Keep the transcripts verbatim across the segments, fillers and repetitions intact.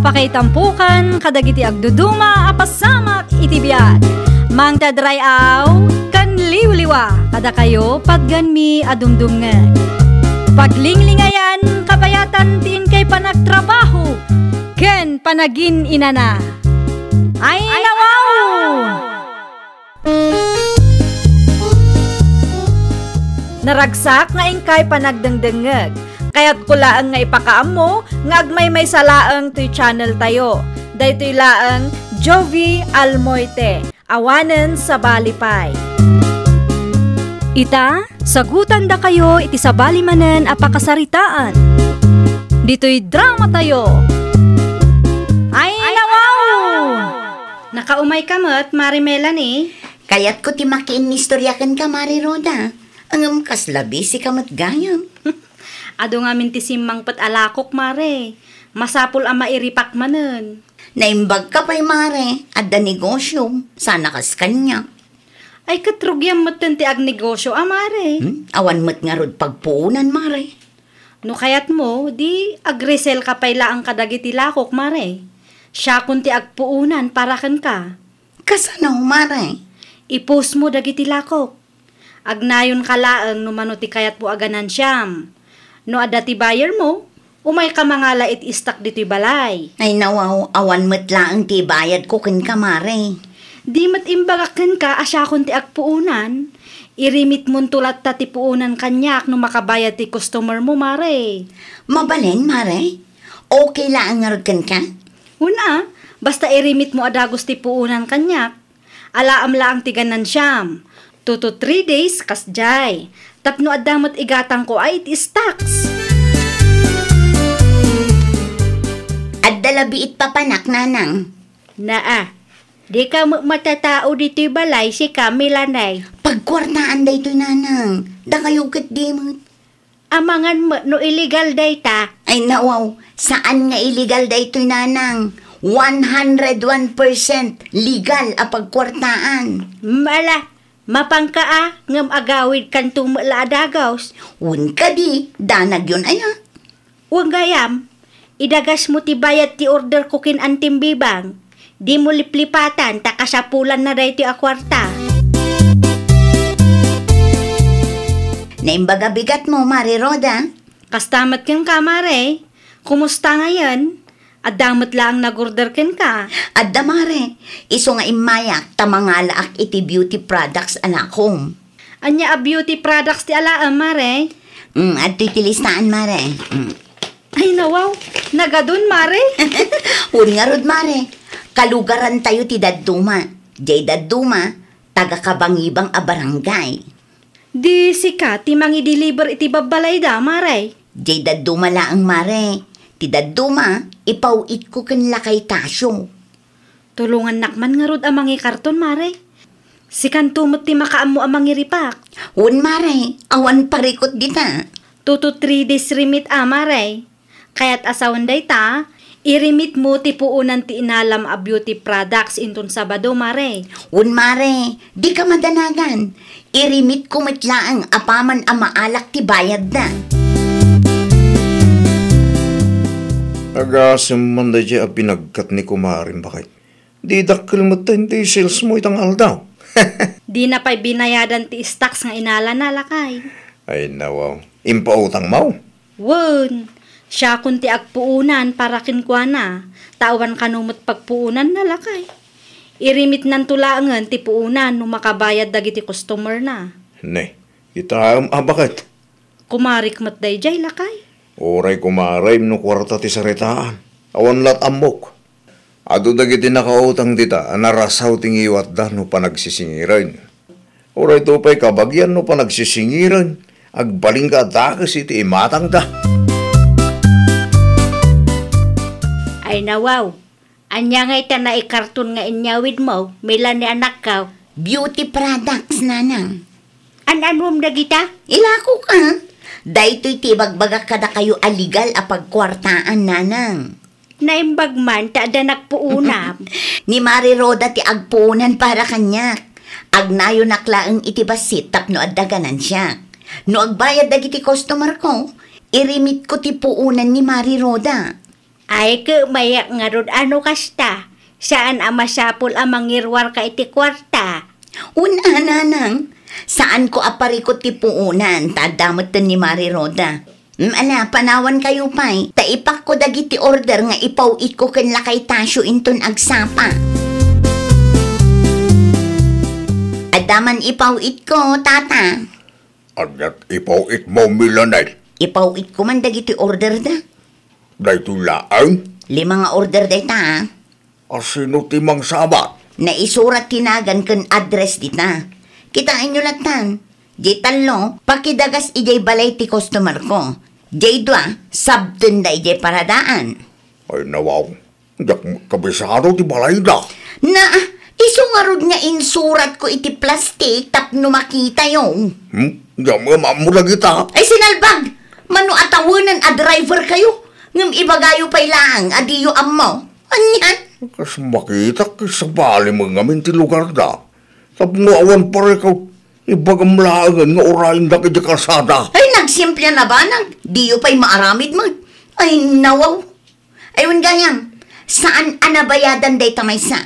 Pakaitampokan kadagiti agduduma a pasamak iti biag. Mangted ray-aw ken liwliwa kadakayo patgenmi a dumdumngeg. Paglinglingayan, kabayatan ti inkay panagtrabaho ken panagin-inana. Ay, nawaw! Naragsak nga inkay panagdengdengngeg. Kayatko laeng nga ipakaammo nga agmaymaysa laeng toy channel tayo. Daytoy laeng Jovie Almoite, awanen sabali pay. Ita, sagutandakayo iti sabali manen a pakasaritaan. Ditoy drama tayo. Ay, nawaw! Nakaumayka met, Mare Melanie? Kayatko ti makiinnistorya kenka, Mare Rhoda. Ngem kasla busy ka met gayam. Adu ngamin ti simmangpet a lakok, Mare. Masapul a mairipak manen. Naimbagka pay, Mare. Adda negosio. Sana kas kaniak. Ay, ket rugiam metten ti agnegosio a, Mare. Hmm? Awan met ngarud pagpuonan, Mare. No kayatmo, di agresellka pay laeng kadagiti lakok, Mare. Siakon ti agpuonan para kenka. Kasano, Mare? I-postmo dagiti lakok. Agnayonka laeng no mano ti kayatmo a ganansiam. No adda ti buyermo, umayka mangala iti istak ditoy balay. Ay, nawaw, awan met laeng ti ibayadko kenka, Mare. Di met imbagak kenka a siakon ti agpuonan. Irimitmonto latta ti puonan kaniak no makabayad ti customermo, Mare. Mabalin, Mare? Okay laeng ngarud kenka? Wen a, basta irimitmo a dagus ti puonan kaniak. Alaem laeng ti ganansiam. Two to three days, kasdiay. Tapno adda met igatangko a iti stocks. Adda labi it papanak, Nanang. Naa, dika met matatao ditoy balay, sika, Melanie. Pagkuartaan daytoy, Nanang. Dakayo ket di met. Amangan met no illegal dayta. Ay, nawaw, saan nga illegal daytoy, Nanang. One hundred one percent legal a pagkuartaan. Mala, mapanka a, ngem agawidkanto met la a dagus. Wen kadi, danagyon aya. Wen gayam, idagasmo ti bayad ti orderko ken Antim Bibang. Dimo liplipatan ta kasapulanna daytoy a kuarta. Naimbag a bigatmo, Mare Rhoda. Kasta met kenka, Mare. Kumusta ngayen? Adda met laeng nag-order kenka? Adda, Mare. Isu nga immayak ta mangalaak iti beauty products a lakom. Ania a beauty products ti alaem, Mare? Mm, adtoy ti listaan, Mare. Mm. Ay, nawaw. Nagadun, Mare. Wen ngarud, Mare. Kalugarantayo ti dadduma. Diay dadduma, taga-Kabangibang a barangay. Di sika ti mangi-deliver iti babbalayda, Mare? Diay dadduma laeng, Mare. Ti dadduma, ipaw-itko ken lakay Tasio. Tulongannak man ngarud a mangikarton, Mare. Sikanto met ti makaammo a mangiripak. Wen, Mare, awan parikut dita. Two to three days remit a, Mare. Kayat a sawen dayta, irimitmo ti puonan ti inalam a beauty products inton Sabado, Mare. Wen, Mare, dika madanagan. Irimitko met laeng apaman a maalak ti bayadda. Agasem man daydiay a binagkat ni kumarem, baket. Di dakkel metten ti salesmo ita nga aldaw. Dina pay binayadan ti stocks nga inalana, lakay. Ay, nawaw. Impautangmo? Wen, siakon ti agpuonan para kenkuana, ta awan kano met pagpuonanna, lakay. Irimitnanto laengen ti puonan no makabayad dagiti customerna. Ne, itaem a baket. Kumarik met daydiay, lakay. Uray kumarem no kuarta ti saritaan. Awan lat ammok. Adu dagiti nakautang dita a narasaw ti ngiwatda no panagsisingiren. Uray to pay kabagian no panagsisingiren, agbalinka a dakes iti imatangda. Ay, nawaw. Ania ngay ta naikarton nga inyawidmo, Melanie anakko? Beauty products, Nanang. An-anuem dagita? Ilakok a. Daytoy ti ibagbagak kadakayo a legal a pagkuartaan, Nanang. Naimbag man ta adda nagpuonam. Ni Mare Rhoda ti agpuonan para kaniak. Agnayonak laeng iti bassit tapno adda ganansiak. No agbayad dagiti customer ko, irimitko ti puonan ni Mare Rhoda. Ay, kemayak ngarud a no kasta. Saan a masapul a mangirwarka iti kuarta. Wen a, nanang. Saanko a parikut ti puonan, ta adda metten ni Mari Roda. Mm, ala, panawankayo pay, ta ipakko dagiti order nga ipaw-itko ken lakay Tasio inton agsapa. Adda man ipaw-itko, tata. Aniat ipaw-itmo, Milanay? Ipaw-itko man dagiti order da. Daytoy laeng? Lima nga order dayta, a. A sino ti mangsabat? Naisurat ti nagan ken address dita. Kitaenyo lattan. Diay tallo, pakidagas idiay balay ti customer ko. Diay dua, sabtenda idiay paradaan. Ay, nawaw. Diak kabisado ti balayda. Na, isu ngarud nga insuratko iti plastik tapno makitayo. Hmm? Diak maammo dagita. Ay, sinalbag! Mano a tawenan a driver kayo, ngem ibagayo pay laeng a diyo ammo. Anian? Kas makitak, sabali mo ngamin ti lugar da. Tapno awan parikaw, ibagam laengen nga urayendak iti kalsada. Ay, nagsimple na banag, diyo pay maaramid mo. Ay, nawaw. Ay, wen gayam, saan a nabayadan dayta maysa.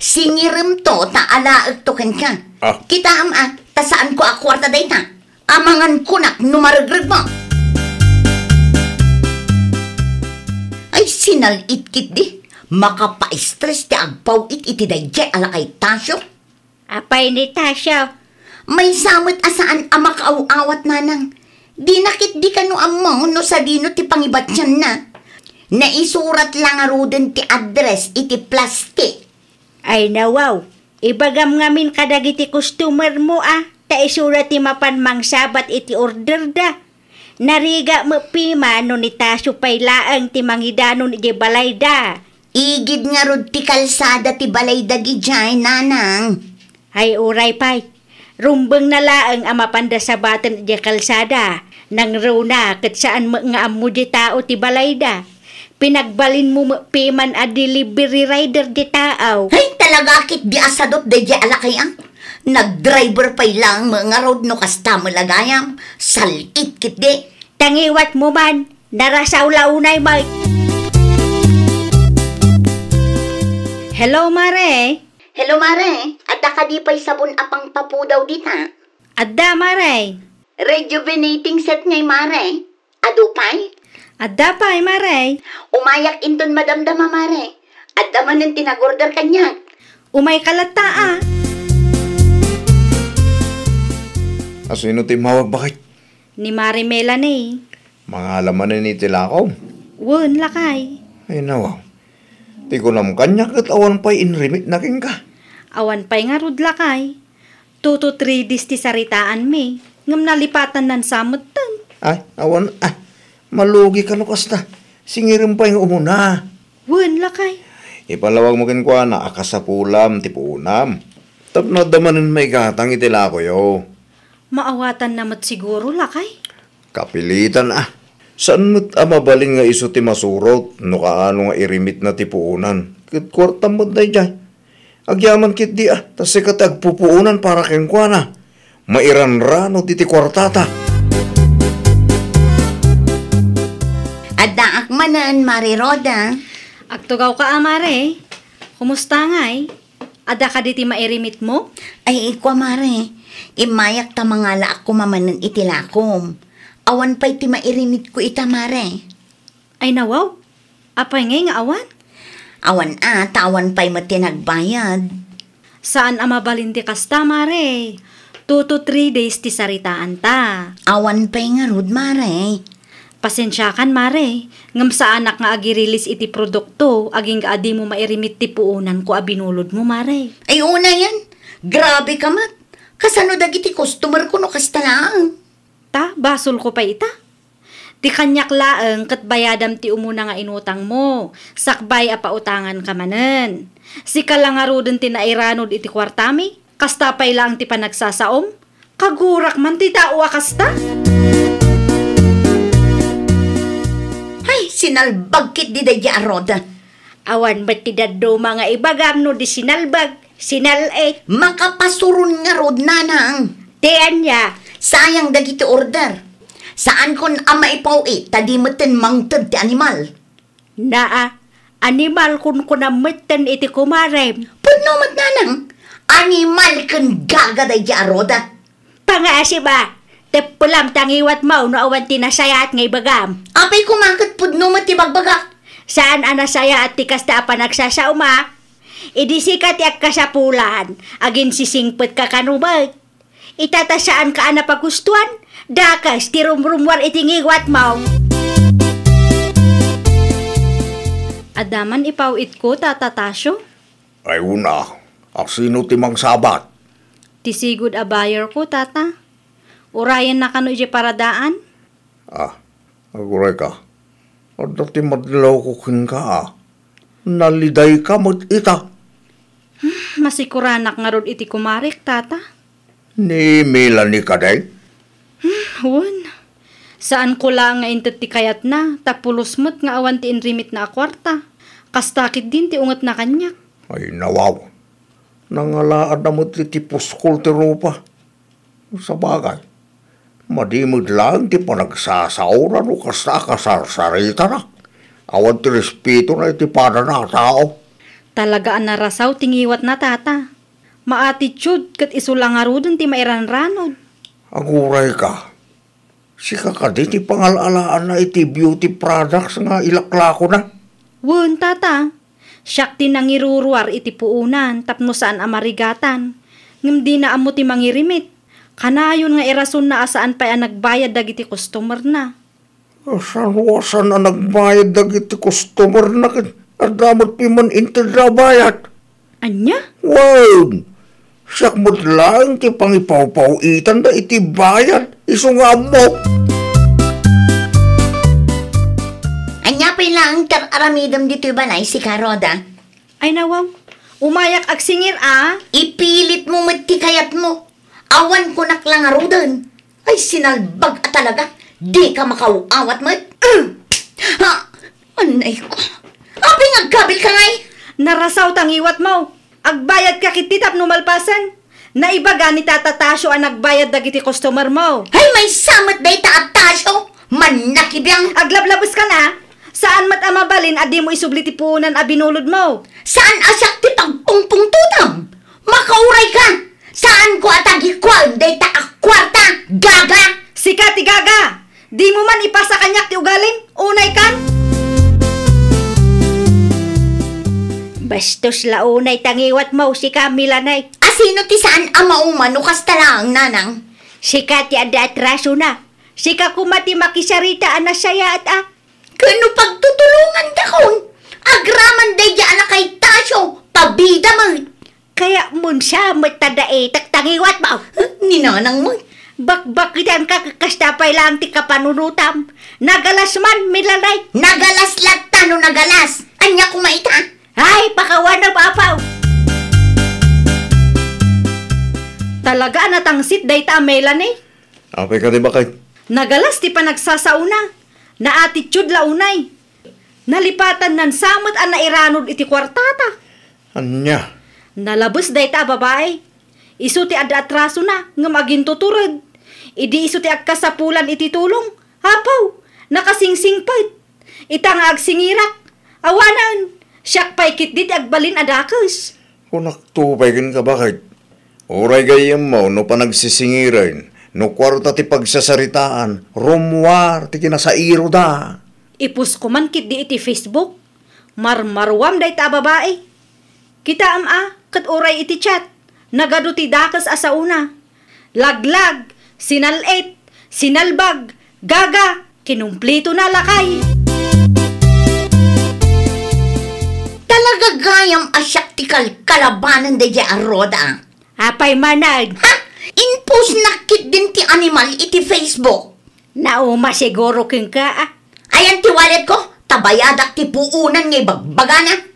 Singiremto ta alaekto kenka. Ah. Kitaem a, ta saanko a kuarta dayta. Amangan kunak no maregreg mo. Ay, sinal-it ketdi. Makapaistres ti agpaw-it iti daydiay a lakay Tasio. Apay ni Tasio? Maysa met a saan a makaaw-awat, nanang. Dina ketdi kano ammo no sadino ti pangibatianna. Naisurat la ngaruden ti address iti plastik. Ay, nawaw. Ibagam ngamin kadagiti customer mo a, ta isuna ti mapan mangsabat iti order da. Narigat met piman no ni Tasio pay laeng ti mangidanon idiay balayda. Igid ngarud ti kalsada ti balay dagidiay, nanang. Ay, uray pay. Rumbeng na laeng a mapanda sabaten idiay kalsada. Nangruna ket saan met nga ammo di tao ti balayda. Pinagbalinmo met piman a delivery rider di tao. Ay, talaga ketdi a sadut daydiay a lakay a. Nagdriver pay laeng met ngarud no kasta met la gayam. Sal-it ketdi. Tangiwat mo man, narasaw la unay, Mike. Hello, Mare. Hello, Mare. Adda kadi pay sabon a pangpapudaw dita? Adda, Mare. Rejuvenating set ngay, Mare. Adu pay? Adda pay, Mare. Umayak inton madamdama, Mare. Adda manen ti nag-order kaniak. Umayka latta, a. Asino ti immawag, baket? Ni Mare Melanie. Mangala manen iti lakom? Wen, lakay. Ay, nawaw. Ti kunam kaniak ket awan pay inrimitna kenka. Awan pay ngarud, lakay. Two to three days ti saritaanmi, ngem nalipatannan sa metten. Ay, awan, ah, malugi ka no kasta. Singirem pay nga umuna. Wen, lakay. Ipalawag mo kenkuana a kasapulam ti puonam. Tapno adda manen maigatang iti lakoyo. Maawatanna met siguro, lakay? Kapilitan, a. Saan met a mabalin nga isu ti masurot no kaano nga irimitna ti puonan. Ket kuartam met daydiay. Agyaman ketdi, a, ta sika ti agpupuonan para kenkuana. Mairanrano ti, ti kuartata. Addaak manen, Mare Roda. Agtugawka a, Mare. Kumusta ngay? Adda kadi ti mairimit mo? Ay, ikua, Mare. Immayak ta mangalaak koma manen iti lakom. Awan pay ti mairimitko ita, Mare. Ay, nawaw. Apay ngay nga awan? Awan a, ta awan pay met ti nagbayad. Saan a mabalin ti kasta, Mare. Two to three days ti saritaanta. Awan pay ngarud, Mare. Pasensiakan, Mare. Ngem saanak nga agirilis iti produkto, agingga a dimo mairimit ti puonanko a binulodmo, Mare. Ay, unayan. Grabe ka met. Kasano dagiti customer ko no kasta laeng? Ta, basolko pay ita. Ti kaniak laeng ket bayadam ti umuna nga inutangmo, sakbay a pautanganka manen. Sika la ngaruden ti nairanod iti kuartami, kasta pay laeng ti panagsasaom? Kagurak man ti tao a kasta? Hay, sinalbag ketdi daydiay a Roda. Awan met ti dadduma nga ibagam no di sinalbag, sinal-it. Makapasuron ngarud, nanang. Ti ania? Sayang dagiti order. Saankon a maipaw-it ta di metten mangted ti animal. Naa, animal kunkunam metten iti kumarem. Pudno met, nanang. Animal ken gaga daydi a Roda. Pangasim a, teppelam ta ngiwatmo no awan ti nasayaat nga ibagam. Apay koma ket pudno met ti bagbagak? Saan a nasayaat ti kasta a panagsasaom a. Idi sika ti agkasapulan, aginsisingpetka kano met. Ita ta saanka a napagustuan, dakes ti rumrummuar iti ngiwatmo. Adda man ipaw-itko, Tata Tasio? Ay una, asino ti mangsabat? Ti sigud a buyer ko, Tata. Urayenna kano idiay paradaan? Ah, agurayka. Adda ti madlawko kenka, a. Nalidayka met ita. Hmm, masikuranak ngarud iti kumarek, Tata. Ni Melanie kadi? Hmm, wen. Saanko laeng nga inted ti kayatna, ta pulos met nga awan ti inrimitna a kuarta. Kasta ketdin ti ungetna kaniak. Ay, nawaw. Nangalaadna met iti puskol ti rupa. Sabagay, madi met laeng ti panagsasaona no kasta a kasarsaritana. Awan ti respetona iti padana a tao. Talaga a narasaw ti ngiwatna, Tata. Maatitude ket isu la ngaruden ti mairanranod. Agurayka. Sika kadi ti pangal-alaanna iti beauty products nga ilaklakona? Wen, Tata. Siak ti nangiruruar iti puonan tapno saan a marigatan. Ngem dina ammo ti mangirimit. Kanayon nga irasonna a saan pay a nagbayad dagiti customerna. Saan a saan a nagbayad dagiti customerna ket adda met piman inted a bayad? Ania? Wen, siak met laeng ti pangipawpaw-itanda iti bayad, isu nga ammo. Ania pay laeng ti ar-aramidem ditoy balay, sika, Roda? Ay, nawaw. Umayak agsingir a. Ipilitmo met ti kayatmo. Awan kunak la ngaruden. Ay, sinalbag a talaga. Dika makaaw-awat met. Ha? Anay ko. Apay nga agkabilka ngay? Narasaw ta ngiwatmo. Agbayadka ketdi tapno malpasen. Naibaga ni Tata Tasio a nagbayad dagiti customermo. Ay, maysa met dayta a Tasio. Mannakibiang. Aglablabeska na. Saan met a mabalin a dimo isubli ti puonan a binulodmo. Saan a siak ti pagpungpungtotam? Makauray ka! Saanko a tagikuan dayta a kuarta, gaga! Sika ti gaga! Dimo man ipasa kaniak ti ugalim, unay kan? Bastos la unay ta ngiwatmo, sika, Melanie. Asino ti saan a mauma no kasta laeng, nanang? Sika ti adda atrasona. Sika koma ti makisarita a nasayaat a. Ken no pagtutulongandakon, agraman daydi a lakay Tasio, pabida met. Kayatmon sa met ta daitak ta ngiwatmo. Huh? Ni nanang met. Bakbakidanka ket kasta pay laeng ti kapanunotam. Nagalas man, Melanie. Nagalas latta no nagalas. Ania koma ita? Ay, pakawanem, apaw. Talaga a natangsit dayta a Melanie. Apay kadi, baket? Nagalas ti panagsasaona. Naatitude la unay. Nalipatannan sa met a nairanod iti kuartata. Ania? Nalabes dayta a babai. Isu ti adda atrasona, ngem agintutured. Idi isu ti agkasapulan iti tulong, apaw, nakasingsingpet. Ita nga agsingirak, awanen, siak pay ketdi ti agbalin a dakes. Kunakto pay kenka, baket. Uray gayyemmo no panagsisingiren, no kuarta ti pagsasaritaan, rummuar ti kinasairoda. Ipost ko man ketdi iti Facebook. Marmaruam dayta a babai. Kitaem a, ket uray iti chat, nagadu ti dakes a saona. Laglag, sinal-it, sinalbag, gaga, kinumpletona, lakay. Talaga gayam a siak ti kalkalabanen daydiay a Roda. Apay manen? Ha? Inpostnak ketdin ti animal iti Facebook. Nauma siguro kenka, a. Ayan ti walletko, ta bayadak ti puonan nga ibagbagana.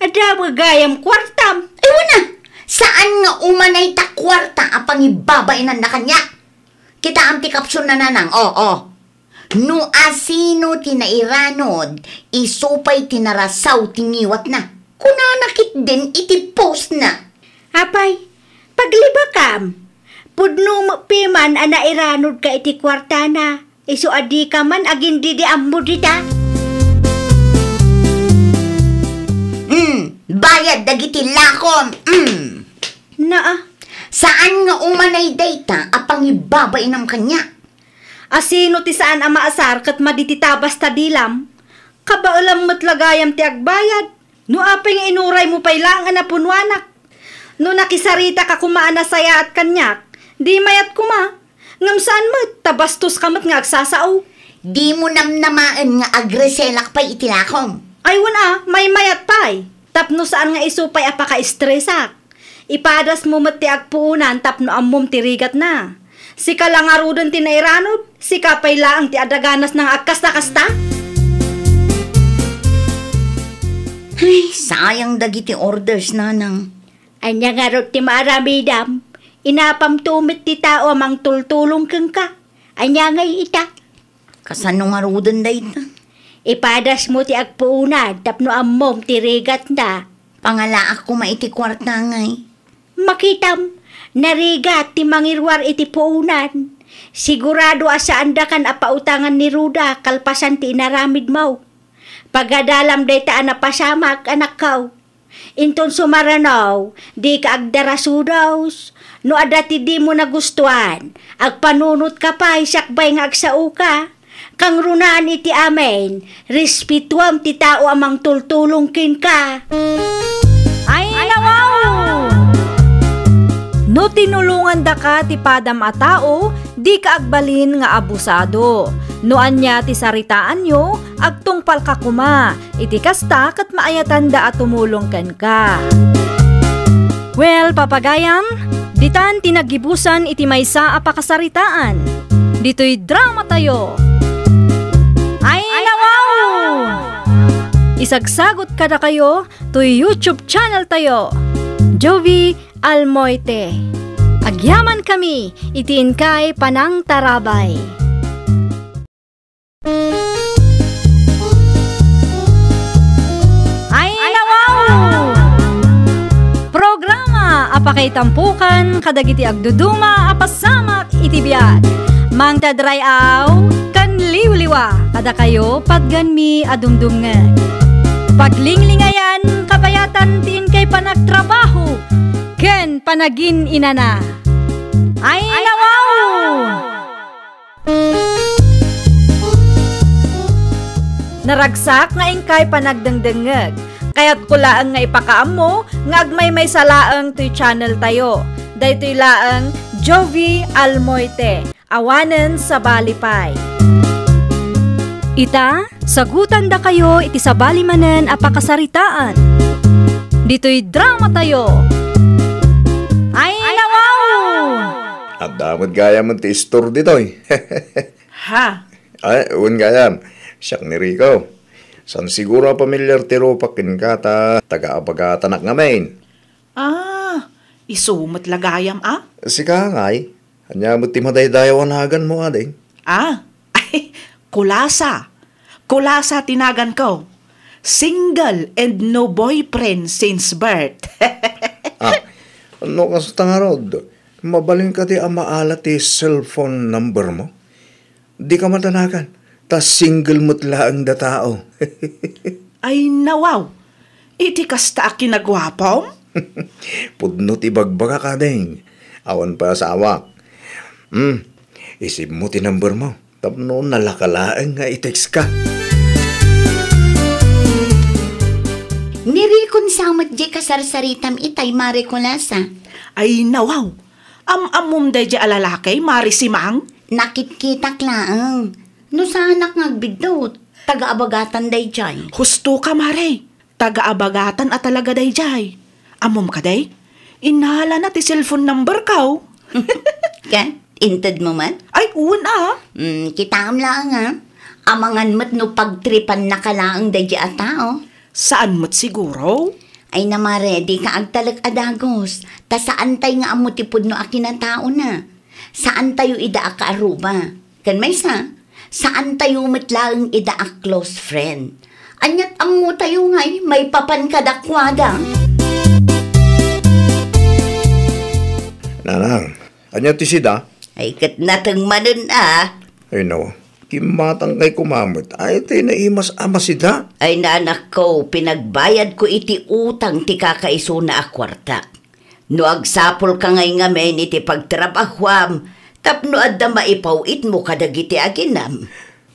Adda met gayam kuartam. Ay, wen a, saan nga umanay ta kuarta a pangibabainanna kaniak? Kitaem ti caption na, nanang, o, o. No asino ti nairanod, isu pay ti narasaw ti ngiwatna. Kunana ketdin iti postna. Apay, paglibakam. Pudno met piman a nairanodka iti kuartana. Isu a dika man agindidi ammo dita. Aya dagiti lakom. Mm. Naa. Saan nga umanay dayta a pangibabainam kaniak? A sino ti saan a maasar ket madi ti tabas ta dilam? Kabaelam met la gayam ti agbayad. No apay nga inuraymo pay laeng a napunuanak. No nakisaritaka koma a nasayaat kaniak, di mayat koma. Ngem saan met, ta bastoska met nga agsasao. Dimo namnamaen nga agreselak pay iti lakom. Ay, wen a, maymayat pay. Tapno saan nga isu pay a pakaestresak. Ipadasmo met ti agpuonan tapno ammom ti rigatna. Sika la ngaruden ti nairanod, sika pay laeng ti adaganasna nga agkasta-kasta. Ay, sayang dagiti orders, nanang. Ania ngarud ti maaramidam? Inapamto met ti tao a mangtultulong kenka. Ania ngay ita? Kasano ngaruden dayta? Ipadasmo ti agpuonan tapno ammom ti rigatna. Pangalaak koma iti kuarta ngay. Makitam, narigat ti mangiruar iti puonan. Sigurado a saandakan a pautangan ni Ruda kalpasan ti inaramidmo. Pagadalam dayta a napasamak, anakko. Inton sumarano, dika agdarasudos. No adda ti dimo nagustuan, agpanunotka pay sakbay nga agsaoka. Kangrunaan iti amin, respetuam ti tao a mangtultulong kenka. Ay, nawaw! No tinulongandaka ti padam a tao, dika agbalin nga abusado. No ania ti saritaanyo, agtungpalka koma. Iti kasta, ket maayatanda a tumulong kenka. Well, papagayam, ditan ti naggibusan iti maysa a pakasaritaan. Ditoy drama tayo. Ay, nawaw! Isagsagot kadakayo toy YouTube channel tayo, Jovi Almoite. Agyaman kami iti inkay panangtarabay. Ay, nawaw! Programa a pakaitampukan kadagiti agduduma a pasamak iti biag. Mangtadray-aw ken liwliwa kadakayo patgenmi a dumdumngeg. Paglinglingayan kabayatan ti inkay panagtrabaho ken panagin-inana. Ay, nawaw! Naragsak nga inkay panagdengdengngeg. Kayatko laeng nga ipakaammo nga agmaymaysa laeng toy channel tayo. Daytoy laeng Jovi Almoite. Awanen sabali pay. Ita, sagutandakayo iti sabali manen a pakasaritaan. Ditoy drama tayo. Ay, nawaw! Adda met gayam ti istor ditoy. Ha? Ay, wen gayam. Siak ni Rico. Saan siguro a pamilyar ti rupak kenka ta taga-Abagatanak ngamin. Ah, isu met la gayam a? Sika ngay, ania met ti madaydayaw a naganmo, ading? Ah, ay, Kulasa. Kulasa ti naganko. Single and no boyfriend since birth. Ah, no kasta ngarud, mabalin kadi a maala ti cellphone number mo? Dika madanagan, ta single met laeng da tao. Ay, nawaw! Iti kasta a kinaguapom? Pudno ti bagbagak, ading. Awan pay asawak. Hmm, isibmo ti number mo. Tapno nalaka laeng nga i-text ka. Nirikon sa met di kasarsaritam itay, Mare Kulasa. Ay, nawaw! Am-ammom daydiay a lalaki, Mare Simang? Nakitkitak laeng. No saanak nga agbiddut, taga-Abagatan daydiay. Husto ka, Mare. Taga-Abagatan a talaga daydiay. Ammom kadi? Inalana ti cellphone number ko. Ket, inted mo met? Ay, wen a. Mm, kitaem laeng a. Amangan met no pagtripannaka laeng daydiay a tao. Saan met siguro? Ay, na, Mare, dika agtalek a dagus, ta saantay nga ammo ti pudno a kinataona. Saantayo ida a kaaruba. Ken maysa, saantayo met laeng ida a close friend. Ania't ammotayo ngay maipapan kadakuada? Nanang, ania ti sida? Ay, ket nateng manen a. Ay, no. Kimmatangkay koma met. Ay, ti naimas a masida. Ay, nanakko, pinagbayadko iti utang ti kakaisuna a kuarta. No agsapulka ngay ngamin iti pagtrabahuam, tapno adda maipaw-itmo kadagiti aginam.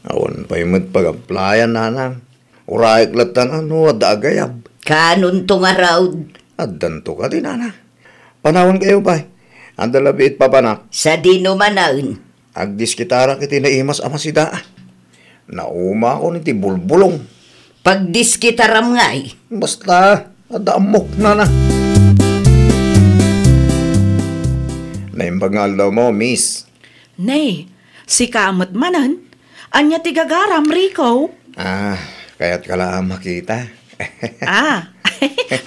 Awan pay met pagaplayan, nanang. Urayek latta no adda agayab. Kanonto ngarud? Addanto kadi, nanang. Panawankayo pay. Adda labi it papanak. Sadino manen? Agdiskitarak iti naimas a masida. Naumakon iti bulbulong. Pagdiskitaram ngay. Basta, adda ammok, nana. Naimbag nga aldawmo, miss. Nay, sika met manen? Ania ti gagaram, Rico? Ah, kayatka la a makita. Ah,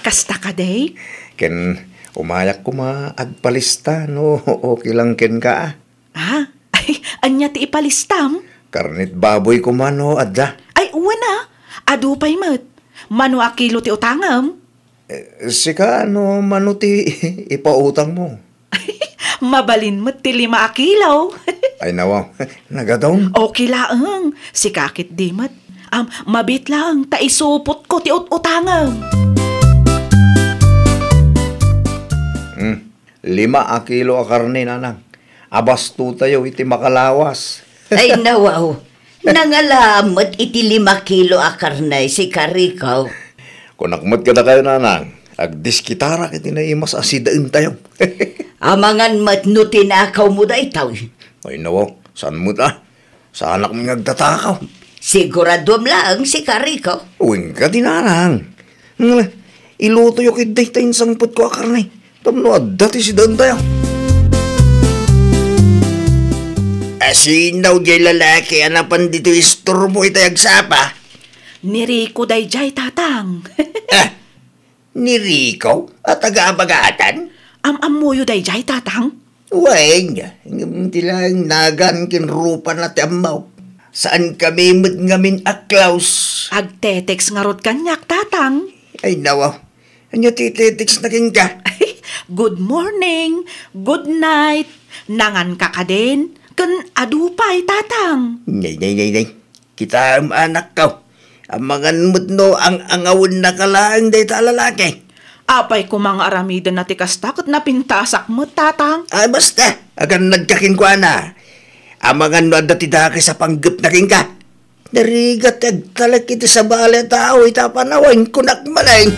kasta kadi? Ken umayak koma agpalista no okay lang kenka, ah. Ah, ania ti ipalistam? Karnet baboy koma no adda. Ay, wen a. Adu pay met. Mano a kilo ti utangem? Eh, sika, ano mano ti ipautangmo? Mabalin met ti lima a kilo. Ay, nawa, nagadong. Okay laeng. Sika ketdi met. Am, mabiit laeng ta isupotko ti ut-utangem. Hmm. Lima a kilo a karne, nanang. Abastotayo iti makalawas. Ay, nawaw. Nangalamet iti lima kilo a karne, sika, Rico. Kunak met kadakayo, nanang, agdiskitarak iti naimas a sidaentayo. Amangan met no tinakawmo daytoy. Ay, nawaw. Saan met, ah? Saanak nga agtatakaw. Siguraduam laeng, sika, Rico. Wen kadi, nanang. Ngala, ilutoyo ketdi ta insangpetko a karne. Tapno adda ti sidaentayo. Asino diay lalaki a napan ditoy istormo itay agsapa? Ni Rico daydiay, tatang. Ah, ni Rico a taga-Abagatan? Am-ammoyo daydiay, tatang? Wen, ngem ti laeng nagan ken rupana ti ammok. Saankami met ngamin a close. Agte-text ngarud kaniak, tatang. Ay, nawa. Ania ti ite-textna kenka? Good morning, good night, nanganka kadin, ken adu pay, tatang. Nay, nay, nay, nay. Kitaem, anakko. Amangan met no ang-angawennaka laeng dayta a lalaki. Apay koma nga aramidenna ti kasta ket napintasak met, tatang. Ay, basta, agannadka kenkuana. Amangan no adda ti dakes a panggepna kenka. Narigat ti agtalek iti sabali a tao ita a panawen, kunak manen.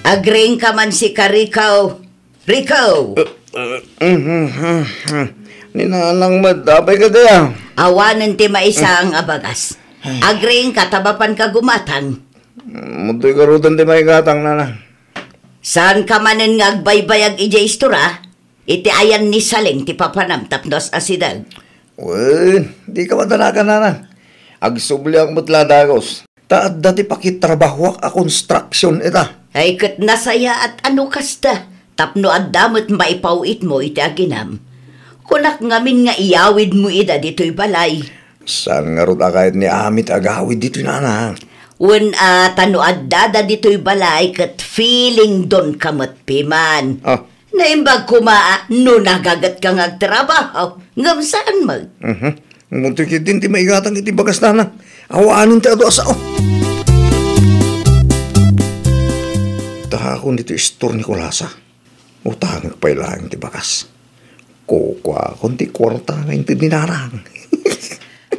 Agriingka man, sika, Rico. Rico! Eh, eh, mhm, mhm. Ni nanang met, apay kadi, ah? Awanen ti maisang a bagas. Ay. Agriingka ta mapanka gumatang. Mm, adtoy garuden ti maigatang, nana. Saanka manen nga agbaybayag idiay istura? Iti ayan ni Saleng ti papanam tapno as-asideg. Wen, dika madanagan, nana. Agsubliak met la dagus. Ta adda ti pakitrabahoak a construction ita. Ay, ket nasayaat a no kasta, tapno adda met maipaw-itmo iti aginam. Kunak ngamin nga iyawidmo ida ditoy balay. Saan ngarud a kayat ni Ami ti agawid ditoy, nana? Wen a, ta no addada ditoy balay ket feeling donka met piman. Ah. Naimbag koma a no nagagetka nga agtrabaho, ngem saan met. Mhm. Ngem toy ketdin ti maigatang iti bagas, nana. Awanen ti adu a sao. Tahakon ditoy istor ni Kulasa. Utangek pay laeng ti bagas. Kukuakon ti kuarta nga inted ni nanang.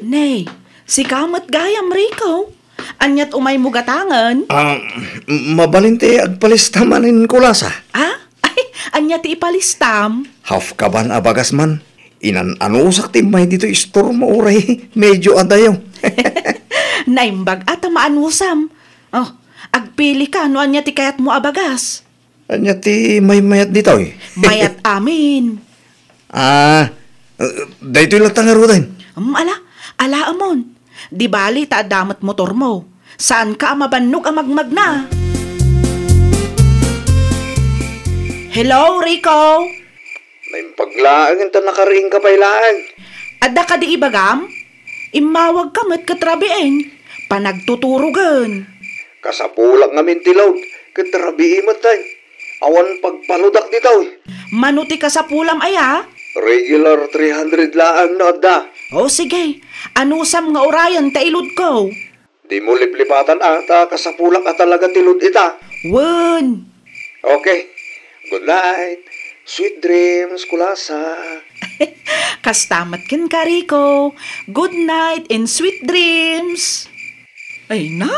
Nay, sika met gayam, Rico. Aniat umaymo gatangen? Ah, m-, mabalin ti agpalista manen, Kulasa. Ah? Ay, ania ti ipalistam? Half kaban a bagas man. Inan-anusak ti immay ditoy istormo uray medyo adayo. Naimbag a ta maanusam. Oh, agpilika no ania ti kayatmo a bagas. Ania ti maymayat ditoy? Mayat amin. Ah, eh, daytoy latta ngaruden. Mm, ala, alaemon. Di bali ta adda met motormo. Saanka a mabannog a magmagna. Hello, Rico? Naimbag laeng ta nakariingka pay laeng. Adda kadi ibagam? Immawagka met ket rabiin. Panagtuturogen. Kasapulak ngamin ti load, ket rabii met, ay. Awan pagpanudak ditoy. Mano ti kasapulam aya? Regular three hundred laeng no adda. O, sige. Anusam nga urayen ta iludko? Dimo liplipatan a, ta kasapulak a talaga ti lud ita. Wen. Okay. Good night. Sweet dreams, Kulasa. Kasta met kenka, Rico. Good night and sweet dreams. Ay na!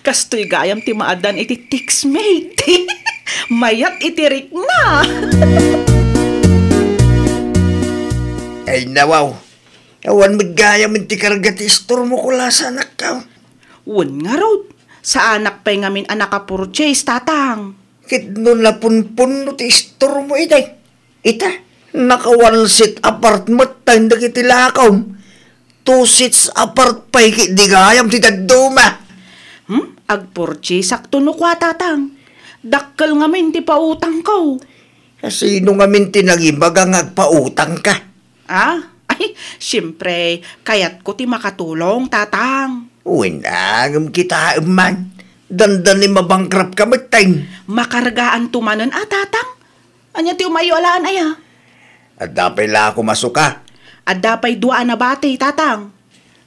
Kastoy gayam ti maaddaan iti text mate. Mayat iti rikna. Ay na, wow. Awan met gayam ti karga ti istormo, Kulasa, anakko. Wen ngarud, saanak pay ngamin a nakapurchase, Tatang. Ket no napunpunno ti istormo, itay. Ita, naka-one seat apart met tayo dagiti lakom. Two seats apart pay ket di gayam ti dadduma. Hmm? Agpurchaseak to no kua, Tatang. Dakkel ngamin ti pautangko. Kasino ngamin ti nangibaga nga agpautangka? Ah? Ay, siyempre, kayatko ti makatulong, Tatang. Wen, ngem kitaem man. Dandani mabankrupt ka metten. Makargaanto manen a, Tatang? Ania ti umayyo a laan aya? Adda pay la ako masuka. Adda pay dua a nabati, Tatang.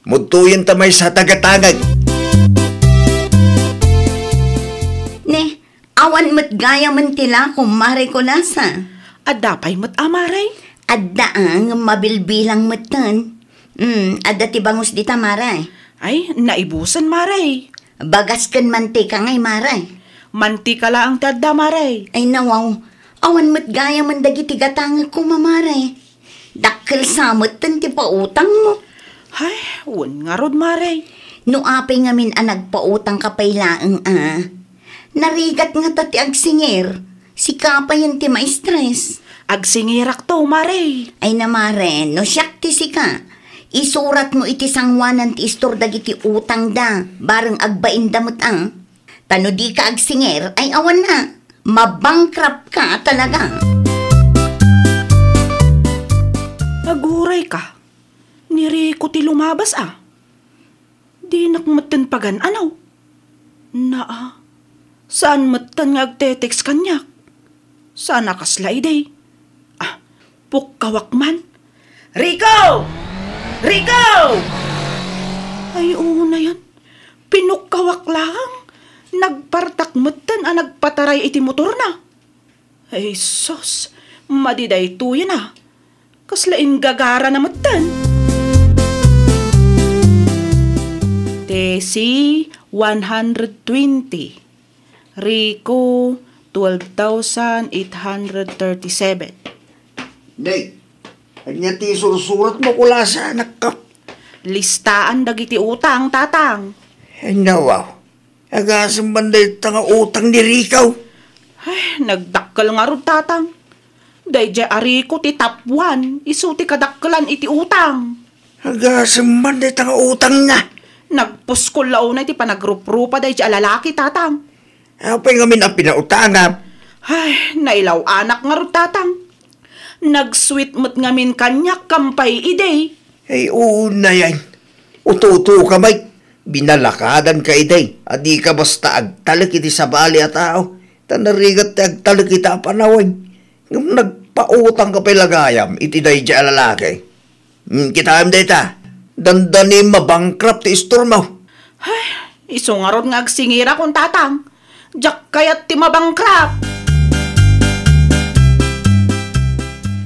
Mudtoyen ta maysa tagatangag. Ne, awan met gayamen ti lakom, Mare Kulasa. Adda pay met a, Mare? Adda a, ngem mabilbilang metten. Hmm, adda ti bangus dita, Mare. Ay, naibusen, Mare. Bagas ken mantika ngay, Mare. Mantika laeng ti adda, Mare. Ay, nawaw. Awan met gayamen dagiti gatangek koma, Mare. Dakkel sa metten ti pautangmo. Ay, wen ngarud, Mare. No apay ngamin a nagpautangka pay laeng a, narigat ngata ti agsingir. Sika payen ti ma-stress. Agsingirakto, Mare. Ay na, Mare, no siak ti sika, isuratmo iti sangoanan ti istor dagiti utangda, bareng agbainda met a. Ta no dika agsingir, ay awan a, mabankrupt ka talaga. Aguray ka, ni Rico ti lumabas a. Dinak metten pagan-ano. Naa, saan metten nga agte-text kaniak. Saan a kasla idi. Ah, pukkawak man. Rico! Rico! Ay, unayan. Pinukkawak laeng. Nagpartak metten a nagpataray iti motorna. Ay, sus, madi daytoyen a. Kasla inggagarana metten. Tesi, one hundred twenty. Rico, twelve thousand eight hundred thirty-seven. Nay, ania ti sursuratmo, Kulasa, anakko? Listaan dagiti utang, Tatang. Ay, nawaw. Agasem man dayta nga utang ni Rico. Ay, nagdakkel ngarud, Tatang. Daydiay a Rico ti top one, isu ti kadakkelan iti utang. Agasem man dayta nga utangna. Nagpuskol la unay ti panagruprupa daydiay a lalaki, Tatang. Apay ngamin a pinautangam? Ay, nailaw-anak ngarud, Tatang. Nag-sweet met ngamin kaniak, kampay idi. Ay, unayan. Uto-uto ka, Mike. Binalakadan ka idi a dika basta agtalek iti sabali a tao, ta narigat ti agtalek ita a panawen. Ngem nagpautang ka pay la gayam iti daydiay a lalaki. Hmm, kitaem dayta, dandani mabankrupt ti istormo. Ay, isu ngarud nga agsingirakon, Tatang. Diak kayat ti mabankrupt.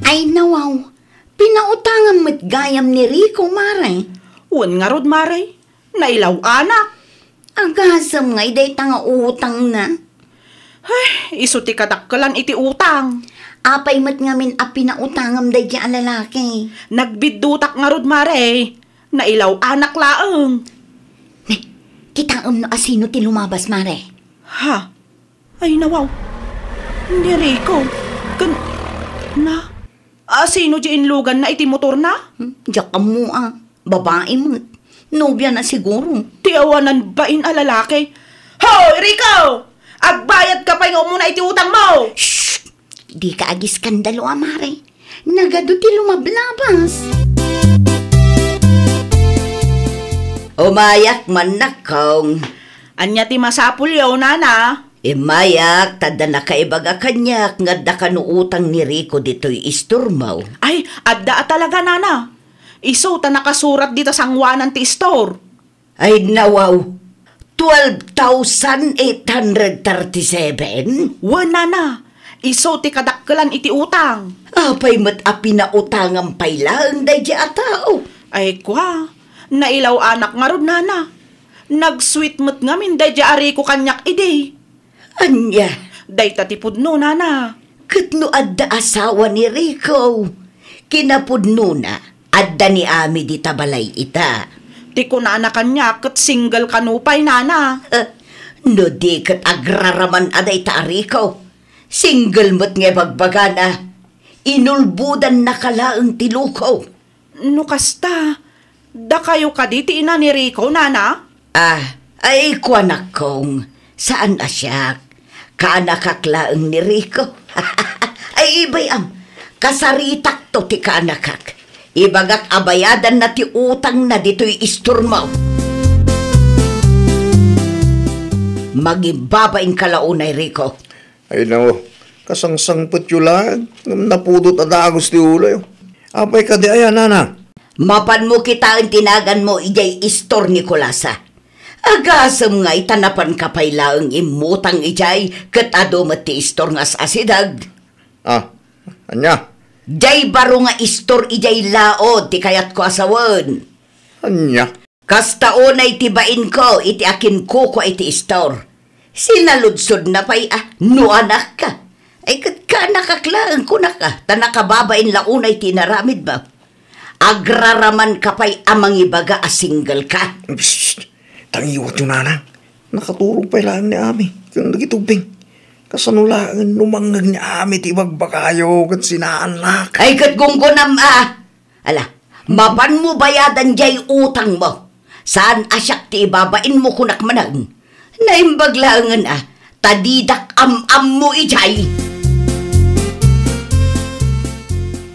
Ay, nawaw. Pinautangam met gayam ni Rico, Mare. Wen ngarud, Mare. Nailaw-anak. Agasem ngay dayta nga utangna. Ay, isu ti kadakkelan iti utang. Apay met ngamin a pinautangam daydiay a lalaki? Nagbiddutak ngarud, Mare. Nailaw-anak laeng. Ne, kitaem no asino ti lumabas, Mare. Ha? Ay, nawaw. Ni Rico. Ken, na, asino di inluganna iti motorna? Hmm, diak ammo a. Babae met. Nobiana siguro. Ti awanan bain a lalaki. Hoy, Rico! Agbayad ka pay nga umuna iti utang mo! Shh! Di ka agiskandalo a, Mare. Nagadu ti lumablabas. Umayak man, nakong. Ania ti masapulyo, nana? Immayak, ta adda nakaibaga kaniak nga adda kano utang ni Rico ditoy istormo. Ay, adda a talaga, nana. Isu ta nakasurat dita sangoanan ti istor. Ay, nawaw. Twelve thousand eight hundred thirty-seven? Wen, nana. Isu ti kadakkelan iti utang. Apay met a pinautangam pay laeng daydi a tao? Ay, kua. Nailaw-anak ngarud, nana. Nag-sweet met ngamin daydi a Rico kaniak idi. Ania? Dayta ti pudno, nana. Ket no adda asawa ni Rico, kinapudnona, adda ni Ami dita balay ita. Ti kunana kaniak ket single kano pay, nana. Eh, no di ket agraraman a dayta a Rico. Single met nga ibagbagana. Inulbodannaka laeng ti luko. No kasta, dakayo kadi ti ina ni Rico, nana? Ah, ay, kuanak kong, saan a siak. Kaanakak laeng ni Rico. Ay, ibay-am, kasaritakto ti kaanakak. Ibagak a bayadanna ti utangna ditoy istormo. Mangibbabain ka la unay, Rico. Ay, nao, kasangsangpetyo laeng, ngem napudot a dagus ti uloyo. Apay kadi aya, nana? Mapanmo kitaen ti naganmo idiay istor ni Kulasa. Agasem nga ita napanka pay laeng immutang idiay ket adu met ti istor nga as-asideg. Ah, ania? Diay baro nga istor idiay laod ti kayatko a sawen. Ania? Kasta unay ti bainko iti akinkukua iti istor. Sinaludsodna pay a no anakka. Ay, ket kaanakak laeng kunaka, ta nakababain la unay ti inaramidmo. Agraramanka pay a mangibaga a single ka. Psst! Tangiwatyo, nana. Nakaturog pay laeng ni Ami ken dagiti ubbing. Kasano laeng no mangngeg ni Ami ti ibagbagayo ket sinaanlak? Ay, ket gunggonam a! Ala, mapanmo bayadan diay utangmo. Saan a siak ti ibabainmo, kunak manen. Naimbag laengen a, ta didak am-ammo idiay.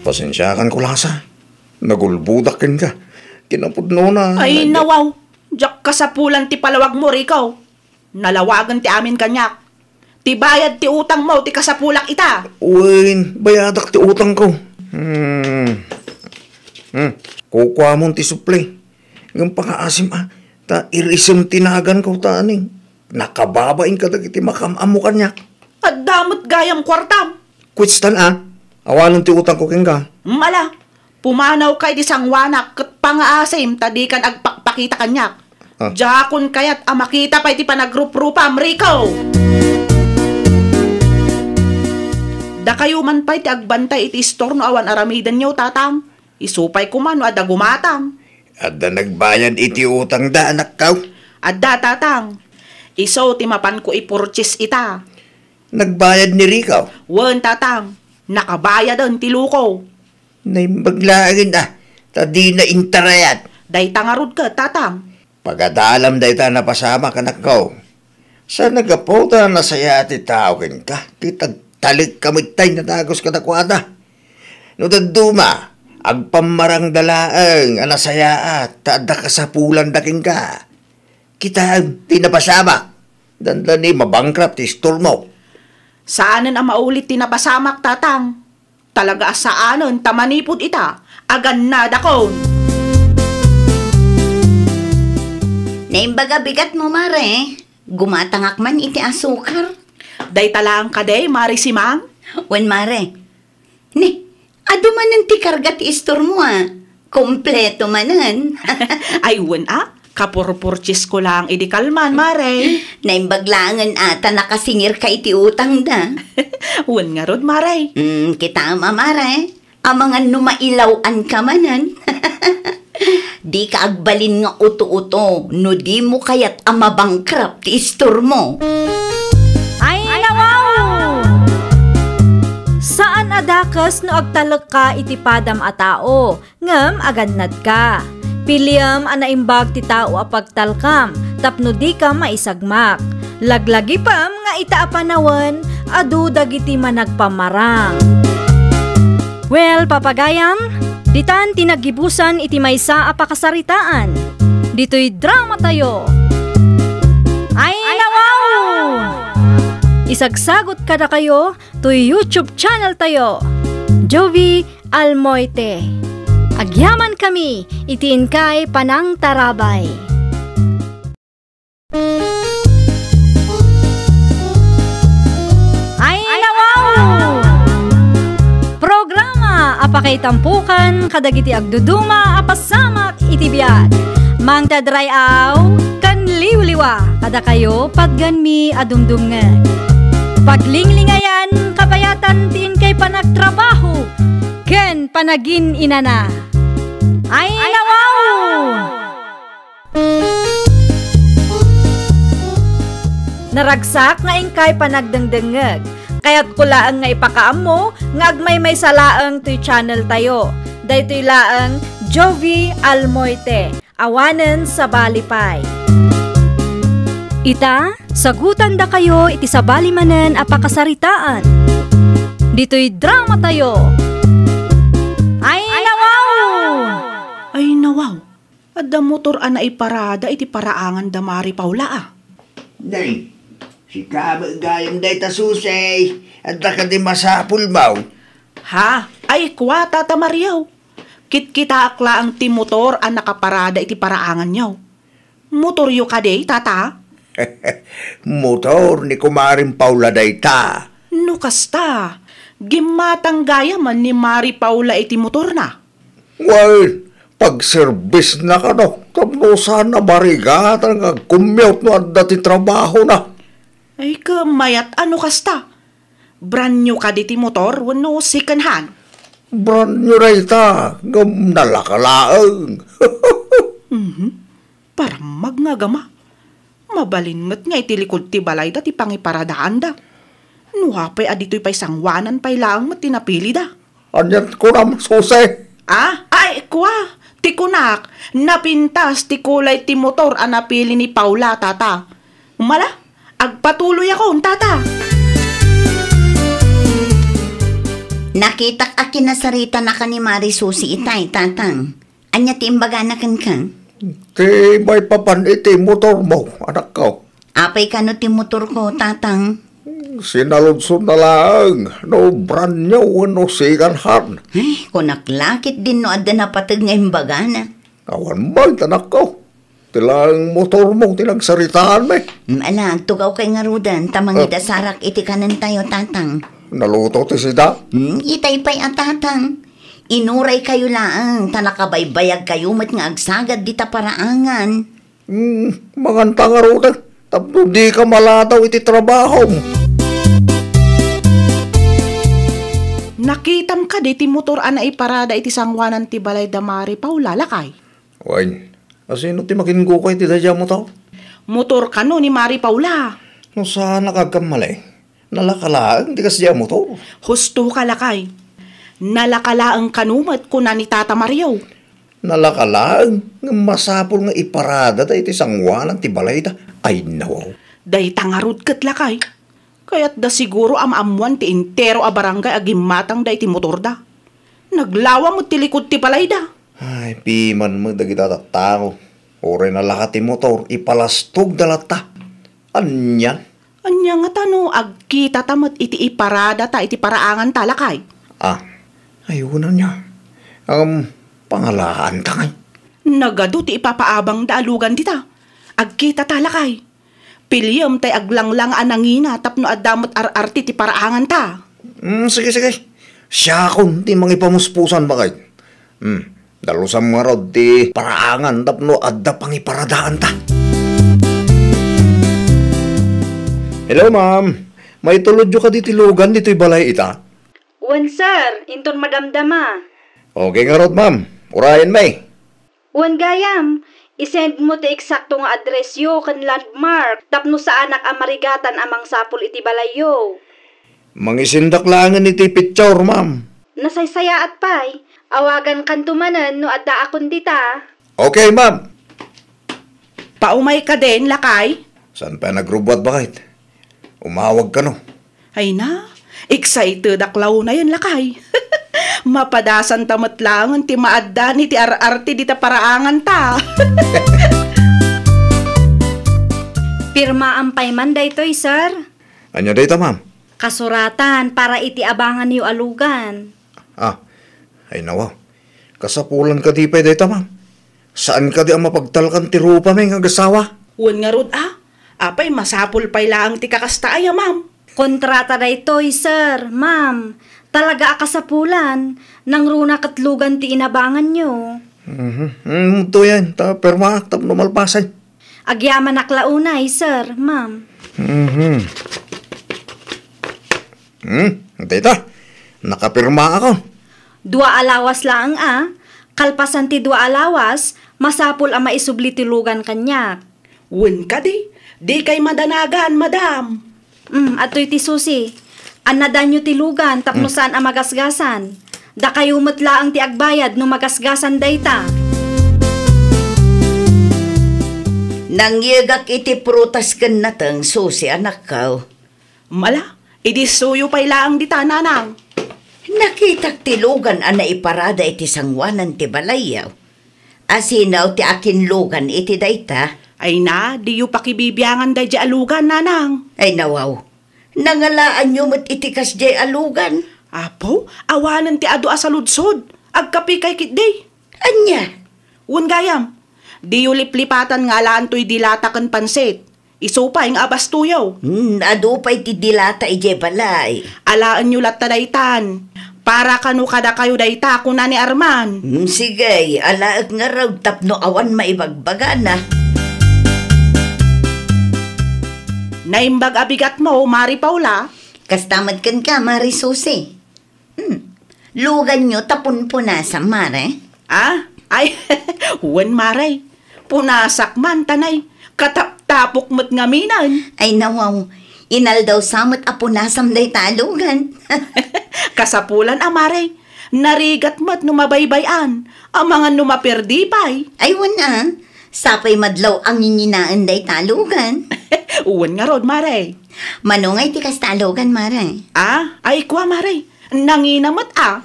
Pasensiakan, Kulasa. Nagulbodak kenka. Kinapudnona, Ay, na- nawaw. Diak kasapulan ti palawagmo, Rico. Nalawagen ti amin kaniak. Ti bayad ti utangmo ti kasapulak ita. Wen, bayadak ti utangko. Hmm. Hmm. Kukuamon ti supli. Ngem pangaasim a, ta irisem ti naganko ta aning nakababain kadagiti makam-ammo kaniak. Adda met gayam kuartam. Kuestan a, awanen ti utangko kenka. Mala, pumanawka iti sangoanak ket pangaasim ta dikan agpakpakita kaniak. Ah. Diakon kayat a makita pay ti panagruprupam, Rico! Dakayo man pay ti agbantay iti istor no awan aramidenyo, Tatang. Isu pay koma no adda gumatang. Adda nagbayad iti utangda, anakko? Adda, Tatang. Isu ti mapanko i-purchase ita. Nagbayad ni Rico? Wen, Tatang. Nakabayaden ti luko. Naimbag laengen a, ta dina intarayat. Dayta ngarud ket, Tatang. Pagadalam dayta a napasamak, anakko. Sa naggapu ta nasayaat ti tao kenka, ket agtalekka met tay nadagus kadakuada. No dadduma, agpammarangda laeng a nasayaat, ta adda kasapulanda kenka. Kitaem ti napasamak, dandani mabankrupt ti istormo. Saanen a maulit ti napasamak, Tatang. Talaga a saanen ta manipud ita, agannadakon. Naimbag a bigatmo, Mare. Gumatangak man iti asukar. Dayta laeng kadi, Mare Simang? Wen, Mare. Ni, adu manen ti karga ti istormo a. Kompleto manen. Ay, wen a, kapurpurchis ko lang idi kalman, Mare. Naimbag laengen a ta nakasingirka iti utangda. Wen ngarud, Mare. Mm, kitaem a, Mare. Amangan no mailaw-anka manen. Dika agbalin nga uto-uto no dimo kayat a mabankrupt ti istormo. Ay, nawaw! Saan a dakes no agtalekka iti padam a tao. Ngem agannadka. Piliem a naimbag ti tao a pagtalkam tapno dika maisagmak. Laglagipem nga ita a panawen, adu dagiti managpamarang. Well, papagayam, ditan ti naggibusan iti maysa a pakasaritaan. Ditoy dramatayo. Ay, nawaw! Sagsagut kadakayo toy YouTube channel tayo, Jovie Almoite. Agyamankami iti inkay panangtarabay. Ay, nawaw! Programa a pakaitampukan kadagiti agduduma a pasamak iti biag. Mangted ray-aw ken liwliwa kadakayo patgenmi a dumdumngeg. Paglinglingayan kabayatan ti inkay panagtrabaho ken panagin-inana. Ay, nawaw! Naragsak nga inkay panagdengdengngeg. Kayatko laeng nga ipakaammo nga agmaymaysa laeng toy channel tayo. Daytoy laeng Jovie Almoite, awanen sabali pay. Ita, sagutandakayo iti sabali manen a pakasaritaan. Ditoy drama tayo. Ay, nawaw! Ay, nawaw! Adda motor a naiparada iti paraangan da Mari Paula, a. Nay, sika met gayam dayta, Susi. Adda kadi masapulmo? Ha? Ay, kua, Tata Mario. Kitkitaak laeng ti motor a nakaparada iti paraanganyo. Motoryo kadi, Tata? Motor ni Kumaring Paula dayta. No kasta, gimmatang gayam ni Mari Paula iti motorna. Wen, pagserbisna kano, tapno saan a marigatan nga agcommute no adda ti trabahona. Ay, ket mayat a no kasta. Brand new kadi ti motor wenno second hand? Brand new dayta, ngem nalaka laeng. Mhm. Parammag nga agama. Mabalin met nga iti likud ti balayda ti pangiparadaanda. No apay a ditoy pay sanguanan pay laeng met ti napilida. Anian kunam, Susi? Ah? Ay, kua, ti kunak, napintas ti kulay ti motor a napili ni Paula, Tata. Umala, agpatuloyakon, Tata. Nakitak a kinasaritanaka ni Mari Susi itay, Tatang. Ania ti imbagana kenka? Ti maipapan iti motormo, anakko. Apay kano ti motorko, Tatang? Sinaludsodna laeng no brand new wenno second hand. Ay, kunak la ketdin no adda napateg nga imbagana. Awan met, anakko. Ti laeng motormo ti nagsaritaanmi. Mm, ala, agtugawkay ngaruden ta mangidasarak iti kanentayo, Tatang. Naluto ti sida? Hmm, itay pay a, Tatang. Inuraykayo laeng ta nakabaybayagkayo met nga agsagad dita paraangan. Hmm, manganta ngaruden tapno dika maladaw iti trabahom. Nakitam kadi ti motor a naiparada iti sanguanan ti balay da Mari Paula, lakay? Wen, asino ti makinkuko iti daydiay a motor? Motor kano ni Mari Paula. No saanak agkamali, nalaka laeng ti kasdiay a motor. Husto ka, lakay. Nalaka laeng kano met, kuna ni Tata Mario. Nalaka laeng, ngem masapul nga iparadada iti sanguanan ti balayda. Ay, nawaw. Dayta ngarud ket, lakay. Kayatda siguro a maammoan ti entero a barangay a gimmatangda iti motorda. Naglawa met ti likud ti balayda. Ay, piman met dagita tattao. Uray nalaka ti motor, ipalastogda latta. Anian? Ania ngata no agkitata met iti iparadata iti paraanganta, lakay? Ah, ayunan nia. Ngem, pangalaanta ngay. Nagadu ti ipapaabangda a lugan dita. Agkitata, lakay. Piliem tay aglanglang a nangina tapno adda met ar-arti ti paraanganta. Mm, sige, sige. Siakon ti mangipamuspusan, baket. Mm, dalusam ngarud ti paraangan tapno adda pangiparadaanta. Hello, ma'am. Maitulodyo kadi ti lugan ditoy balay ita? Wen, sir. Inton madamdama. Okay ngarud, ma'am. Urayenmi. Wen gayam, i-send mo ti eksakto nga addressyo ken landmark tapno saanak a marigatan a mangsapul iti balayyo. Mangisendak laengen iti picture, ma'am. Nasaysayaat pay. Awagankanto manen no addaakon dita. Okay, ma'am. Paumay kadin, lakay? Saan pay a nagrubbuat, baket? Umawag kano. Ay na, excited ak la unayen, lakay. Mapadasanta met laengen ti maaddan iti ar-arti dita paraanganta. Pirmaam pay man daytoy, sir? Ania dayta, ma'am? Kasuratan para iti abanganyo a lugan. Ah, ay nawa. Kasapulan kadi pay dayta, ma'am? Saan kadi a mapagtalkan ti rupami nga agasawa? Wen ngarud a, apay masapul pay laeng ti kakasta aya, ma'am? Kontrata daytoy, sir, ma'am. Talaga a kasapulan, nangruna ket lugan ti inabanganyo. Mhm. Mm, to yan. Ta, pirmaak tapno malpasen. Agyamanak la unay, sir, ma'am. Mhm. Hmm, dayta. Nakapirma ako. Dua a lawas laeng a. Kalpasan ti dua a lawas, masapul a maisubli ti lugan kaniak. Wen kadi, dikay madanagan, madam. Mm, adtoy ti susi. Annadanyo ti lugan tapno Mm. saan a magasgasan. Dakayo met laeng ti agbayad no magasgasan dayta. Nangyegak iti prutas ken nateng, susi, anakko. Mala, idi suyo pay laeng dita, nanang. Nakitak ti lugan a naiparada iti sangoanan ti balayyo. Asino ti akinlugan iti dayta? Ay na, diyo pakibibiangan daydiay a lugan, nanang. Ay nawaw. Nangalaanyo met iti kasdiay a lugan. Apo, awanen ti adu a saludsod. Agkapikay ketdi. Ania? Wen gayam, diyo liplipatan nga alaantoy dilata ken pansit. Isu pay nga abastoyo. Hmm, adu pay ti dilata idiay balay. Alaenyo latta daytan. Para kano kadakayo dayta, kuna ni Arman. Hmm, sige, alaek ngarud tapno awan maibagbagana. Naimbag a bigatmo, Mari Paula. Kasta met kenka, Mari Susi. Hmm. Luganyo ta punpunasam, Mare? Ah? Ay, wen, Mare. Punasak man, tanay. Kataptapok met ngaminen. Ay, nawaw. Inaldaw sa met a punasam dayta a lugan. Kasapulan a, Mare. Narigat met no mabaybay-an. Amangan no maperdi pay. Ay, wen a. Sapay madlaw a nginginaen dayta a lugan. Wen ngarud, Mare. Mano nga iti kasta a lugan, Mare? Ah? Ay, kua, Mare. Nangina met a.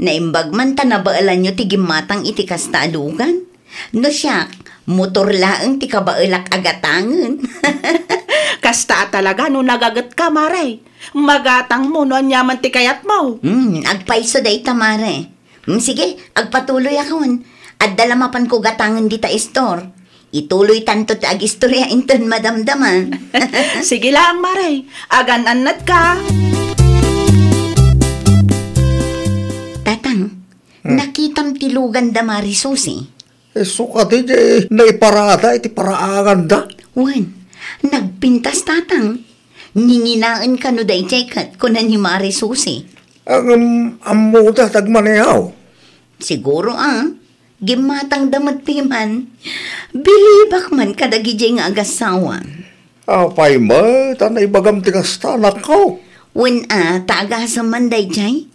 Naimbag man ta nabaelanyo ti gimmatang iti kasta a lugan. No siak, motor laeng ti kabaelak a gatangen. Kasta a talaga no nagagetka, Mare. Magatangmo no aniaman ti kayatmo. Hmm, agpayso dayta, Mare. Hmm, sige, agpatuloyakon. Adda la mapanko gatangen dita istor. Ituloytanto ti agistorya inton madamdama. Sige lang, Mare. Agan-annadka. Tatang, Hmm. nakitam ti lugan da Mari Susi? Isu kadi diay naiparada iti paraanganda? Wen, nagpintas, Tatang. Nginginaen kano daydiay ket kuna ni Mari Susi. Ngem ammoda ti agmaneaw? Siguro a. Gimmatangda met piman. Bilibak man kadagidiay nga agassawa. Apay met a naibagam ti kasta, anakko? Wen a, ta agasem man daydiay.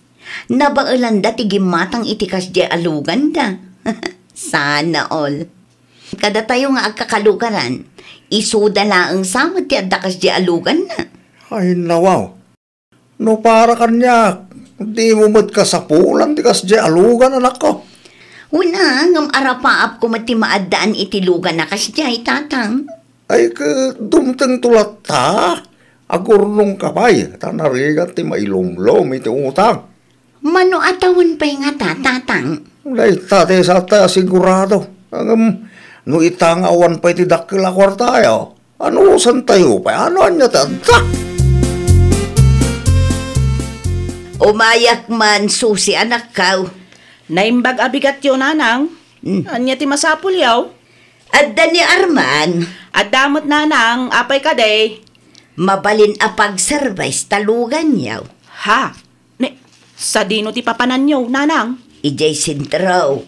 Nabaelanda ti gimmatang iti kasdiay a luganda. Sana all. Kadatayo nga agkakalugaran, isuda laeng sa met ti adda kasdiay a luganna. Ay, nawaw. No para kaniak, dimo met kasapulan ti kasdiay a lugan, anakko. Wen a, ngem arapaapko met ti maaddaan iti lugan a kasdiay, Tatang. Ay, ket dumtengto latta. Agurnongka pay, ta narigat ti mailumlom iti utang. Mano a tawen pay ngata, Tatang? Dayta ti satta a sigurado. Ngem, no ita nga awan pay ti dakkel a kuartayo, anusantayo pay? Ano ania ti adda? Umayak man, Susi, anakkaw. Naimbag a bigatyo, Nanang. Hmm. Ania ti masapulyo? Adda ni Arman. Adda met, Nanang. Apay kadi? Mabalin a pagservice ta luganyo. Ha? Ne, sadino ti papananyo, Nanang? Idiay sentro.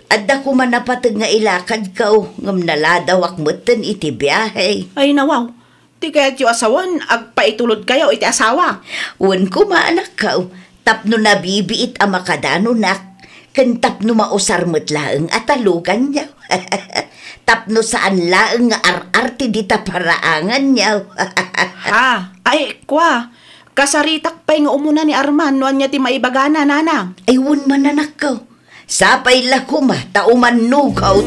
Adda koma napateg nga ilakadko, ngem naladawak metten iti biahe. Ay, nawaw. Ti kayatyo a sawen, agpaitulodkayo iti asawa. Wen koma, anakko, tapno nabibiit a makadanonak, ken tapno mausar met laeng a ta luganyo. Tapno saan laeng nga ar-ar ti dita paraanganyo. Ha? Ay, kua, kasaritak pay nga umuna ni Arman no ania ti maibagana, Nanang. Ay, wen man, anakko. Sapay la koma ta umannogak.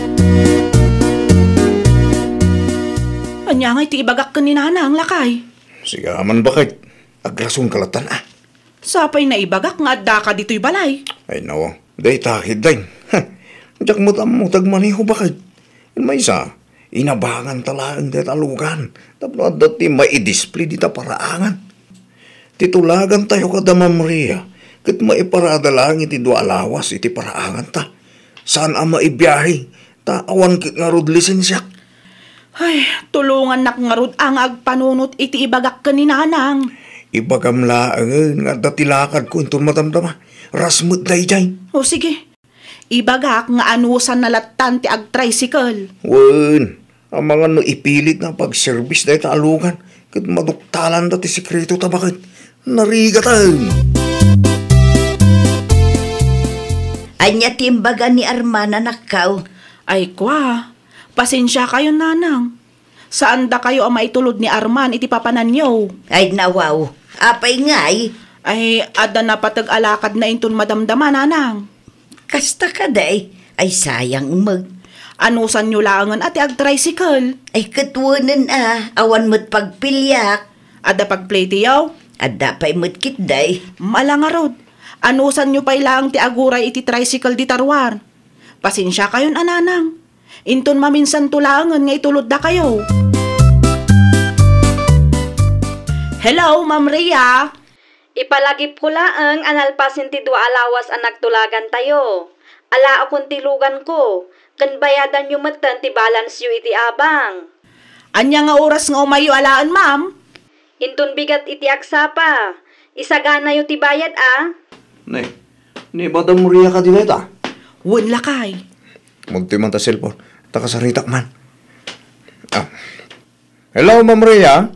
Ania ngay ti ibagak ken ni Nanang, lakay? Sika man, baket. Agrasonka lattan, a. Sapay naibagak nga addaka ditoy balay. Ay, nawa. Dayta ketdin. Diak met ammo ti agmaneho, baket. Maysa, inabanganta laeng dayta a lugan tapno adda ti maidisplay dita paraangan. Ti tulagantayo kada Ma'am Rhea, ket maiparada laeng iti dua a lawas iti paraanganta. Saan a maibiahe, ta awan ket ngarud lisensiak. Ay, tulongannak ngarud a nga agpanunot iti ibagak ken ni Nanang. Ibagam laengen nga adda ti lakadko inton madamdama. Ras met daydiay. O sige, ibagak nga anusanna lattan ti agtricycle. Wen, amangan no ipilit nga pagserbis dayta a lugan, ket maduktalanda ti sekretota, baket. Narigatan. Ania ti imbaga ni Arman, anakko? Ay, kua, pasensiakayon, Nanang. Saandakayo a maitulod ni Arman iti papananyo. Ay, nawaw. Apay ngay? Ay, adda napateg a lakadna inton madamdama, Nanang. Kasta kadi? Ay, sayang met. Anusanyo laengen a ti agtricycle? Ay, ket wenen a, awan met pagpiliak. Adda pagplitiyo? Adda pay met ketdi. Mala ngarud, anusanyo pay laeng ti aguray iti tricycle dita ruar. Pasensiakayon a, Nanang. Inton maminsanto laengen nga ituloddakayo. Hello, Ma'am Rhea. Ipalagipko laeng a nalpasen ti dua a lawas a nagtulagantayo. Alaekon ti luganko, ken bayadanyo metten ti balanceo iti abang. Ania nga oras nga umayyo alaen, ma'am? Inton bigat iti agsapa, isaganayo ti bayad, a? Ne, ni Madam Maria kadi dayta? Wen, lakay. Magtoy man ta cellphone, ta kasaritak man. Ah. Hello, Ma'am Maria?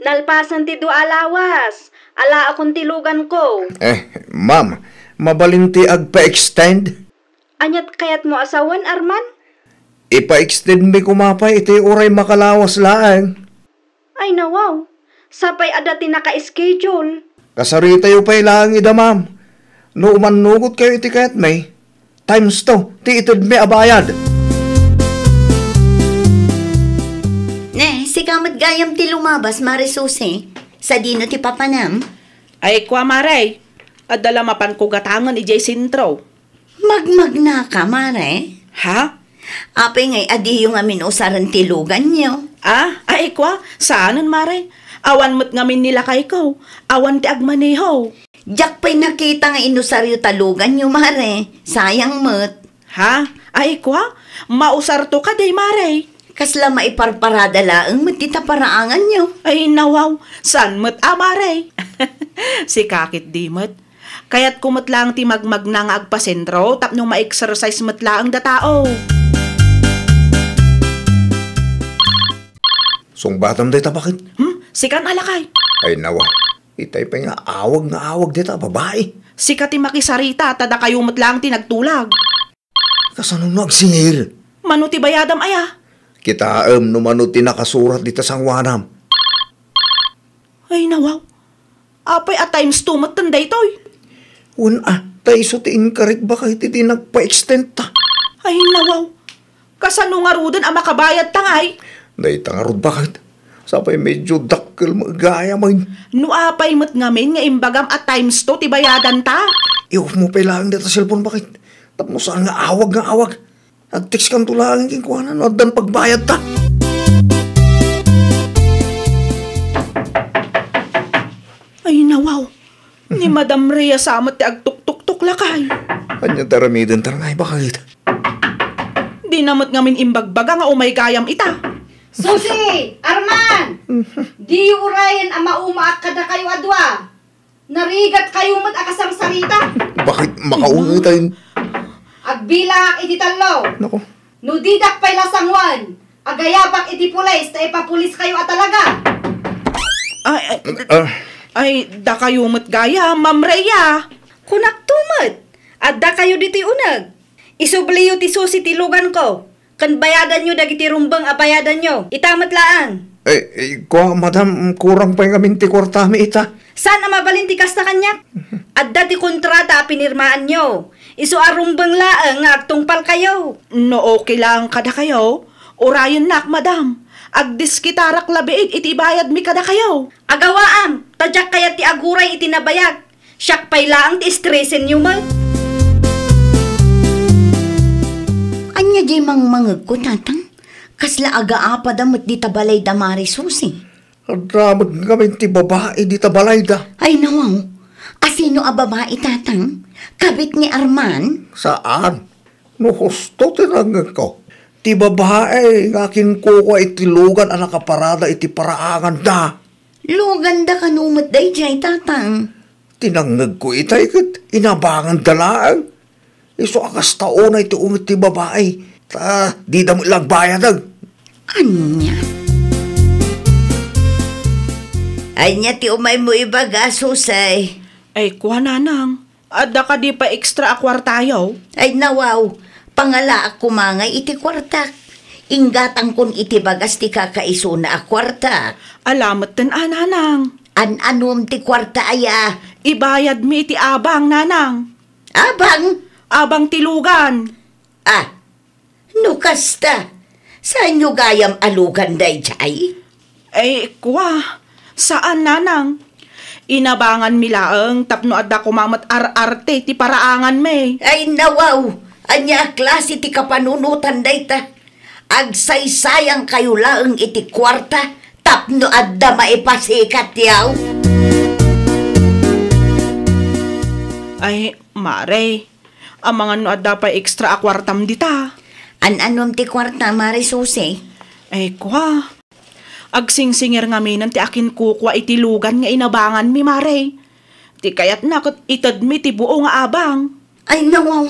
Nalpasen ti dua a lawas. Alaekon ti luganko. Eh, ma'am, mabalin ti agpa-extend? Aniat kayatmo a sawen, Arman? Ipa-extend mi koma pay iti uray makalawas laeng. Ay, nawaw. Sapay adda ti naka-schedule. Kasaritayo pay laeng ida, ma'am. No umannugotkayo iti kayatmi, times two ti itedmi a bayad. Ne, sika met gayam ti lumabas, Mare Susi. Sadino ti papanam? Ay, kua, Mare. Adda la mapanko gatangen idiay sentro. Magmagnaka, Mare? Ha? Apay ngay a diyo ngamin usaren ti luganyo? Ah, ay, kua, saanen, Mare. Awan met ngamin ni lakayko. Awan ti agmaneho. Diak pay nakita nga inusaryo ta luganyo, Mare. Sayang met. Ha? Ay, kua, mausarto kadi, Mare. Kasla maiparparada laeng met ti taparaanganyo. Ay, nawaw, saan met a, Mare? Sika ketdi met. Kayatko met laeng ti magmagna nga agpasentro tapno ma-exercise met laeng da tao. Sungbatam dayta, baket. Hmm? Sikan a lakay? Ay, nawa. Itay pay nga awag nga awag dayta a babai. Sika ti makisarita, ta dakayo met laeng ti nagtulag. Kasano no agsingir? Mano ti bayadam aya? Kitaem no mano ti nakasurat dita sanguanam. Ay, nawaw. Apay a times two metten daytoy? Wen a, ta isu ti inkarik baket iti nagpa-extend ta. Ay, nawaw. Kasano ngaruden a makabayad ta ngay? Dayta ngarud baket. Sapay medyo dakkel met gayam. No apay met ngamin nga imbagam a times two ti bayadan ta? I-off mo pay laeng dayta cellphone, baket. Tapno saan nga awag nga awag. Agtext kanto laeng kenkuana no addan pagbayad ta. Ay, nawaw. Ni Madam Rhea sa met ti agtuktuktok, lakay. Ania ti aramiden ta ngay, baket? Dina met ngamin imbagbaga nga umay gayam ita. Susi! Arman! Diyo urayen a maumaak kadakayo a dua. Narigatkayo met a kasarsarita. Baket makaunay tayo? Agbilak iti tallo. Nako. No didak pay la sanguan, agayabak iti pulis ta ipapuliskayo a talaga. Ay, ay, Ah. ay, dakayo met gayam, Ma'am Rhea. Kunakto met, addakayo ditoy uneg. Isubliyo ti Susi ti luganko, ken bayadanyo dagiti rumbeng a bayadanyo. Ita met laeng. Eh, eh, kua, madam, kurang pay ngamin ti kuartami ita. Saan a mabalin ti kasta kaniak? Adda ti kontrata a pinirmaanyo. Isu a rumbeng laeng nga agtungpalkayo. No okay laeng kadakayo, urayennak, madam. Agdiskitarak labiit iti ibayadmi kadakayo. Agawaam, ta diak kayat ti aguray iti nabayag. Siak pay laeng ti estresenyo met. Ania diay mangmangegko, Tatang? Kasla agaapada met dita balayda, Mari Susi? Adda met ngamin ti babai dita balayda. Ay, nawaw. Asino a babai, Tatang? Kabit ni Arman? Saan. No husto ti nangngegko, ti babai nga akinkukua iti lugan a nakaparada iti paraanganda. Luganda kano met daydiay, Tatang? Ti nangngegko itay ket inabanganda laeng. Isu a kasta unay ti unget ti babai, ta dida met la agbayadeg. Ania? Ania ti umaymo ibaga, Susay? Ay, kua, Nanang. Adda kadi pay extra a kuartayo? Ay, nawaw, pangalaak koma ngay iti kuartak. Inggatangkon iti bagas ti kakaisuna a kuartak. Ala metten a, Nanang. An-anom ti kuarta aya? Ibayadmi iti abang, Nanang. Abang? Abang ti lugan. Ah, no kasta, saanyo gayam a lugan daydiay? Ay, kua, saan, Nanang. Inabanganmi laeng tapno adda koma met ar-arte ti paraanganmi. Ay, nawaw, ania a klase ti kapanunotan dayta? Agsaysayangkayo laeng iti kuarta tapno adda maipasikatyo. Ay, Mare, amangan no adda pay extra a kuartam dita. An-anom ti kuarta, Mare Susi? Ay, kua. Agsingsingir ngaminen ti akinkukua iti lugan nga inabanganmi, Mare. Ti kayatna ket itedmi ti buo nga abang. Ay, nawaw.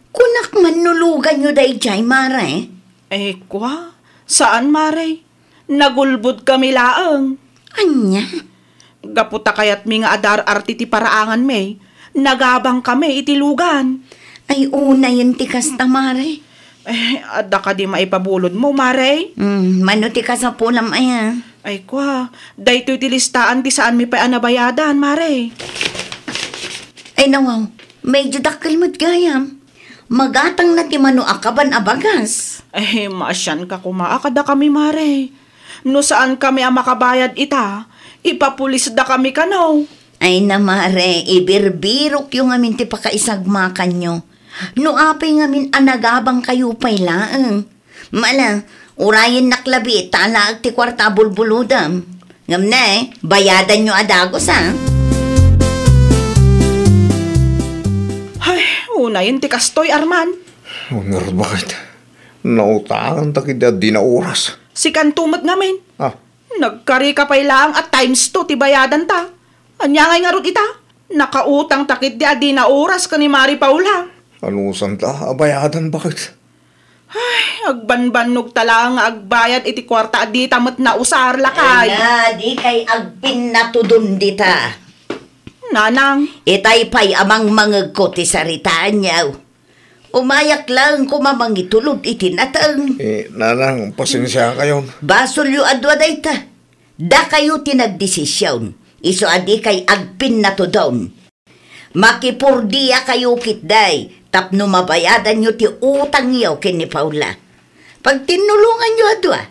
Kunak man no luganyo daydiay, Mare. Ay, kua. Saan, Mare. Nagulbodkami laeng. Ania? Gapu ta kayatmi nga adar-arte ti paraanganmi, nagabangkami iti lugan. Ay, unayen ti kasta, Mare. Eh, adda kadi maipabulodmo, Mare? Hmm, mano ti kasapulam aya? Ay, kua, daytoy ti listaan ti saanmi pay a nabayadan, Mare. Ay, nawaw, medyo dakkel met gayam. Magatangna ti mano a kaban a bagas. Eh, maasianka koma a kadakami, Mare. No saankami a makabayad ita, ipapulisdakami kano. Ay na, Mare, ibirbirokyo ngamin ti pakaisagmakanyo. No apay ngamin a nagabangkayo pay laeng. Mala, urayennak labi ta alaek ti kuarta a bulbulodam. Ngem ne, bayadanyo a dagus, a. Ay, unayen ti kastoy, Arman. Ngarud, bakit? Nautanganta ketdi a dina oras. Sikanto met ngamin. Ah. Nagkarika pay laeng a times two ti bayadanta. Ania ngay ngarud ita? Nakautangta ketdi a dina oras ken ni Mari Paula. Anusanta a bayadan, bakit? Ay, agbanbannogta laeng nga agbayad iti kuarta a dita met nausar, lakay. Ay na, dikay agpinnatudon dita. Nanang. Itay pay a mangmangegko ti saritaanyo. Umayak laeng koma mangitulod iti nateng. Eh, Nanang, pasensiakayon. Basolyo a dua dayta. Dakayo ti nagdesision. Isu a dikay agpinnatudon. Makipurdiakayo ketdi tapno mabayadanyo ti utangyo ken ni Paula. Pagtinnulonganyo a dua.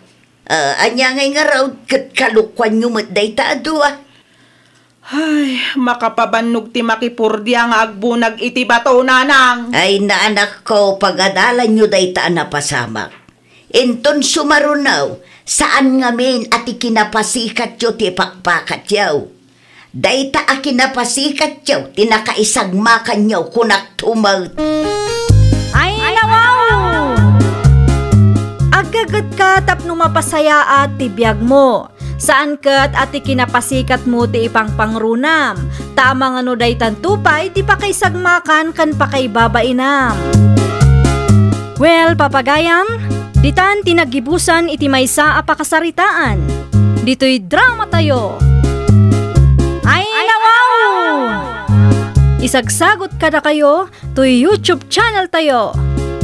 Ah, ania ngay ngarud ket kalokuanyo met dayta a dua? Ay, makapabannog ti makipurdia nga agbunag iti bato, Nanang. Ay, na, anakko, pagadalanyo dayta a napasamak. Inton sumaruno, saan ngamin a ti kinapasikatyo ti ipakpakatyo. Dayta a kinapasikatyo ti nakaisagmakanyo, kunak tumet. Ay, nawaw! Aggagetka tapno mapasayaat ti biagmo. Saan ket a ti kinapasikatmo ti ipangpangrunam, ta amangan no daytanto pay ti pakaisagmakan ken pakaibabainam. Well, papagayam, ditan ti naggibusan iti maysa a pakasaritaan. Ditoy dramatayo. Ay, nawaw! Isagsagot kadakayo toy YouTube channel tayo,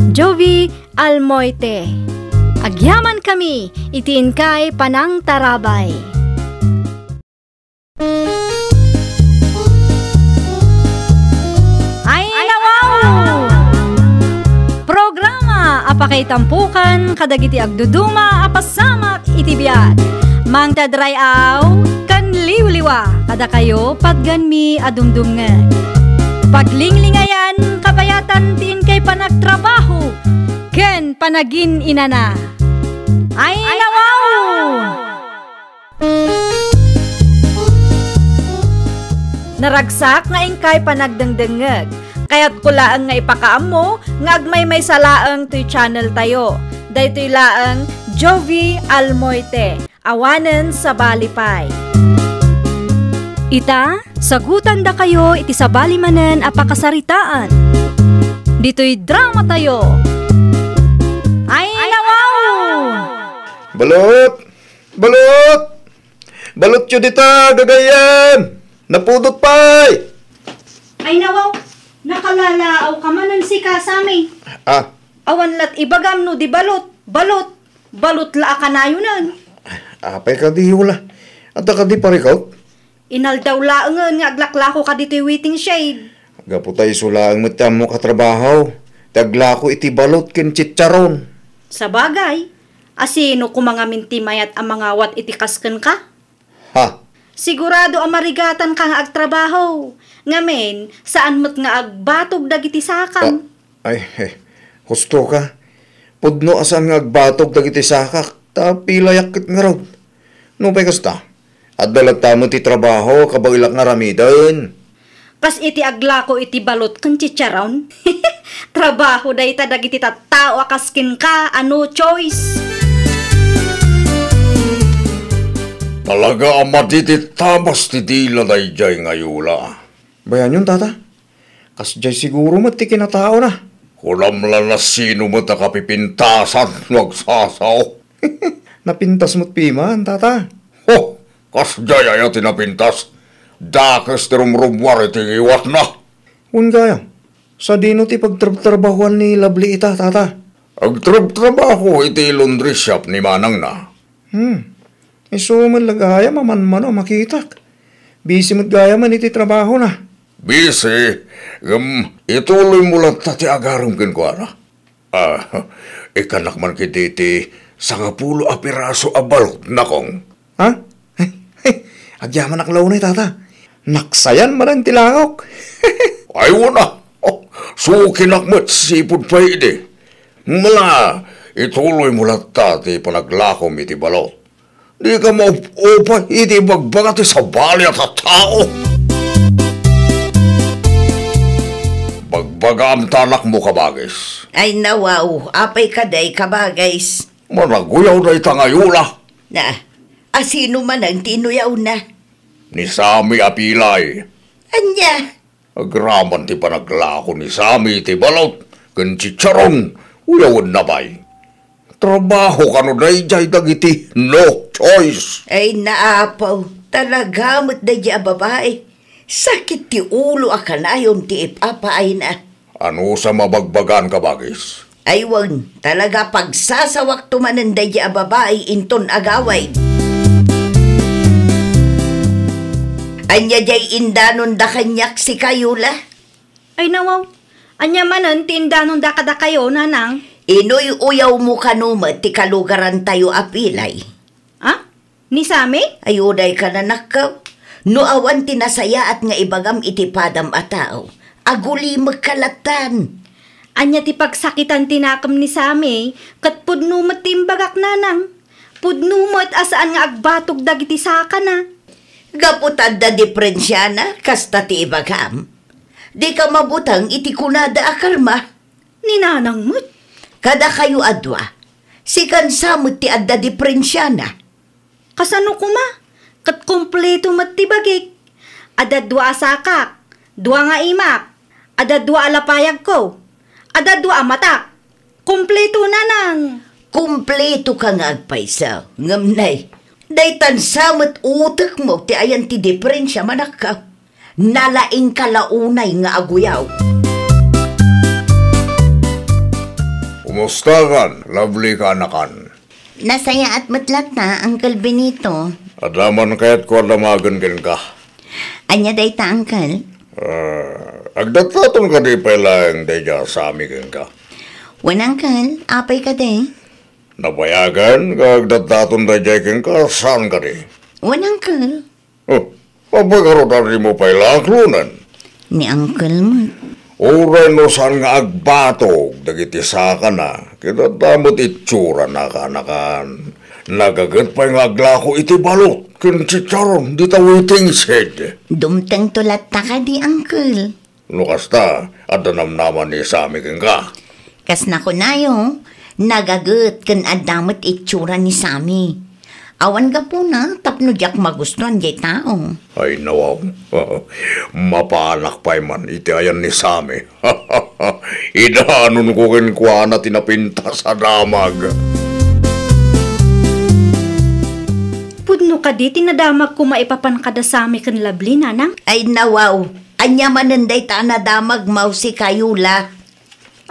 Jovi Almoite. Agyamankami iti inkay panangtarabay. Ay, nawaw! Programa a Kaitampukan kadagiti agduduma a pasamak iti biag. Mangted ray-aw ken liwliwa kadakayo patgenmi a dumdumngeg. Paglinglingayan, kabayatan ti inkay panagtrabaho ken panagin-inana. Ay, nawaw! Naragsak nga inkay panagdengdengngeg. Kayatko laeng nga ipakaammo nga agmaymaysa laeng toy channel tayo. Daytoy laeng Jovi Almoite, awanen sabali pay. Ita, sagutandakayo iti sabali manen a pakasaritaan. Ditoy drama tayo. Ay, nawaw! Balut! Balut! Balutyo dita, gagayyem! Napudot pay! Ay, nawaw! Nakalalaawka manen sika, Sammy. Ah. Awan lat ibagam no di balut, balut, balut la a kanayonen. Apay kadi, Yola? Adda kadi parikut? Inaldaw laengen nga aglaklako ka ditoy waiting shed. Gapu ta isu laeng met ti ammok a trabaho, ti aglako iti balut ken chicharon. Sabagay, asino koma ngamin ti mayat a mangawat iti kas kenka? Ha? Sigurado a marigatanka nga agtrabaho. Ngamin, saan met nga agbatog dagiti sakam. Ah, ay, eh, husto ka. Pudno a saan nga agbatog dagiti sakak, ta pilayak ket ngarud. Nupay kasta, adda latta met ti trabaho a kabaelak nga aramiden. Kas iti aglako iti balut ken chicharon. Trabaho dayta dagiti tattao a kas kenka a no choice. Talaga a madi ti tabas ti dila daydiay nga Yola. Bayanyon, tata. Kasdiay siguro met ti kinataona. Kunam la, nasino met a kapipintasan no agsasao? Napintas met piman, tata. Ho! Kasdiay aya ti napintas? Dakes ti rumrumuar iti ngiwatna. Wen gayam, sadino ti pagtrabtrabahoan ni Lovely ita, tata? Agtrabtrabaho iti laundry shop ni manangna. Hmm. Isu met la gayam a manmano a makitak. Busy met gayam iti trabahona. Busy? Ngem ituloymo latta ti agarem kenkuana. Ah, ikkanak man ketdi ti sangapulo a piraso a balut, nakong. Ha? Agyamanak la unay, tata. Naksayan manen ti langok. Ay, wen a. Oh, sukinak met sipud pay idi. Mala, ituloymo latta ti panaglakom iti balut. Dika maup-upay iti ibagbaga ti sabali a tattao. Bagbagaam ta anakmo, kabagis. Ay, nawaw, apay kadi, kabagis? Managuyaw dayta nga Yola. Na, asino manen ti inuyawna? Ni Sammy a pilay. Ania? Agraman ti panaglako ni Sammy iti balut ken chicharon, uyawenna pay. Trabaho kano daydiay dagiti no choice. Ay, naapaw, talaga met daydiay a babai. Sakit ti ulo a kanayon ti ipapaayna. Anusam a bagbagaan, kabagis? Ay wen, talaga pagsasawakto manen daydiay a babai inton agawid. Ania diay indanonda kaniak sika, Yola? Ay nawaw, ania manen ti indanonda kadakayo, nanang? Inuy-uyawmo kano met ti kalugarantayo a pilay. Ah? Ni Sammy? Ay, uray ka, nanakkaw. No awan ti nasayaat nga ibagam iti padam a tao, agulimekka lattan. Ania ti pagsakitan ti nakem ni Sammy, ket pudno met ti imbagak, nanang. Pudno met a saan nga agbatog dagiti sakana. Gapu ta adda diferensiana, kasta ti ibagam. Dika mabuteng iti kunada a kalma. Ni nanang met. Kadakayo a dua, sikan sa met ti adda diferensiana. Kasano koma? Ket kompleto met ti bagik. Adda dua a sakak, dua nga imak, adda dua a lapayagko, adda dua a matak. Kompleto, nanang. Kompleto ka nga agpayso, ngem nay, daytan sa met utekmo ti ayan ti diferensia, manakkaw. Nalaingka la unay nga aguyaw. Kumusta kan, Lovely, kaanakan? Nasayaat met latta, Uncle Benito. Adda man kayatko a damagen kenka. Ania dayta, Uncle? Ah, agdatdaton kadi pay laeng daydiay a Sammy kenka? Wen, Uncle, apay kadi? Nabayagen nga agdatdaton daydiay kenka, saan kadi? Wen, Uncle. Oh, apay garud a dimo pay la aklonen? Ni Uncle met. Uray no saan nga agbatog dagiti sakana, ket adda met itsurana, kaanakan. Nagaget pay nga aglako iti balot ken chicharon dita waiting shed. Dumtengto latta kadi, Uncle? No kasta, adda namnama ni Sammy kenka? Kas nakunayo, nagaget ken adda met itsura ni Sammy. Awan gapuna tapno diak magustuan diay tao. Ay, nawaw. Mapaanak pay man iti ayan ni Sammy. Idanonko kenkuana ti napintas a damag. Pudno kadi ti nadamagko maipapan kada Sammy ken Lovely, nanang? Ay, nawaw. Ania manen dayta a nadamag, Mausi, kayo la?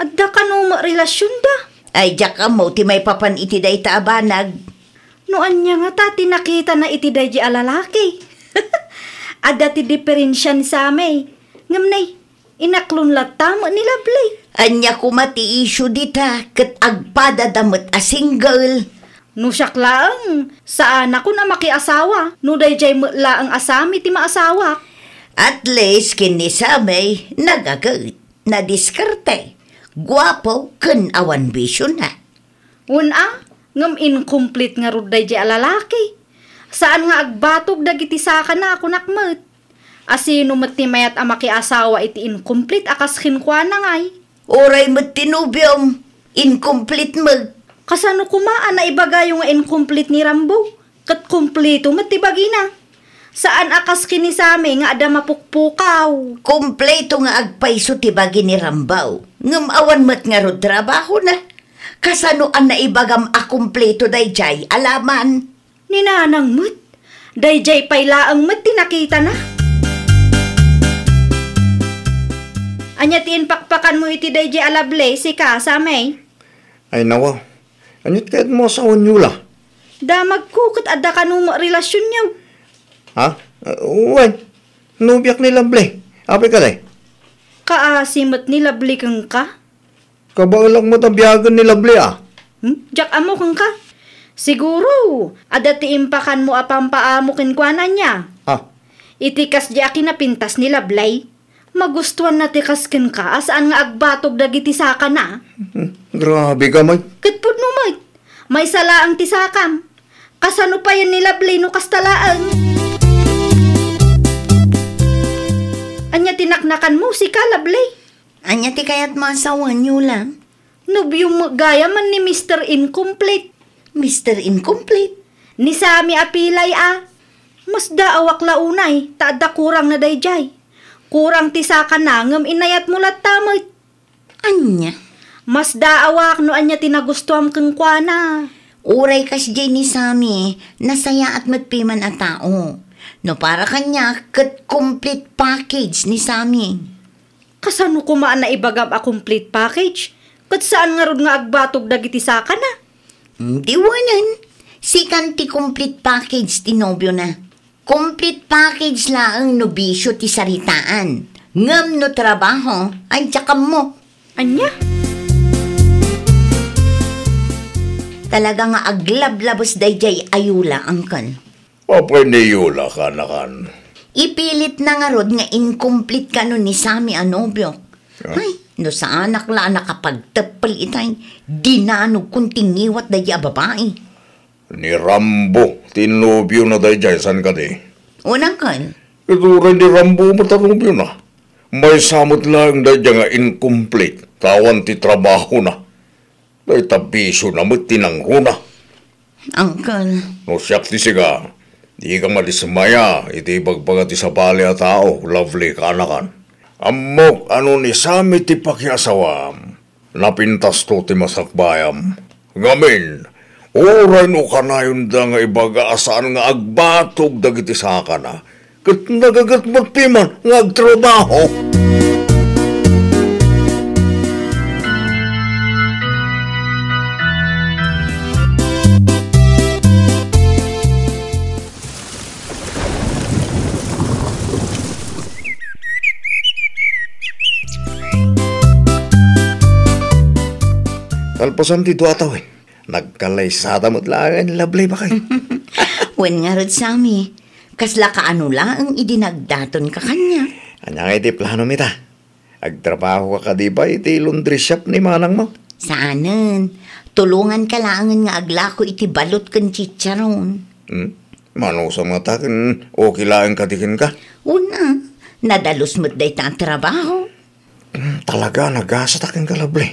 Adda kano met relasionda? Ay, diak ammo ti maipapan iti dayta a banag. No ania ngata ti nakitana iti daydi a lalaki? Adda ti diferensia ni Sammy. Ngem nay, inaklon latta met ni Lovely. Ania koma ti issue dita ket agpadada met a single? No siak laeng, saanakon a makiasawa no daydiay met laeng a Sammy ti maasawak. At least ken ni Sammy, nagaget, nadiskarte, guapo, ken awan bisiona. Wen a, ngem incomplete ngarud daydiay a lalaki. Saan nga agbatog dagiti sakana, kunak met. Asino met ti mayat a makiasawa iti incomplete a kas kenkuana ngay? Uray met ti nobiom, incomplete met. Kasano koma a naibagayo nga incomplete ni Rambo? Ket kompleto met ti bagina. Saan a kas ken ni Sammy nga adda mapukpukaw. Kompleto nga agpayso ti bagi ni Rambo. Ngem awan met ngarud trabahona. Kasano a naibagam a kompleto daydiay a laman? Ni nanang met, daydiay pay laeng met ti nakitana. Ania ti impakpakanmo iti daydiay a Lovely, sika, Sammy? Ay, nawa. Ania ti kayatmo a sawen, Yola? Damagko ket adda kano met relasionyo. Ha? Uh, wen. Nobiak ni Lovely. Apay kadi? Kaasi met ni Lovely kenka? Kabaelak met a biagen ni Lovely, a. Hmm? Diak ammo kenka. Siguro, adda ti impakanmo a pampaamo kenkuana, ania? Ah. Iti kasdi a kinapintas ni Lovely, magustuanna ti kas kenka a saan nga agbatog dagiti sakana. Hmm, grabe ka, May. Ket pudno met, maysa laeng ti sakam. Kasano payen ni Lovely no kasta laeng? Ania ti naknakanmo, sika, Lovely? Ania ti kayatmo a sawen, Yola? Nobiom met gayam ni Mister Incomplete. Mister Incomplete? Ni Sammy a pilay a. Masdaawak la unay, ta adda kurangna daydiay. Kurang ti sakana ngem inayatmo latta met. Ania? Masdaawak no ania ti nagustuam kenkuana. Uray kasdiay ni Sammy, nasayaat met piman a tao. No para kaniak, ket complete package ni Sammy. Kasano koma a naibagam a complete package? Ket saan ngarud nga agbatog dagiti sakana? Di wanen, sikan ti complete package ti nobiona. Complete package laeng no bisio ti saritaan. Ngem no trabaho, ay diak ammo. Ania? Talaga nga aglablabes daydiay a Yola, Uncle. Apay ni Yola, kaanakan? Ipilitna ngarud nga incomplete kano ni Sammy a nobiok. Ah? Ay, no saanak la a nakapagteppel itay, dinanogkon ti ngiwat daydiay a babai. Ni Rambo ti nobiona daydiay, saan kadi? Unang kan? Ket uray ni Rambo met a nobiona. Maysa met laeng daydiay nga incomplete, ta awan ti trabahona. Dayta bisiona met ti nangruna. Uncle. No siak ti sika, dika madismaya iti ibagbaga ti sabali a tao, Lovely, kaanakan. Ammok a no ni Sammy ti pakiasawam, napintasto ti masakbayam. Ngamin, uray no kanayonda nga ibaga a saan nga agbatog dagiti sakana, ket nagaget met piman nga agtrabaho. Kalpasan ti duatawen, nagkalaysada met laeng ni Lovely, baket. Wen ngarud, Sammy, kasla kaano laeng idi nagdatonka kaniak? Ania ngay ti plano mi ta? Agtrabahoka kadi ba iti laundry shop ni manangmo? Saanen. Tulonganka laengen nga aglako iti balot ken chicharon. Hmm? Manusam ngata ken okay laeng kadi kenka? Una, nadalus met dayta a trabaho. Hmm, talaga, nagasat a kenka, Lovely.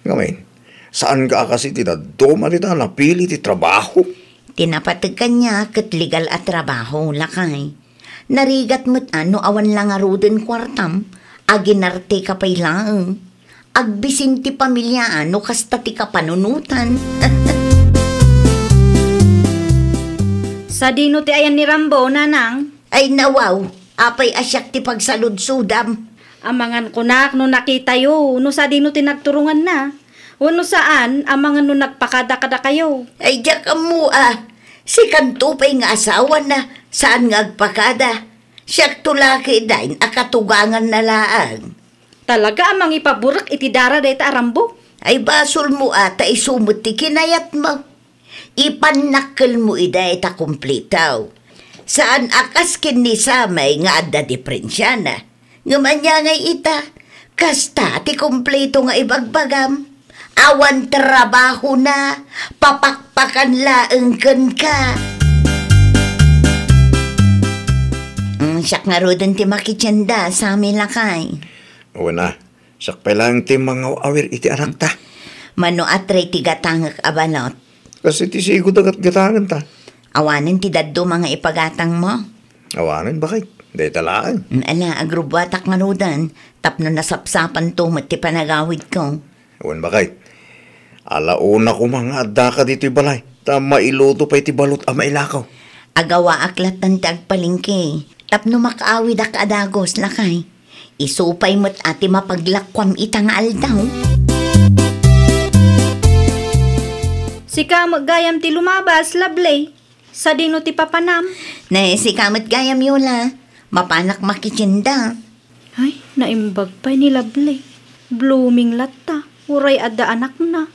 Ngamin, saanka a kas iti dadduma dita a napili ti trabaho? Ti napateg kaniak ket legal a trabaho, lakay. Narigat met a no awan la ngaruden kuartam, aginarteka pay laeng. Agbisin ti pamilia a no kasta ti kapanunotan. Sadino ti ayan ni Rambo, nanang? Ay, nawaw, apay a siak ti pagsaludsodam? Amangan kunak no nakitayo, no sadino ti nagturonganna. Wenno saan, amangan no nagpakada kadakayo. Ay, diak ammo a. Sikanto pay nga asawana, saan nga agpakada. Siakto la ketdin a katuganganna laeng. Talaga a mangipaburek iti dara dayta a Rambo. Ay, basolmo a ta isu met ti kinayatmo. Ipannakkelmo ida ta kumpleto. Saan a kas ken ni Sammy nga adda diperensiana. Ngem ania ngay ita? Kasta ti kumpleto nga ibagbagam. Awan trabahona, papakpakan laeng kenka. Mm, siak ngaruden ti makitienda, Sammy, lakay. Wen a, siak pay laeng ti mangaw-awir iti anakta. Mano a tre ti gatangek a balot? Kas iti sigo da gatgatangenta. Awanen ti dadduma nga ipagatangmo? Awanen, baket. Dayta laeng. Mm, ala, agrubbuatak ngaruden, tapno nasapsapanto met ti panagawidko. Wen, baket. Ala, una koma nga addaka ditoy balay, ta mailuto pay ti balot a mailakaw. Agawaak lattan ti agpalengke, tapno makaawidak a dagus, lakay. Isu pay met a ti mapaglakuam ita nga aldaw. Sika met gayam ti lumabas, Lovely. Sadino ti papanam? Ne, sika met gayam, Yola. Mapanak makitienda. Ay, naimbag pay ni Lovely. Blooming latta, uray adda anakna.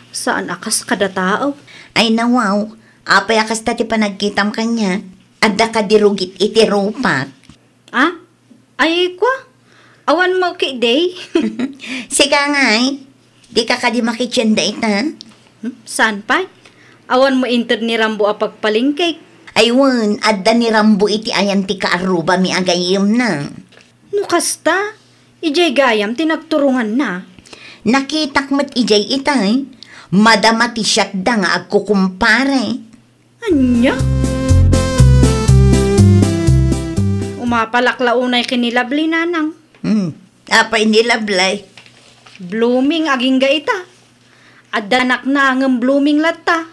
Saan a kas kada tao. Ay, nawaw. Apay a kasta ti panagkitam kaniak? Adda kadi rugit iti rupak? Ah? Ay, kwa? Awan mo ki day? Sika ngay, dika kadi makitienda ita? Hmm, saan pay? Awan mo inted ni Rambo a pagpalengkek? Ay wen, adda ni Rambo iti ayan ti kaarrubami a gayyemna. No kasta, idiay gayam ti nagturonganna. Nakitak met idiay itay. Madama ti siatda nga agkukumpare. Ania? Umapalak la unay ken ni Lovely, nanang. Hmm. Apay ni Lovely? Blooming agingga ita. Adda anakna ngem blooming latta.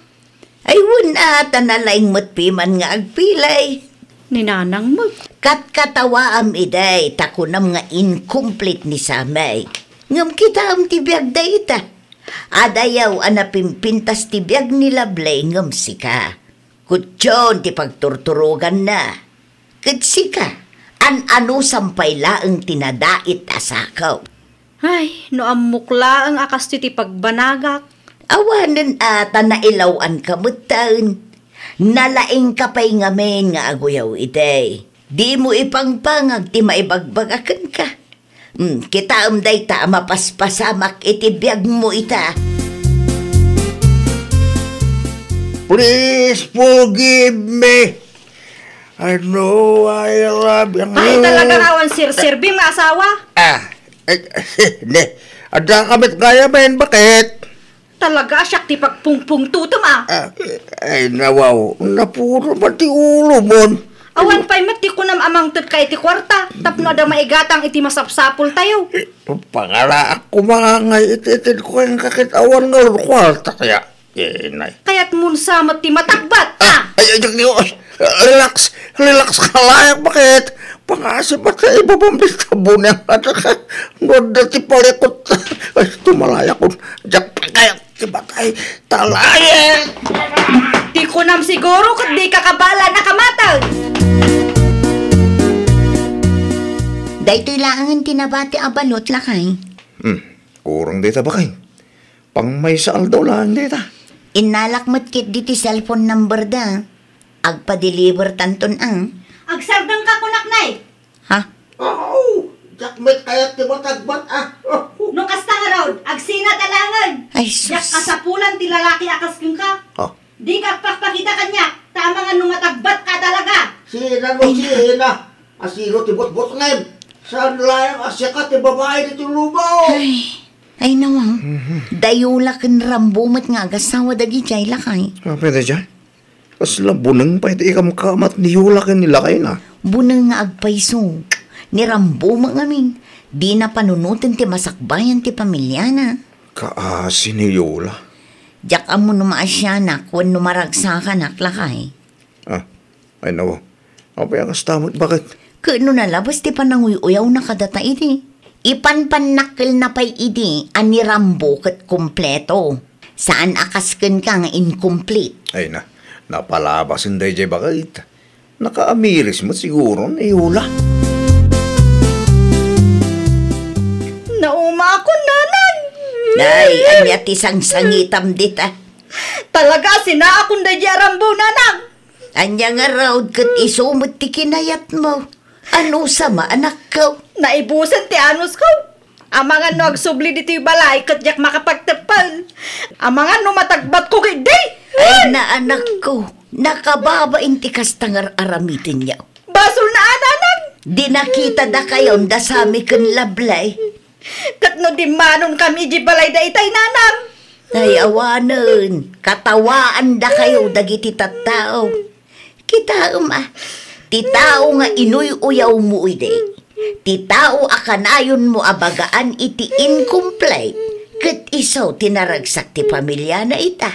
Ay, wen a, ta nalaing met piman nga agpilay. Ni nanang met. Katkatawaam iday, ta kunam nga incomplete ni Sammy. Ngem kitaem ti biag dayta. Adayaw a napimpintas ti biag ni Lovely ngem sika. Kutyon ti pagturturoganna. Ket sika, an-anusam pay laeng ti nadait a sakaw. Ay, no ammok laeng a kastoy ti pagbanagak. Awanen a ta nailaw-anka metten. Nalaingka pay ngamin nga aguyaw iti. Dimo ipangpangag ti maibagbaga kenka. Hmm, kitaem dayta a mapaspasamak iti biagmo ita. Please forgive me. I know I love you. Ay, talaga awan sirserbim nga asawa. Ah, eh, ne, adda ka met gayam, baket. Talaga, siak ti pagpungpungtotem, ah. Ah, ay, nawaw, napuro man ti ulomon. Awan pay met ti kunam a mangted ka iti kuarta, tapno adda maigatang iti masapsapultayo. Pangalaak koma ngay iti ited ko kenka ket awan ngarud kuarta kaya. Inay. Kayat mo sa met ti matakbat, ah! Ay, ay, ay, ay, relax, relax ka layak, baket? Pangasip at sa ibabam ti sabon yang anak. No adda ti palikot. Ay, tumalayak ko. Diak pa kayat ti batay. Talayan! Ti kunam siguro ket di ka kabala nakamatag. Daytoy laengen ti nabati a balot, lakay. Hmm, kurang dayta, bakay. Pangmaysa aldaw laeng dayta. Innalak met ketdi ti cellphone number da. Agpa-deliver tanton a. Agsardengka kunak, Nay. Ha? Aw, diak met kayat ti matagbat a. No kasta ngarud, agsina ta laengen. Ay, sus. Diak kasapulan ti lalaki a kas kenka. Ha? Dika agpakpakita kaniak, ta amangan no matagbatka talaga. Sina no sina? Asino ti butbutngem? Saan laeng a siaka ti babai ditoy lubong? Ay, ay, nawang. Da Yola ken Rambo met nga agasawa dagidiay, lakay. Apay daydiay? Kasla buneng pay ti ikamkamat ni Yola ken ni lakayna. Buneng nga agpayso. Ni Rambo met ngamin. Dina panunoten ti masakbayan ti pamiliana. Kaasi ni Yola. Diak ammo no maasianak wenno maragsakanak, lakay. Ah, ay, nawa. Apay a kasta met, baket? Ket no nalabas ti pananguy-uyawna kadata idi, ipanpannakkelna pay idi a ni Rambo ket kompleto. Saan a kas kenka nga incomplete. Ay na, napalabasen daydiay, baket. Nakaamiris met siguro ni Yola. Naumaakon, nanang. Nay, ania ti sangsangitam dita? Talaga, sinaakon daydiay a Rambo, nanang. Ania ngarud ket isu met ti kinayatmo? Ano sama, anakko? Naibusen ti anusko. Amangan no agsubli ditoy balay ket diak makapagteppel. Amangan no matagbatko ketdi. Ay, na, anakko, nakababain ti kasta nga ar-aramitenyo. Basolna a, nanang. Di nakitadakayon da Sami ken Lablay. Ket no dimmanonkami idiay balay daytay, nanang? Ay, awanen, katawaandakayo dagiti tattao. Kitaem a, ti tao nga inuy-uyawmo idi, ti tao a kanayonmo a bagaan iti incomplete, ket isu ti naragsak ti pamiliana ita.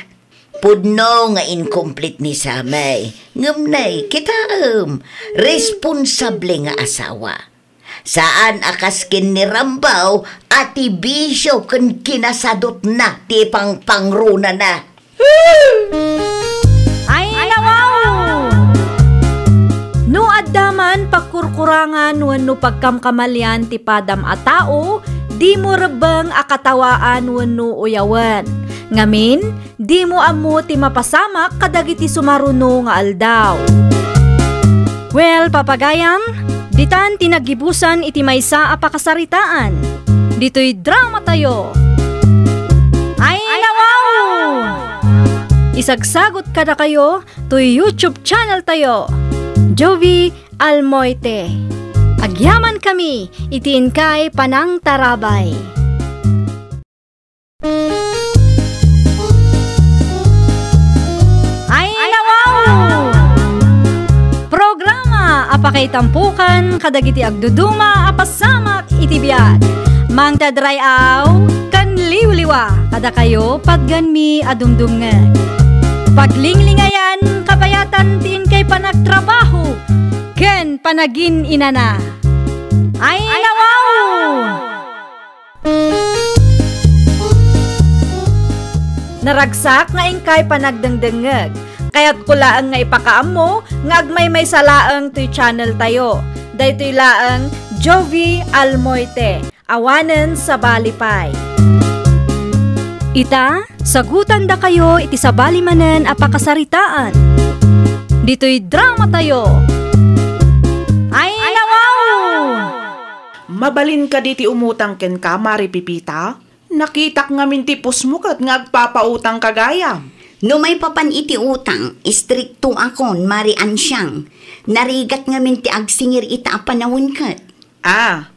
Pudno nga incomplete ni Samay, ngem nay, kitaem, responsable nga asawa. Saan a kas ken ni Rambaw a ti bisio ken kinasadutna ti pangpangrunana. Ay, nawaw! No adda man pagkurkurangan wenno pagkamkamalian ti padam a tao, dimo rebbeng a katawaan wenno uyawen. Ngamin, dimo ammo ti mapasamak kadagiti sumaruno nga aldaw. Well, papagayam, ditan ti naggibusan iti maysa a pakasaritaan. Ditoy drama tayo. Ay, nawaw! Isagsagot kadakayo toy YouTube channel tayo, Jovi Almoite. Agyaman kami iti inkay panangtarabay. Ay, nawaw! Programa a pakaitampokan kadagiti agduduma a pasamak iti biag. Mangted ray-aw ken liwliwa kadakayo patgenmi a dumdumngeg. Paglinglingayan kabayatan ti inkay panagtrabaho ken panagin-inana. Ay, nawaw! Naragsak nga inkay panagdengdengngeg. Kayatko laeng nga ipakaammo nga agmaymaysa laeng toy channel tayo. Daytoy laeng Jovi Almoite. Awanen sabali pay. Ita, sagutandakayo iti sabali manen a pakasaritaan. Ditoy drama tayo. Ay, nawaw! Mabalin kadi ti umutang kenka, Mare Pepita? Nakitak ngamin ti postmo ket nga agpapautangka gayam. No maipapan iti utang, istriktoakon, Mare Ansiang. Narigat ngamin ti agsingir ita a panawen ket. Ah,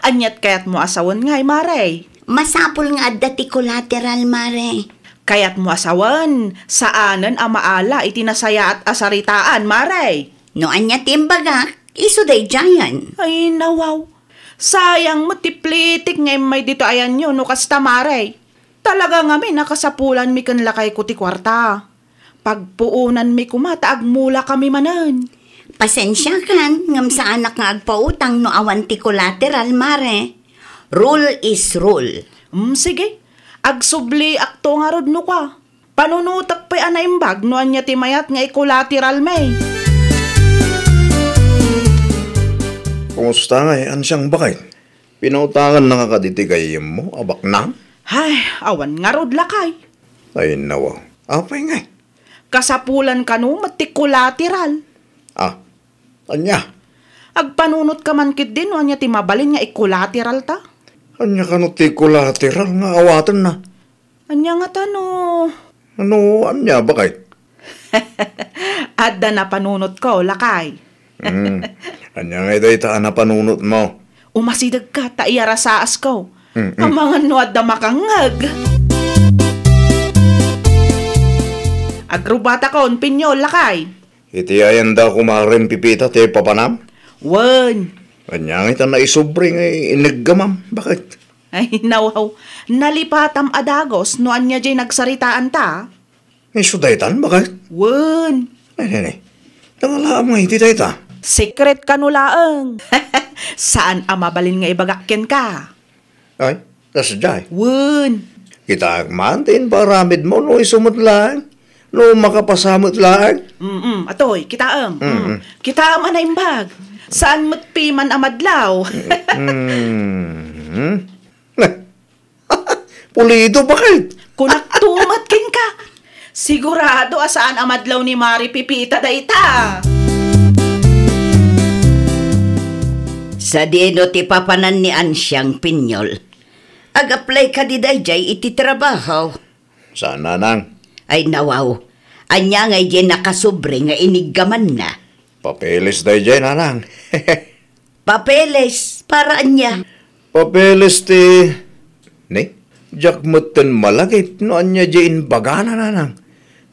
aniat kayatmo a sawen ngay, Mare? Masapul nga adda ti collateral, Mare. Kayatmo a sawen, saanen a maala iti nasayaat a saritaan, Mare? No ania ti imbagak, isu daydiayen. Ay, nawaw. Sayang met ti plitik nga immay ditoy ayanyo no kasta, Mare. Talaga ngamin a kasapulanmi ken lakayko ti kuarta. Pagpuonanmi koma ta agmulakami manen. Pasensiakan, ngem saanak nga agpautang no awan ti collateral, Mare. Rule is rule. Mm, sige. Agsubliakto ngarud no kua. Panunotek pay a naimbag no ania ti mayat nga i-collateralmi. Kumusta ngay, Ansiang Bakay? Pinautangannaka kadi ti gayyemmo a baknang? Ay, awan ngarud, lakay. Ay, nawa. Apay ngay? Kasapulan kano met ti collateral. Ah, ania? Agpanunot ka man ketdi no ania ti mabalin nga i-collateral ta? Ania kano ti collateral nga awatenna? Ania ngata no? Ano, ania, bakay? Adda napanunotko, lakay. Hmm. Ania ngay dayta a napanunotmo? Umasidegka ta iyarasaas ko. Mm, mm. Amangan no adda makangngeg. Agrubatakon, Pinyol, lakay. Iti ayanda kumarem Pipita ti papanam? Wen. Ania ngay ta naisubri nga iniggamam? Bakit? Ay, nawaw. Nalipatam a dagus no ania jay nagsaritaan ta. Isu daytan, bakit? Wen. Ay, nay, nay. Nangalaam nga iti dayta. Secret kano laeng. Saan a mabalin nga ibagak kenka? Ay, kasdiay. Wen. Kitaak man ti imparamidmo no isu met laeng. No makapasa met laeng. Mm, atoy, kitaem. Mm, mm. Kitaem a naimbag. Saan met piman a madlaw. Mm. Pulido, bakit? Kunak tumet kenka. Sigurado a saan a madlaw ni Mari Pipita dayta. Sadino ti papanan ni Ansiang, Pinyol? Ag-apply kadi dayjay iti trabaho? Saan, nanang. Ay, nawaw. Ania ngay jay nakasubri nga iniggamanna? Papeles dayjay, nanang. Papeles? Para ania? Papeles ti, ni? Diak metten malagip no ania jay imbagana, nanang.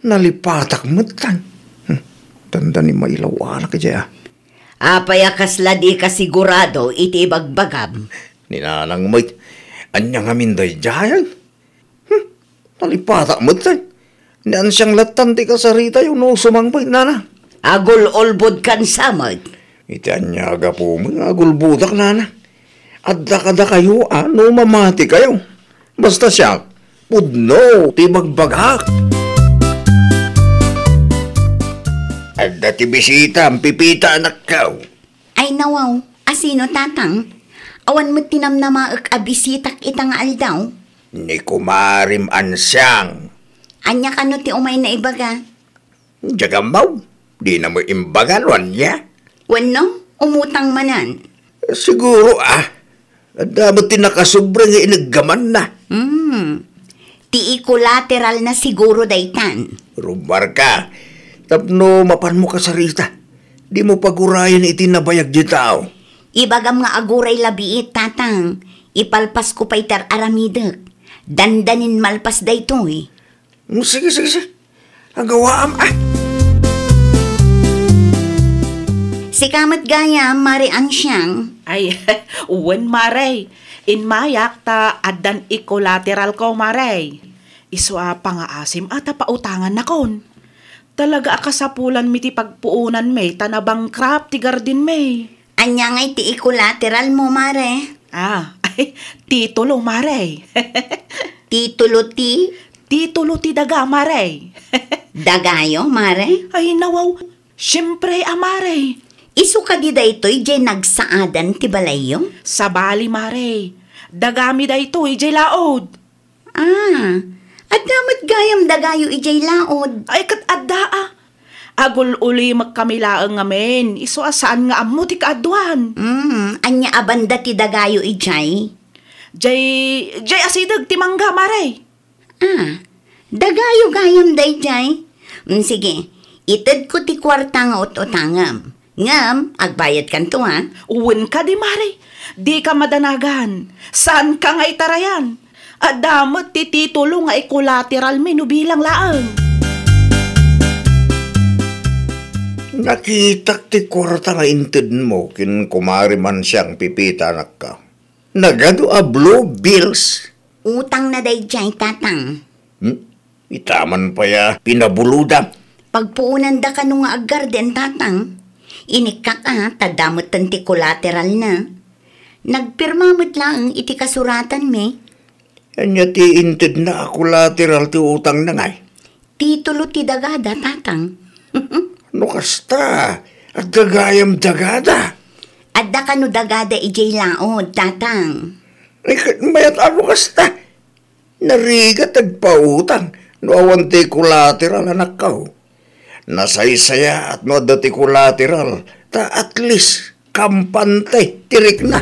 Nalipatak metten. Hmm. Dandani mailaw-anak jay, ah. Apay a kasla dika sigurado iti ibagbagam? Ni nanang met, ania ngamin daydiay? Hmm, nalipatak metten. Ni Ansiang lattan ti kasaritayo no sumangpet, nana. Agul-ulbodkan sa met. Iti ania a gapu met nga agulbodak, nana? Adda kadakayo a no mamatikayo. Basta siak, pudno ti bagbagak. Adda ti bisita, Pipita, anakko. Ay, nawaw, asino, tatang? Awan met ti namnamaek a bisitak ita nga aldaw. Ni kumarim Ansiang. Ania kano ti umayna ibaga? Diak ammo, dina met imbaga no ania. Wenno, umutang manen? Siguro, ah. Adda met ti nakasubra nga iniggamanna. Hmm. Ti i-collateralna siguro daytan. Rumarka, tapno mapanmo kasarita. Dimo pagurayen iti nabayag ti tao. Ibagam nga aguray labiit, tatang. Ipalpasko pay ti ar-aramidek. Dandanin malpas daytoy. Mm, sige, sige, sige. Agawaam, ah. Sika met gayam, Mare Ansiang. Ay, wen, Mare. Inmayak ta addan i-collateralko, Mare. Isu a pangaasim a ta pautangannakon. Talaga a kasapulanmi ti pagpuonanmi ta na-bankrupt ti gardenmi. Ania ngay ti i-collateralmo, Mare? Ah, ay, titulo, Mare. Titulo ti? Titulo ti daga, Mare. Dagayo, Mare? Ay, nawaw. Siempre a, Mare. Isu kadi daytoy jay nagsaadan ti balayyo? Sabali, Mare. Dagami daytoy jay laod. Ah, adda met gayam dagayo idiay laod. Ay, ket adda, a. Agul-ulimekkami laeng ngamin, isu a saan nga ammo ti kaaduan. Mm, ania a banda ti dagayo idiay? Jay, jay asideg ti mangga, Mare. Ah, dagayo gayam daydiay. Mm, sige, itedko ti kuarta nga ut-utangem. Ngem, agbayadkanto, a? Wen kadi, Mare. Dika madanagan. Saanka nga itarayan. Adda met ti titulo nga i-collateralmi no bilang laeng. Nakitak ti kuarta nga intedmo ken kumari Mansiang, Pipita, anakko. Nagadu a blue bills. Utangna daydiay, tatang. Hmm? Ita man pay a pinabulodam. Pagpuonanda kano nga aggarden, tatang. Inikkak a, ta adda metten ti collateralna. Nagpirma met laeng iti kasuratanmi. Ania ti intedna a collateral ti utangna ngay? Titulo ti dagada, tatang. No kasta, agdagayam dagada. Adda kano dagada idiay laod, tatang. Ay, ket mayat a no kasta. Narigat ti agpautang no awan ti collateral, anakko. Nasaysayaat no adda ti collateral, ta at least kampante ti rikna.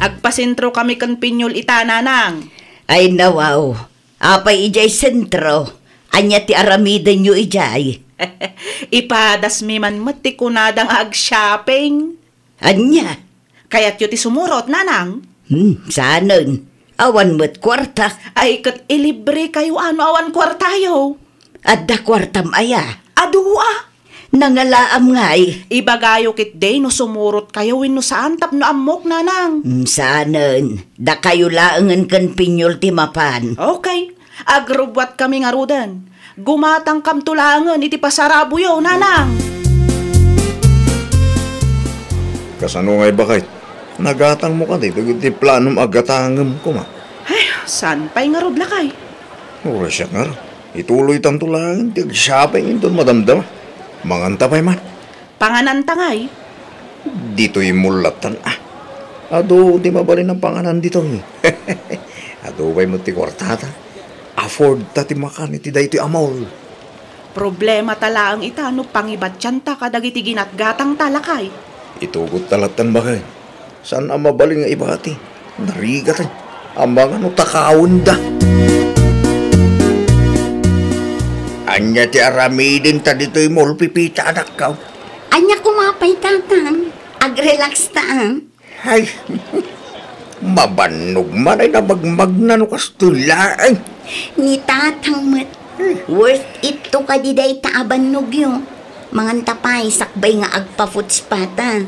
Agpasentrokami ken Pinyol ita, nanang. Ay, nawaw. Apay idiay sentro? Ania ti aramidenyo idiay? Ipadasmi man met ti kunada nga ag-shopping. Ania? Kayatyo ti sumurot, nanang? Hmm, saanen. Awan met kuarta. Ay, ket ilibrekayo a no awan kuartayo. Adda kuartam aya? Adu a. Nangalaam ngay. Ibagayo ketdi no sumurotkayo wenno saan tapno ammok, nanang. Hmm, saanen. Dakayo laengen ken Pinyol ti mapan. Okay. Agrubbuatkami ngaruden. Gumatangkamto laengen iti pasaraboyo, nanang. Kasano ngay, baket? Nagatangmo kadi dagiti planom a gatangem koma? Ay, saan pay ngarud, lakay? Uray siak ngarud. Ituloytanto laeng ti ag-shopping inton madamdama. Manganta pay man. Pangananta ngay? Ditoy mall lattan, a. Adu ti mabalin a panganan ditoy. Adu pay met ti kuartata. Afford ta ti makan iti daytoy a mall. Problemata laeng ita no pangibatianta kadagiti ginatgatangta, lakay. Itugotta lattan, baket. Saan a mabalin nga ibati. Narigat, eh. Amangan no takawenda. Ania ti aramidenta ditoy mall, Pipita, anakko? Ania koma pay, Tatang? Ag-relax ta, ah. Ay, mabannog man ay nabagmagna no kastoy laeng. Ni Tatang met, worth it to kadi dayta a bannogyo. Manganta pay, sakbay nga agpa-food spa ta.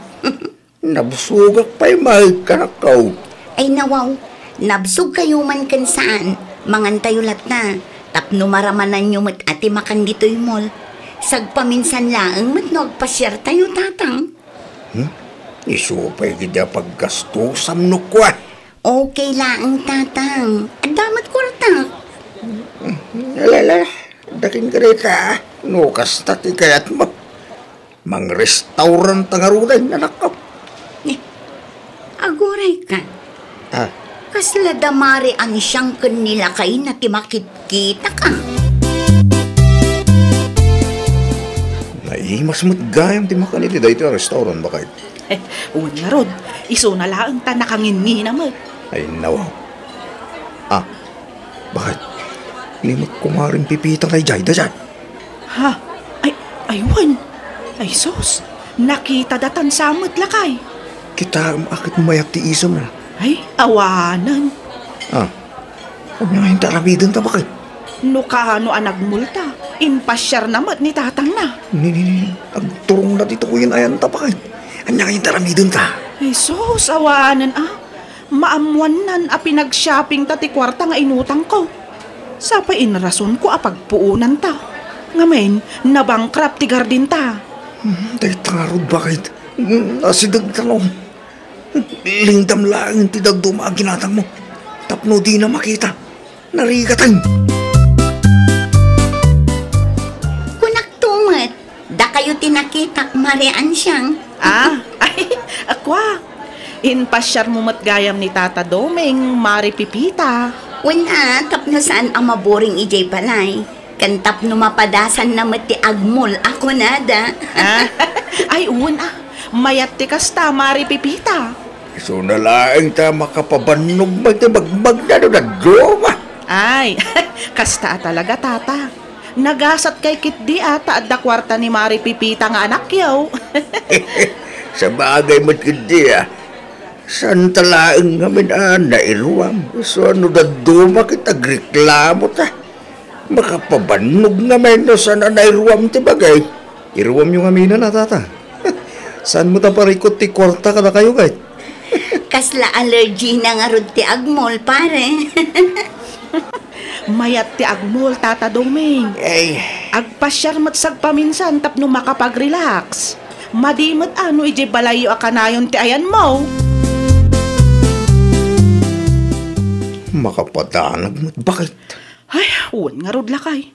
Nabsogak pay met, anakko. Ay, nawaw, nabsogkayo man ken saan, mangantayo latta, tapno maramananyo met a ti makan ditoy mall. Sagpaminsan laeng met no agpasiartayo, Tatang. Hmm? Isu pay dayta a paggastosam no kua. Okay laeng, Tatang. Adda met kuartak. Alala, dakin ka dayta, no kasta ti kayatmo. Mangrestaurant ta ngaruden, anakko. Eh, aguray ka. Ah. Kasla da Mari Ansiang ken ni lakayna ti makitkitak, ah. Naimas met gayam ti makan iti daytoy a restaurant, baket. Wen ngarud, isuna laeng ta nakanginnina met. Ay, nawaw. Ah, baket? Ni met kumaring Pipita nga idiay, daydiay? Ha? Ay, ay, wen. Ay, sus. Nakita datan sa met, lakay. Kitaem a ket mayat ti isem, ah. Ay, awanen. Ah. Ania ngay ti aramidenta, baket? No kaano a nagmulta, impasiarna met ni tatangna. Ni, ni, ni, agturongna ditoyen ayanta, baket. Ania ngay ti aramidenta? Ay, sus, awanen, ah. Maammoannan a pinagshoppingta ti kuarta nga inutangko. Sa pay inrasonko a pagpuonanta. Ngamin, nabankrupt ti gardenta. Hmm, dayta ngarud, baket? Hmm, asidegta no. Lingdam laeng ti dadduma a ginatangmo tapno dina makita. Narigaten. Kunakto met, dakayo ti nakitak, Mari Ansiang. Ah, ay, akua. Impasiarmo met gayam ni Tata Doming, Mari Pipita. Wen a, tapno saan a maboring idiay balay. Ken tapno mapadasanna met ti agmol a kunada. Ah, ay, wen a. Mayat ti kasta, Mari Pipita. Isuna laeng ta makapabannog met ti bagmagna no dadduma. Ay, kasta a talaga, Tata. Nagasatkay ketdi a ta adda kuarta ni Mari Pipita nga anakyo. Sabagay met ketdi a. Saanta laeng ngamin a nairuam. Isu a no dadduma ket agreklamo ta. Makapabannog ngamin no saan a nairuam ti bagay. Iruamyo ngamin a, Tata. Saan met a parikut ti kuarta kadakayo, ket? Kasla allergy na ngarud ti agmol, pare. Mayat ti agmol, Tata Doming. Ay. Agpasiar met sagpaminsan tapno makapag-relax. Madi met a no idiay balayyo a kanayon ti ayanmo. Makapadanag met, baket? Ay, wen ngarud, lakay.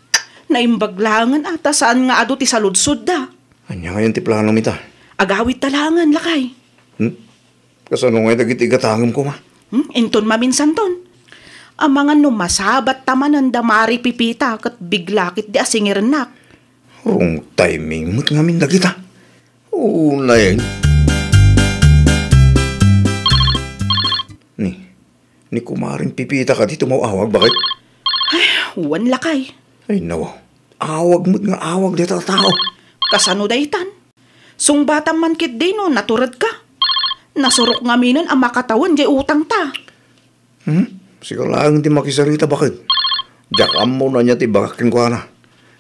Naimbag laengen a ta saan nga adu ti saludsodda. Ania ngayon ti planom ita? Agawidta laengen, lakay. Hmm? Kasano ngay dagiti igatangem koma? Hmm? Inton maminsanton. Amangan no masabat ta manen da Mari Pipita ket bigla ketdi a singirennak. Wrong timing met ngamin dagita. Unay. Ni, ni Kumaring Pipita kadi tumaw-awag, bakit? Ay, wen lakay. Ay, nawa. Awag met nga awag dita a tao. Kasano daytan? Sungbatam man ketdi no naturedka. Nasurok ngaminen a makatawen jay utangta. Hmm? Sika laeng ti makisarita, bakit? Diak ammo no ania ti ibagak kenkuana.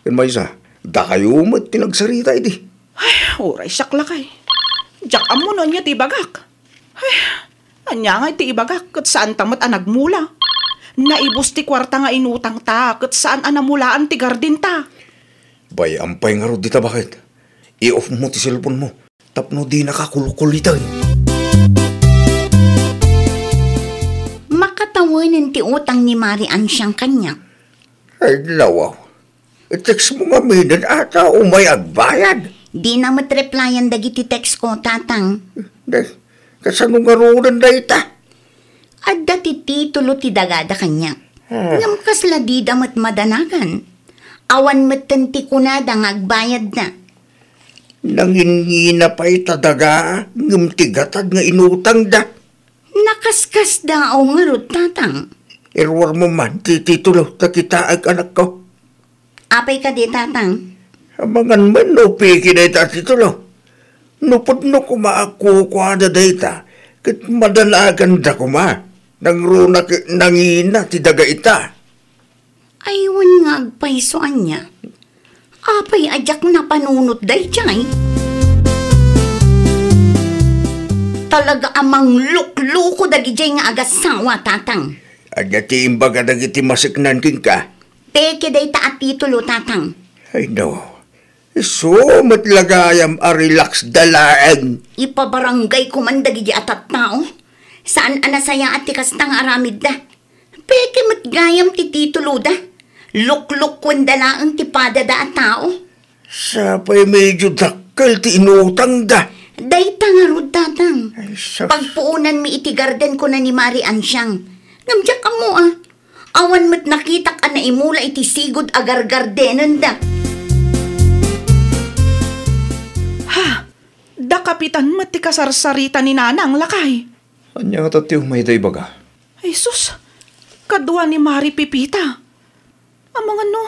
Ken maysa, dakayo met ti nagsarita idi. Ay, uray siak lakay. Diak ammo no ania ti ibagak. Ay, ania ngay ti ibagak ket saanta met a nagmula. Naibus ti kuarta nga inutangta ket saan a namulaan ti gardenta. Bay-am pay ngarud dita, bakit? I-off mo ti cellphone mo tapno dinaka kulkuliten. Makatawenen ti utang ni Mari Ansiang kaniak. Ay, nawa. I-text mo ngaminen a ta umay agbayad. Dina met replyan dagiti text ko, Tatang. Des, kasano ngaruden dayta? Adda ti titulo ti dagada kaniak. Ah. Ngem kasla dida met madanagan. Awan metten ti kunada nga agbayadda. Nangingina pay ta daga, ngem ti gatad nga inutangda. Nakaskasdaaw ngarud, Tatang. Iruar mo man ti titulo ta kitaek, anakko. Apay kadi, Tatang? Amangan man no peke dayta a titulo. No pudno koma a kukuada dayta, ket madanaganda koma. Nangruna ket nangina ti daga ita. Ay, wen nga agpayso ania. Apay a diak napanunot daydiay? Talaga a manglukluko dagidiay nga agassawa, Tatang. Adda ti imbaga dagiti maseknan kenka. Peke dayta a titulo, Tatang. Ay, no. Isu met la gayam a relax da laeng. Ipabarangay ko man dagidi a tattao. Saan a nasayaat ti kasta nga aramidda. Peke met gayam ti tituloda. Luklukuenda laeng ti padada a tao. Sapay medyo dakkel ti inutangda. Dayta ngarud, Tatang. Ay, sus. Pagpuonanmi iti garden, kuna ni Mari Ansiang. Ngem diak ammo a. Awan met nakitak a naimula iti sigud a gargardenenda. Ha! Da kapitan met ti kasarsarita ni Nanang, lakay. Ania ngata ti umay da ibaga? Ay, sus! Kadua ni Mari Pipita. Amangan no,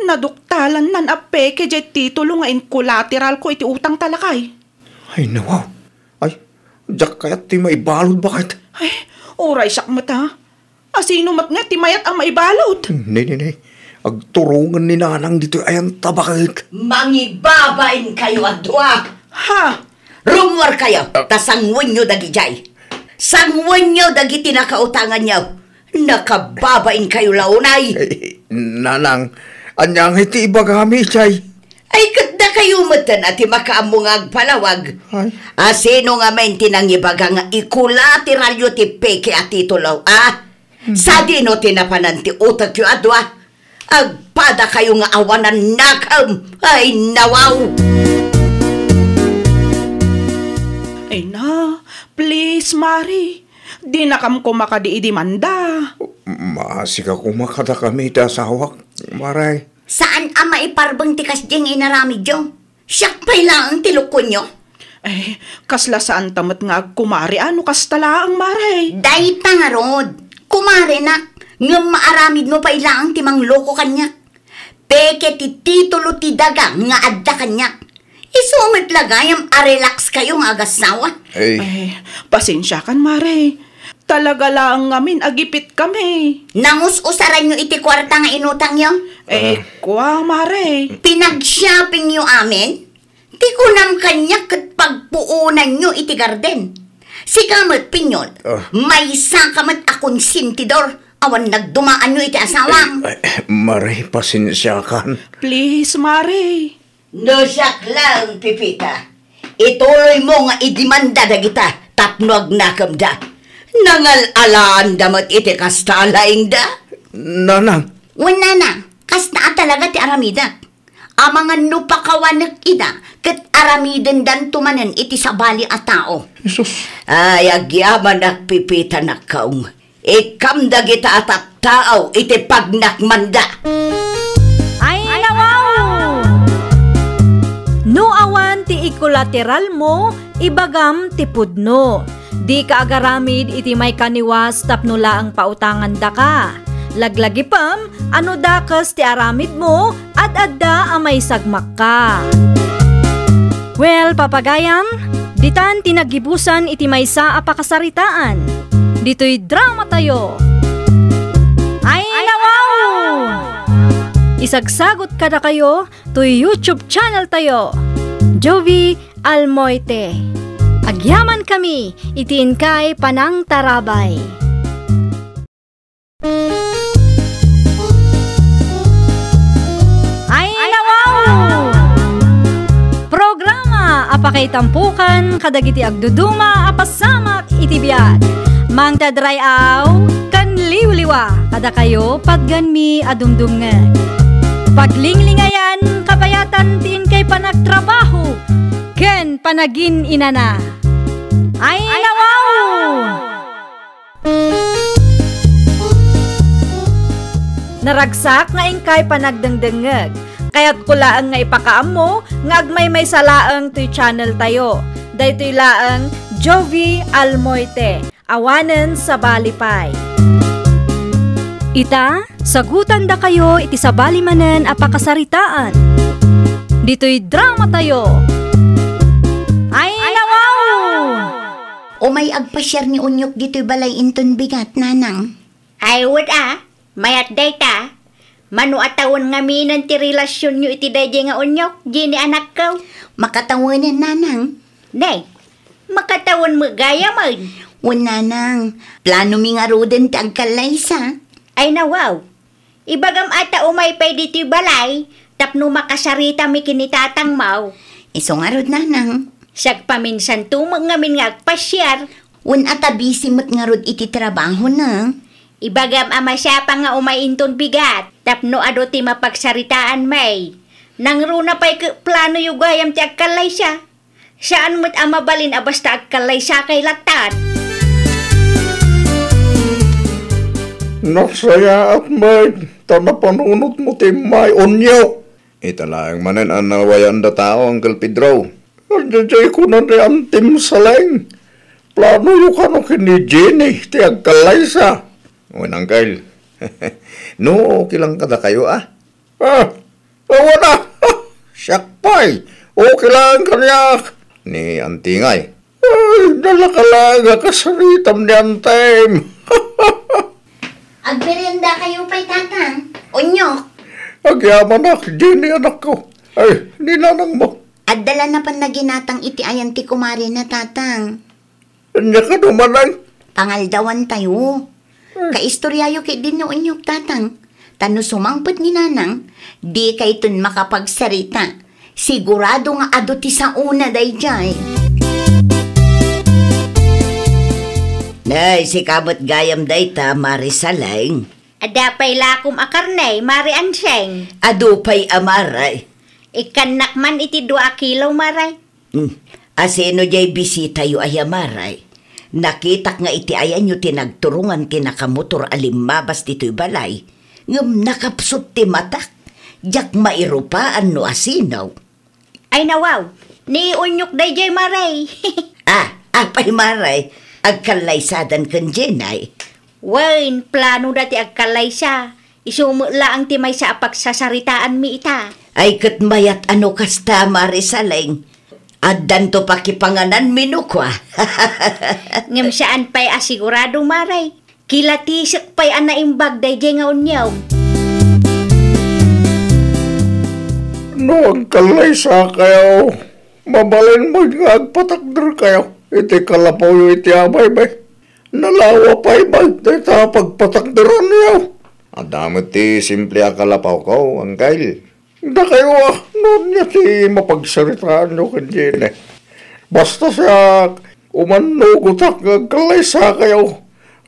naduktalannan a peke jay titulo nga inkolateralko iti utangta, lakay. Ay, nawaw. Ay, diak kayat ti maibalud, bakit? Ay, uray siak met, ha? Asino met nga ti mayat a maibalud? Ne, ne, ne. Agturongen ni Nanang ditoy ayanta, bakit? Mangibabainkayo a dua. Ha? Rummuarkayo, ta sangwenyo dagidiay. Sangwenyo dagiti nakautanganyo. Nakababainkayo la unay. Eh, Nanang, ania ngay ti ibagami, chay? Ay, ket dakayo metten a ti makaammo nga agpalawag. Ay. Asino ngamin ti nangibaga nga ikolateralyo ti peke a titulo, a? Hmm. Sadino ti napanan ti utekyo a dua? Agpadakayo nga awanan nakem. Ay, nawaw! Ay na, please, Mari. Dinakam koma kadi idimanda. Maasika koma kadakami ti asawak, Mari. Saan a maiparbeng ti kasdiay nga inaramidyo? Siak pay laeng ti lukonyo. Eh, kasla saanta met nga agkumare a no kasta laeng, Mari. Dayta ngarud, kumarenak, ngem maaramidmo pay laeng ti mangloko kaniak. Peke ti titulo ti daga nga adda kaniak. Isu met la gayam a relax kayo nga agassawa. Ay. Ay, pasensiakan, Mare. Talaga laeng ngamin a gipitkami. Nangus-usaranyo iti kuarta nga inutangyo? Eh, Ah. kua, Mare. Pinag-shoppingyo amin? Ti kunam kaniak ket pagpuonanyo iti garden. Sika met, Pinyol, Ah. maysaka met a konsentidor. Awan nagdumaanyo iti asawam. Ay, ay, Mare, pasensiakan. Please, Mare. No siak laeng, Pipita, ituloymo nga idimanda dagita tapno agnakemda. Nangal-alaanda met iti kasta a laingda. Nanang. Wen, Nana, kasta a talaga ti aramidak. amangan no pakawanek ida, ket aramidendanto manen iti sabali a tao. Jesus. Ay, agyamanak, pipitanak, kaong. Ikkam dagita a tattaaw iti pagnakmanda. Ay, nawaw! No awan ti ikolateralmo, ibagam ti pudno. Dika agaramid iti maikaniwas tapno laeng pautangandaka. Laglagipem a no dakes ti aramidmo, ad-adda a maisagmakka. Well, papagayam, ditan ti naggibusan iti maysa a pakasaritaan. Ditoy dramatayo. Ay, nawaw! Isagsagot kadakayo toy YouTube channel tayo, Jovie Almoite. Agyaman kami iti inkay panangtarabay. Ay, nawaw! Programa a pakaitampukan kadagiti agduduma a pasamak iti biag. Mangted ray-aw ken liwliwa kadakayo patgenmi a dumdumngeg. Paglinglingayan, kabayatan ti inkay panagtrabaho ken panagin-inana. Ay, nawaw! Naragsak nga inkay panagdengdengngeg. Kayatko laeng nga ipakaammo nga agmaymaysa laeng toy channel tayo. Daytoy laeng Jovie Almoite, awanen sabali pay. Ita, sagutandakayo iti sabali manen a pakasaritaan. Ditoy dramatayo. Ay, nawaw! Umay agpasiar ni Onyok ditoy balay inton bigat, Nanang. Ay, wen a, mayat dayta. Mano a tawen ngaminen ti relasionyo iti daydiay nga Onyok, Jenny anakko? Makatawenen, Nanang. Nay, makatawen met gayamen. Wen, Nanang, planomi ngaruden ti agkallaysa. Ay, nawaw. Ibagam a ta umay pay ditoy balay tapno makasaritami ken ni tatangmo. Isu ngarud, Nanang. Sagpaminsanto met ngamin nga agpasiar. Wen a ta busy met ngarud iti trabahona. Ibagam a masapa nga umay inton bigat tapno adu ti mapagsaritaanmi. Nangruna pay ket planoyo gayam ti agkallaysa. Saan met a mabalin a basta agkallaysakay latta. Nasayaat met ta napanunotmo ti immay, Onyok. Ita laeng manen a nawayan da tao, Uncle Pedro. Ania jay kuna ni Antim Saleng? Planoyo kano ken ni Jenny ti agkallaysa? Wen, Uncle. No, okay lang kadakayo, a. Ah, awan a. Siak pay. Okay lang kaniak. Ni Anti ngay. Ay, nalaka laeng a kasaritam ni Antim. Agmeriendakayo pay, Tatang. Onyok. Agyamanak, Jenny, anakko. Ay, ni nanangmo. Adda la napan naginatang iti ayan ti kumarina, Tatang. Ania kano manen? Pangaldawantayo. Hmm. Kaistoryayo ketdi ni Onyok, Tatang. Ta no sumangpet ni Nanang, dikayton makapagsarita. Sigurado nga adu ti saona daydiay. Nay, sika met gayam dayta, Mare Saleng. Adda pay lakom a karne, Mare Anseng? Adu pay a, Mare. Ikkannak man iti dua a kilo, Mare. Hmm. Asino jay bisitayo aya, Mare? Nakitak nga iti ayanyo ti nagturongan ti nakamotor a limmabas ditoy balay, ngem nakapsut ti matak. Diak mairupaan no asino. Ay, nawaw, ni Onyok daydiay, Mare. Ah, apay, Mare? Agkallaysadan ken Jenny? Wen, planoda ti agkallaysa. Isu met laeng ti maysa a pagsasaritaanmi ita. Ay, ket mayat a no kasta, Mare Saleng. Addanto pakipangananmi no kua. Ngem saan pay a sigurado, Mare. Kilatisek pay a naimbag daydiay nga Onyok. No agkallaysakayo, mabalin met nga agpatakderkayo iti kalapawyo iti abaybayan. Nalawa pay met dayta a pagpatakderanyo. Adda met ti simple a kalapawko, Uncle. Dakayo a, no ania ti mapagsaritaanyo ken Jenny? Basta siak, umannugotak nga agkallaysakayo.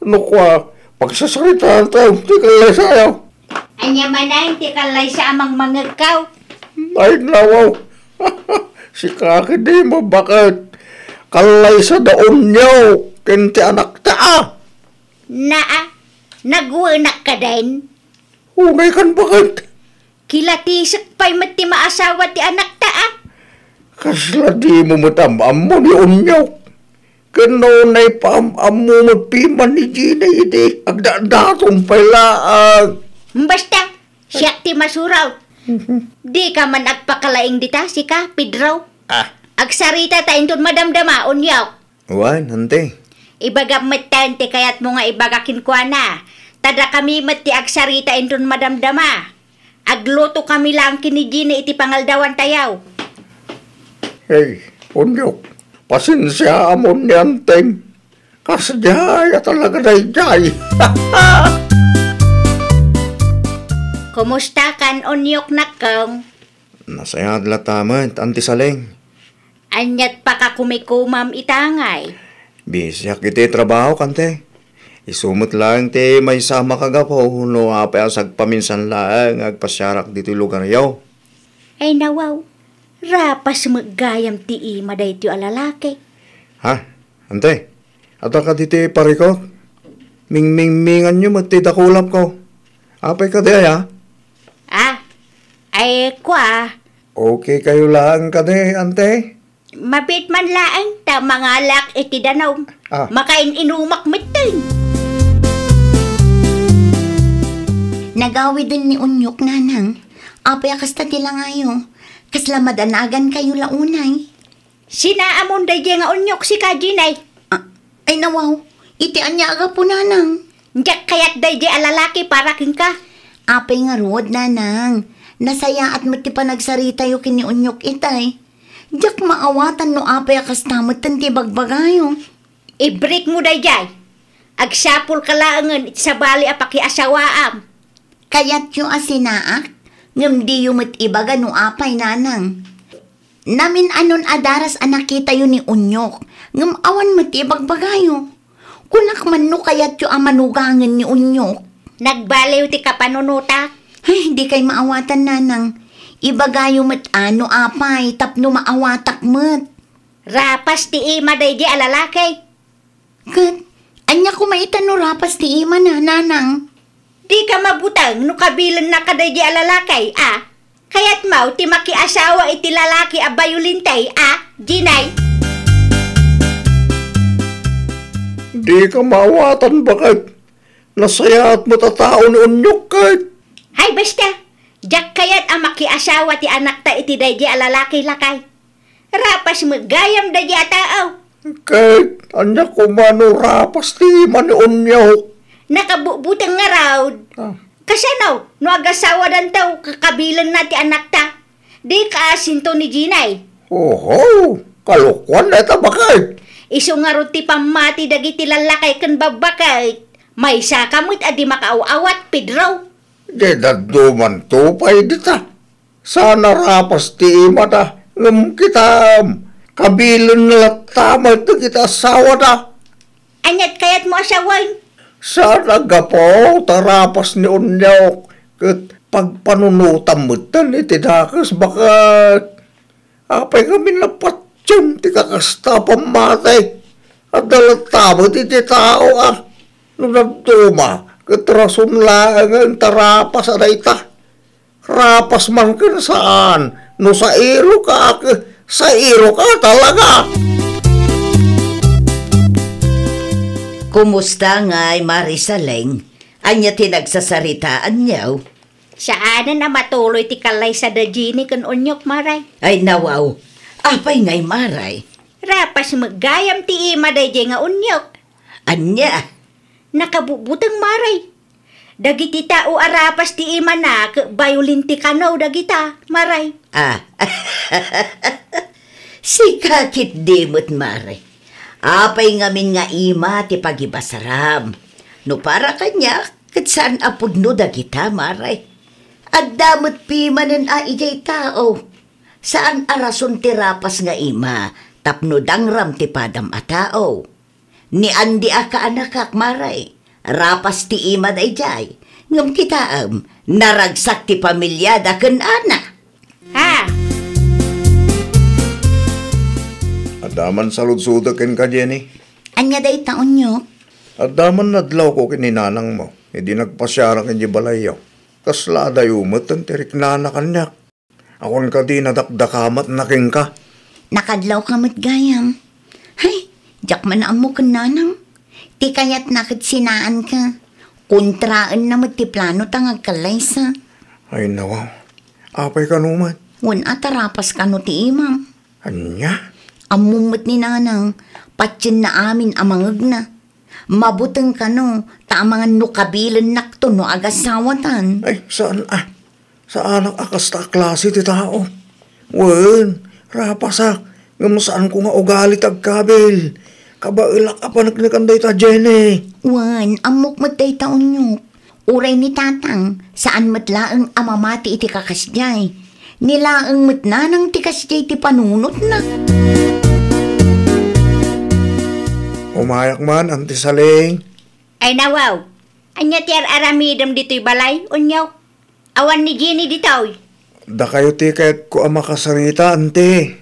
No kua, pagsasaritaantayo ti kallaysayo. Ania manen ti kallaysa a mangmangegko? Ay, nawaw. Sika ketdi, baket. Kallaysa da Onyok ken ti anakta, a. Naa, nagwenak kaden? Unay kan, baket. Kilatisek pay met ti maasawa ti anakta, a. Kasla dimo met am-ammo ni Onyok. Ken no unay paam-ammo met piman ni Gina idi agdadaton pay laeng. Basta, siak ti masurat. Dika man agpakalaing dita, sika, Pedro. Ah. Agsarita ta inton madamdama, Onyok. Wen, ante. Ibagam metten ti kayatmo nga ibaga kenkuana. Ta dakami met ti agsarita inton madamdama. Aglutokami laeng ken ni Gina iti pangaldawantayo. Hey, Onyok, pasensiaam ni antem. Kasdiay a talaga daydiay. Kumusta kan, Onyok, nakkong? Nasayaat latta met, Anti Saleng. Aniat pakakumikomam ita ngay? Bisiak iti trabaho, kante. Isu met laeng ti maysa a makagapu no apay a sagpaminsan laeng nga agpasiarak ditoy lugaryo. Ay, nawaw, rapas met gayam ti ima daytoy a lalaki. Ha? Ante, adda kadi ti parikut? Mingmingminganyo met ti dakulapko. Apay kadi aya? Ah, ay, kua. Okay kayo laeng kadi, ante? Mabiit man laeng ta mangalak iti danum. Ah. Makain-inumak metten. Nagawiden ni Onyok, nanang. Apay a kasta ti langayo? Kasla madanagan kayo la unay. Sinaamon daydiay nga Onyok, sika, Ginay? Ah, ay nawaw, iti ania a gapu, nanang? Diak kayat daydiay a lalaki para kenka. Apay ngarud, nanang? Nasayaat met ti panagsaritayo ken ni Onyok itay. Diak maawatan no apay a kasta metten ti bagbagayo. Ibreak mo daydiay. Agsapulka laengen iti sabali a pakiasawaam. Kayatyo a sinaak, ngem diyo met ibaga no apay, nanang. Namin-anon a daras a nakitayo ni Onyok, ngem awan met ti ibagbagayo. Kunak man no kayatyo a manugangen ni Onyok. Nagbaliw ti kapanunotak. Ay, dikay maawatan, nanang. Ibagayo met a no apay tapno maawatak met. Rapas ti ima daydiay a lalaki. Ket, ania koma ita no rapas ti imana, nanang? Dika mabuteng no kabilenna kadaydi a lalaki, a? Kayatmo ti makiasawa iti lalaki a bayolente, a, Ginay? Dika maawatan, baket. Nasayaat met a tao ni Onyok, ket. Hay, basta! Diak kayat a makiasawa ti anakta iti daydi a lalaki, lakay. Rapas met gayam daydi a tao. Ket ania koma no rapas ti ima ni Onyok? Nakabubuteng ngarud. Ah. Kasano no agasawadanto, kakabilenna ti anakta? Dika asinto ni Ginay. Oho, kalokuan dayta, baket. Isu ngarud ti pammati dagiti lallaki ken babbaki. Maysaka met a di makaaw-awat, Pedro. Di daddumanto pay dita. Saan a rapas ti imada, ngem kitaem, kabilenna latta met dagiti asawada. Aniat kayatmo a sawen? Saan a gapu ta rapas ni Onyok ket pagpanunotam metten iti dakes, baket. Apay ngamin a patiem ti kakasta a pammati? Adda latta met iti tao a no dadduma ket rason laengen ta rapas a dayta. Rapas man ken saan, no sairoka, ket sairoka talaga. Kumusta ngay, Mari Saleng? Ania ti nagsasaritaanyo? Saanen a matuloy ti kallaysa da Jenny ken Onyok, Maray. Ay, nawaw. Apay ngay, Maray? Rapas met gayam ti ima daydiay nga Onyok. Ania? Nakabubuteng, Maray. Dagiti tao a rapas ti imana ket bayolente kano dagita, Maray. Ah. Sika ketdi met, Maray. Apay ngamin nga ima ti pagibasaram? No para kaniak, ket saan a pudno dagita, Maray. Adda met pimanen a idiay tao. Saan a rason ti rapas nga ima tapno dangram ti padam a tao. Ni Andy a kaanakak, Maray, rapas ti ima daydiay, ngem kitaem, naragsak ti pamiliada ken ana. Ha? Adda man saludsodek kenka, Jenny. Ania dayta, Onyok? Adda man nadlawko ken ni nanangmo, idi nagpasiarak idiay balayyo. Kasla adayo met ti riknana kaniak. Awan kadi nadakdakamatna kenka? Nakadlawka met gayam. Hay, diak man ammo ken nanang. Ti kayatna ket sinaanka. Kontraenna met ti planota nga agkallaysa. Ay, nawaw. Apay kano met? Wen a, ta rapas kano ti imam. Ania? Ammom met ni nanang, patienna amin a mangegna. Mabuteng kano, ta amangan no kabilennakto no agasawatan. Ay, saan a. Saanak a kasta a klase ti tao. Wen, rapasak, ngem saanko nga ugali ti agkabil. Kabaelak a paneknekan dayta, Jenny. Wen, ammok met dayta, Onyok. Uray ni Tatang, saan met laeng a mamati iti kakasdiay. Ni laeng met nanang ti kasdiay ti panunotna. Umayak man, Auntie Saleng. Ay, nawaw. Ania ti ar-aramidem ditoy balay, Onyok? Awan ni Jenny ditoy. Dakayo ti kayatko a makasarita, Auntie.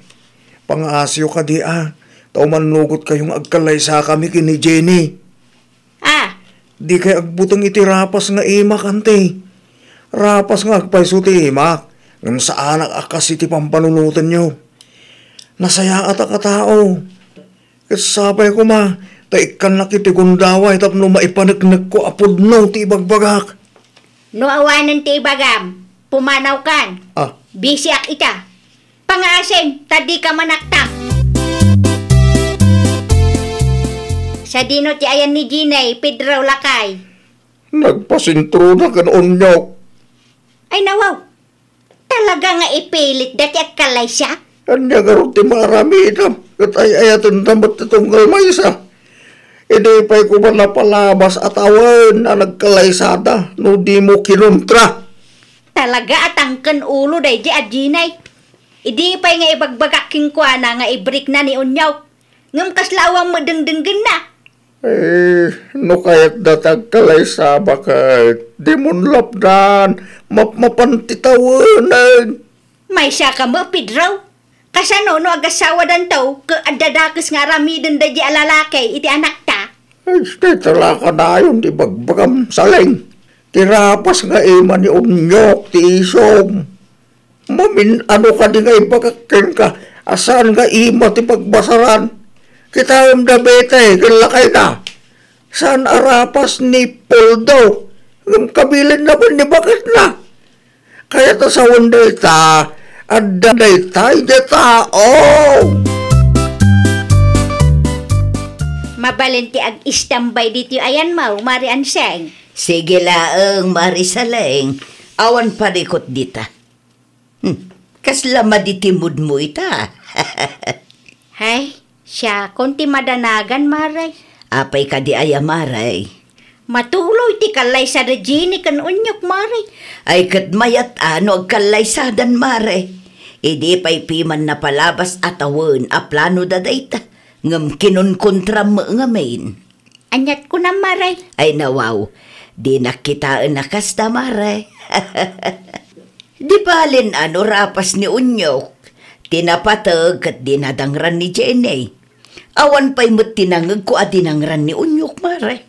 Pangaasiyo kadi a, ta umannugot kayo nga agkallaysakami ken ni Jenny. Ah. Dikay agbuteng iti rapas nga imak, Auntie. Rapas nga agpayso ti imak, ngem saanak a kas iti pampanunotenyo. Nasayaatak a tao. Ket sapay koma, ta ikkannak iti gundaway tapno maipaneknekko a pudno ti ibagbagak. No awanen ti ibagam, pumanawkan. Ah. Bisiak ita. Pangaasim, ta dika manaktak. Sadino ti ayan ni Jenny, Pedro, lakay? Nagpasentrona ken Onyok. Ay, nawaw. Talaga nga ipilitda ti agkallaysa? Ania ngarud ti maaramidam? Ket ay-ayatenda met ti tunggal maysa. Idi pay koma napalabas a tawen a nagkallaysada no dimo kinontra. Talaga a tangken ulo daydi a Jenny. Idi pay nga ibagbagak kenkuana nga ibrikna ni Onyok. Ngem kasla awan met dengdenggenna. Eh, no kayatda ti agkalaysada ket, dimo lapdan, mapmapan ti tawenen. Maysa ka met, Pedro. Kasano no agasawadanto ket adda dakes nga aramiden daydi a lalaki iti anakta? Ay, dayta la kanayon ti ibagbagam, Saleng. Ti rapas nga ima ni Onyok ti isom. Mamin-ano kadi nga ibagak kenka a saan nga ima ti pagbasaran? Kitaem da Betty ken lakayna. Saan a rapas ni Poldo, ngem kabilenna met ni baketna. Kayat a sawen dayta, adda daytay ti tao. Mabalin ti ag-istambay ditoy ayanmo, Mari Anseng. Sige laeng, Mari Saleng. Awan parikut dita. Hmm, kasla madi ti moodmo ita? Hay, siakon ti madanagan, Mare. Apay kadi aya, Mare? Matuloy ti kallaysada Jenny ken Onyok, Mare. Ay, ket mayat a no agkallaysadan, Mare. Idi pay piman napalabas a tawen a planoda dayta, ngem kinunkontram met ngamin. Aniat kunam, Mare? Ay, nawaw, dinak kitaen a kasta, Mare. Di balin a no rapas ni Onyok, ti napateg ket dinadangran ni Jenny. Awan pay met ti nangegko a dinangran ni Onyok, Mare.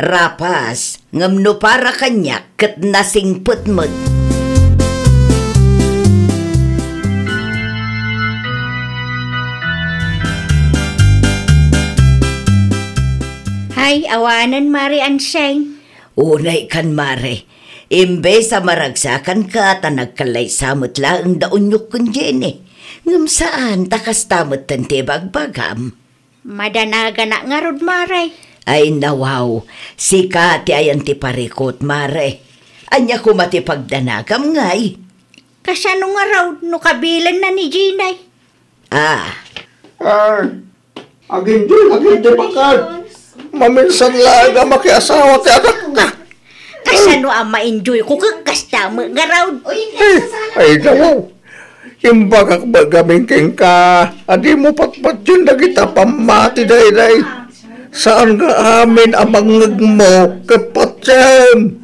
Rapas, ngem no para kaniak ket nasingpet met. Hay, awanen, Mare Anseng. Unay kan, Mare. Imbes a maragsakanka ta nagkallaysa met laeng da Onyok ken Jenny. Ngem saan ta kasta metten ti ibagbagam. Madanaganak ngarud, Mare. Ay, nawaw. Sika ti ayan ti parikut, Mare. Ania koma ti pagdanagam, ngay? Kasano ngarud no kabilenna ni Jenny? Ah. Ay, aginjul, aginjul, bakal. Maminsan laeng a makiasawa ti anakta. Kasano a ma-enjoy ko ket kasta met ngarud? Ay, ay, nawaw. Imbagak met ngamin kenka, a dimo patpatien dagita pammati daydiay. Saan nga amin a mangngegmo ket patiem.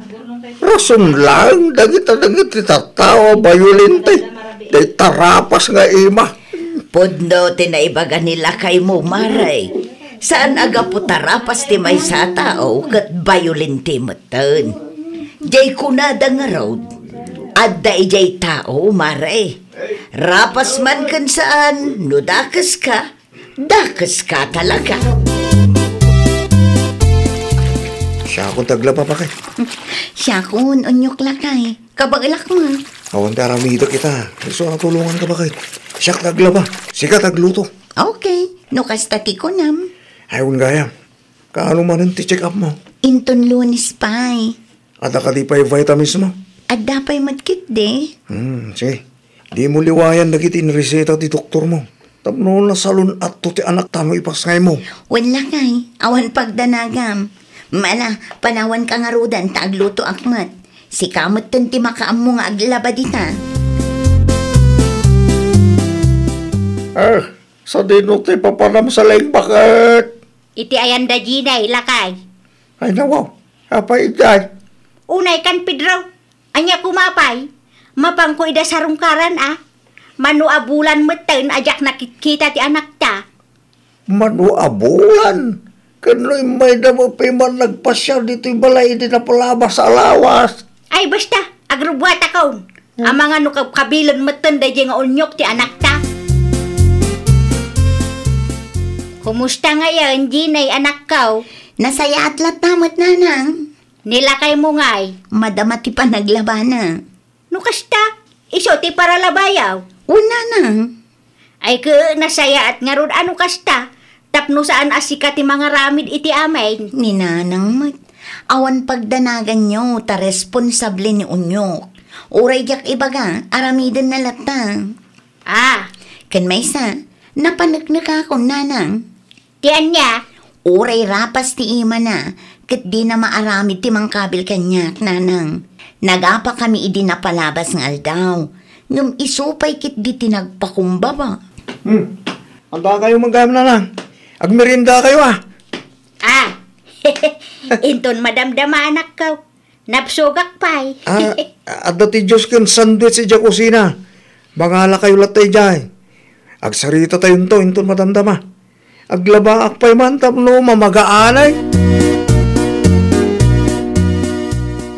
Rason laeng dagita dagiti tattao a bayolente. Dayta rapas nga ima. Pudno ti naibaga ni lakaymo, Mare. Saan a gapu ta rapas ti maysa a tao ket bayolente metten. Diay kunada ngarud, adda idiay tao, Mare. Rapas man ken saan, no dakeska, dakeska talaga. Siakon ti aglaba, bakay. Siakon, onyok lakay. Kabaelak man. Awan ti aramidek ita. Isu a tulonganka, bakay. Siak ti aglaba. Sika ti agluto. Okay, no kasta ti kunam. Ay, wen gayam. Kaano manen ti check-up mo? Inton Lunes pay. Adda kadi pay vitamins mo? Adda pay met ketdi. Hmm, sige. Dimo liwayan dagiti inreseta ti doktor mo. Tapno nasalun-atto ti anakta no ipasngaymo. Wen lakay, awan pagdanagam. Mala, panawanka ngaruden ta aglutoak met. Sika metten ti makaammo nga aglaba dita. Eh, sadino ti papanam sa lengbaket? Iti ayan da Gina, lakay. Ay, nawaw. Apay idiay? Unay kan Pedro. Ania koma pay? Mapanko ida sarungkaran a. Mano a bulan metten a diak nakitkita ti anakta. Mano a bulan? Ken no immayda met pay man nagpasiar ditoy balay idi napalabas a lawas. Ay, basta, agrubbuatakon. Hmm. Amangan no kabkabilen metten daydiay nga onyok ti anakta. Kumusta ngayen, Gina, anakko? Nasayaat latta met, nanang. Ni lakaymo ngay? Madama ti panaglabana. No kasta, isu ti paralabayo. Wen, nanang. Ay, ket nasayaat ngarud a no kasta, tapno saan a sika ti mangaramid iti amin. Ni nanang met. Awan pagdanaganyo ta responsable ni onyok. Uray diak ibaga, aramidenna latta. Ah. Ken maysa, napaneknekakon, nanang. Ti ania? Uray rapas ti imana, ket dina maaramid ti mangkabil kaniak, nanang. Nagapakami idi napalabas nga aldaw, ngem isu pay ketdi ti nagpakumbaba. Hmm. Adda kayo man gayam, nanang. Agmerienda kayo, ah. Ah. Inton madamdama, anakko. Nabsogak pay. Ah, adda ti juice ken sandwich idiay kusina. Mangala kayo latta idiay. Agsaritatayo inton madamdama. Aglabaak pay man tapno mamagaanay.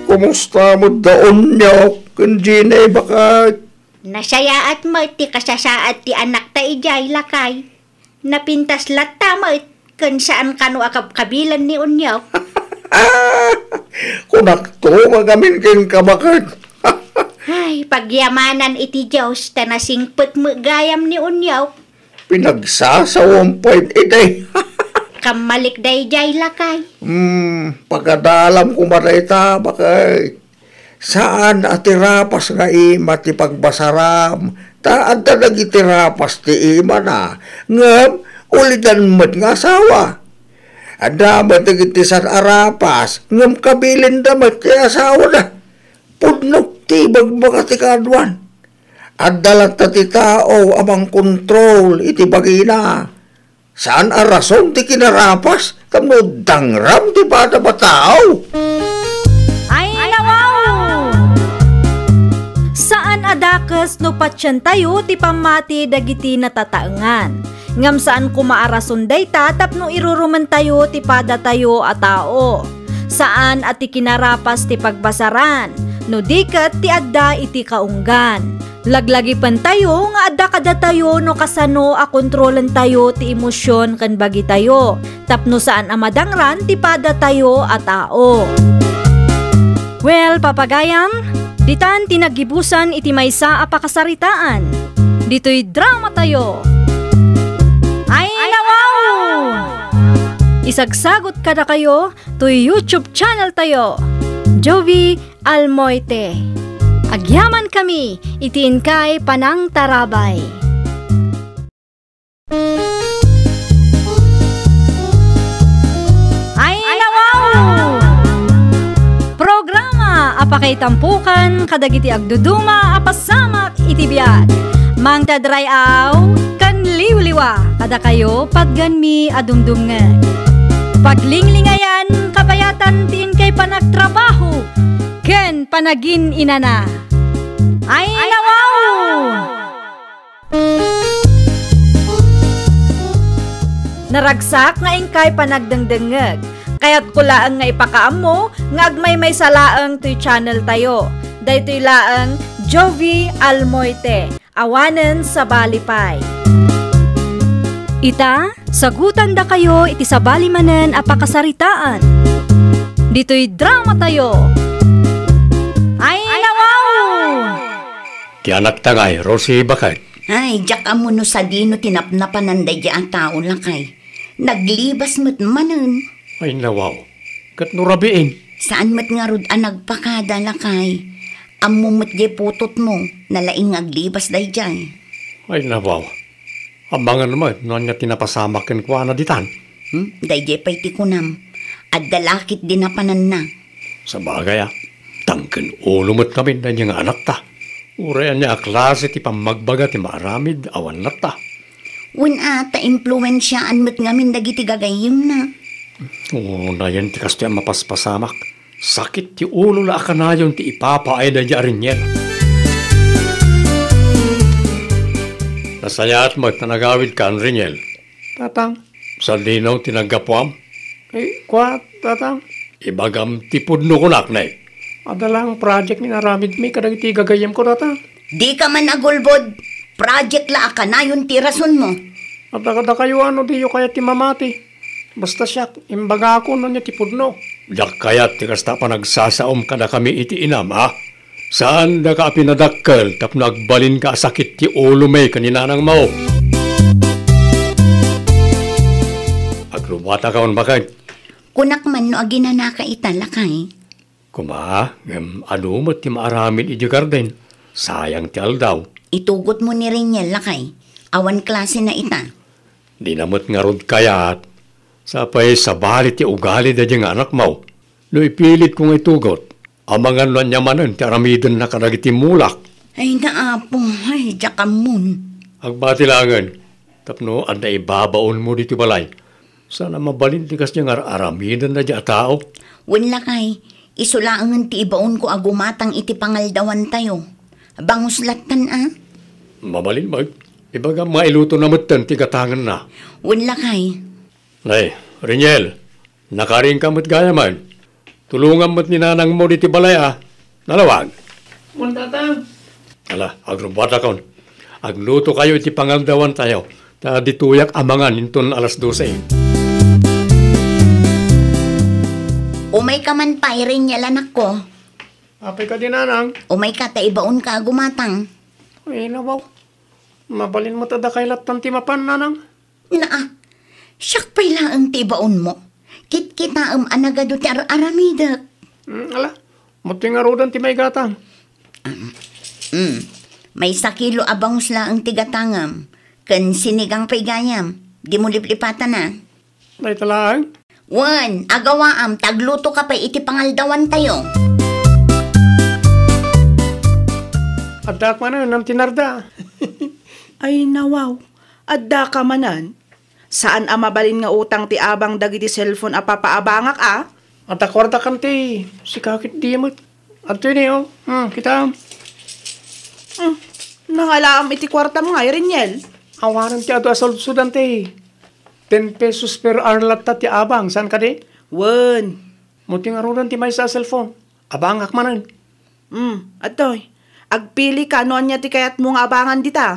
Kumusta met da onyok ken Gina, bakay? Nasayaat met ti kasasaad ti anakta idiay, lakay. Napintas latta met ken saan kano a kabkabilan ni onyok. Kunakto nga gamin kenka, bakay. Ay, pagyamanan iti Dios ta nasingpet met gayam ni onyok. Pinagsasawam pay iti. Kammalik daydiay, lakay. Hmm, pagadalam koma dayta, bakay. Saan a ti rapas nga ima ti pagbasaram, ta adda dagiti rapas ti imana, ngem ulidan met nga asawa. Adda met dagiti saan a rapas, ngem kabilinda met ti asawana. Pudno ti ibagbaga ti kaaduan. Adda latta ti tao a mangkontrol iti bagina. Saan a rason ti kinarapas tapno dangram ti pada a tao. Ay, nawaw! Saan a dakes no patientayo ti pammati dagiti natataengan. Ngem saan koma a rason dayta tapno irurumentayo ti padatayo a tao. Saan a ti kinarapas ti pagbasaran, no di ket ti adda iti kaunggan. Laglagipentayo nga adda kadatayo no kasano a kontrolentayo ti emosion ken bagitayo, tapno saan a madangran ti padatayo a tao. Well, papagayam, ditan ti naggibusan iti maysa a pakasaritaan. Ditoy dramatayo. Ay, nawaw! Isagsagot kadakayo toy YouTube channel tayo, Jovi Almoite. Agyamankami iti inkay panangtarabay. Ay, nawaw! Programa a pakaitampokan kadagiti agduduma a pasamak iti biag. Mangted ray-aw ken liwliwa kadakayo, patganmi a dumdumngeg. Paglinglingayan, kabayatan ti inkay panagtrabaho ken panagin-inana. Ay, nawaw! Naragsak nga inkay panagdengdengngeg. Kayatko laeng nga ipakaammo nga agmaymaysa laeng toy channel tayo. Daytoy laeng Jovie Almoite. Awanen sabali pay. Ita, sagutandakayo iti sabali manen a pakasaritaan. Ditoy drama tayo. Ay, nawaw! Ti anakta ngay, Rosie, baket. Ay, diak ammo no sadino ti napnapanan daydiay a tao, lakay. Naglibas met manen. Ay, nawaw. Ket no rabiin? Saan met ngarud a nagpakada, lakay. Ammo met diay putotmo, nalaing nga aglibas daydiay. Ay, nawaw. Amangan met no ania ti napasamak kenkuana ditan. Hmm? Daydiay pay ti kunam. Adda lakit di napananna. Sabagay a, tangken ulo met ngamin daydiay nga anakta. Uray ania a klase ti pammagbaga ti maaramid awan latta. Wen a, ta impluensiaan met ngamin dagiti gagayyemna. Unayen ti kastoy a mapaspasamak. Sakit ti ulo la a kanayon ti ipapaay daydiay a Reniel. Nasayaat met ta nagawidkan, Reniel. Tatang, sadino ti naggapuam? Eh, kua, Tatang? Ibagam ti pudno kunak, ne? Adda laeng project nga inaramidmi kadagiti gagayyemko, Tatang. Dika man agulbod. Project la a kanayon ti rasonmo. Adda kadakayo a no diyo kayat ti mamati. Basta siak, imbagakon no ania ti pudno. Diak kayat ti kasta a panagsasaom kadakami iti inam, a? Saandaka a pinadakkel tapno agbalinka a sakit ti ulomi ken ni nanangmo. Agrubatakon, baket. Kunak man no aginanaka ita, lakay. Koma, ngem adu met ti maaramid idiay garden. Sayang ti aldaw. Itugotmo ni Reniel, lakay. Awan klasena ita. Dina met ngarud kayat. Sapay sabali ti ugali daydiay nga anakmo. No ipilitko nga itugot, amangan no ania manen ti aramidenna kadagiti mulak. Ay, naapo. Ay, diak ammon. Agbati laengen, tapno adda ibabaonmo ditoy balay. Saan a mabalin ti kasdiay nga ar-aramiden daydiay a tao? Wen, lakay, isu laengen ti ibaonko a gumatang iti pangaldawantayo. Bangus lattan a. Mabalin met. Ibagam nga ilutona metten ti gatangenna. Wen, lakay. Nay, Reniel, nakarinka met gayamen. Tulongam met ni nanangmo ditoy balay a. Nalawag. Wen, Tatang. Ala, agrubatakon. Aglutokayo iti pangaldawantayo. Ta ditoyak amangan inton alas dose. Umayka man pay, Reniel, anakko. Apay kadi, nanang? Umayka ta ibaonka a gumatang. Ay, nawaw. Mabalin met a dakay lattan ti mapan, nanang. Naa, siak pay laeng ti ibaonmo. Kitkitaem a nagadu ti ar-aramidek. Mm, ala, mati ngaruden ti maigatang. Mm, maysa kilo a bangus laeng ti gatangem, ken sinigang pay gayam. Dimo liplipatana. Dayta laeng? Wen, agawaam, ta aglutoka pay iti pangaldawantayo. Addaak manen, Nanang Tinarda. Ay, nawaw. Addaka manen. Saan a mabalin nga utang ti abang dagiti cellphone a papaabangak a? Adda kuarta kanti, sika ket di met. Adtoy ni, o. Hmm, kitaem. Hmm, nangalaam iti kuartam ngay, Reniel. Awanen ti adu a sudsodan ti ten pesos per hour latta ti abang, saan kadi? Wen. Mo ti ngaruden ti maysa a cellphone. Abangak manen. Hmm, adtoy. Agpilika no ania ti kayatmo nga abangan dita.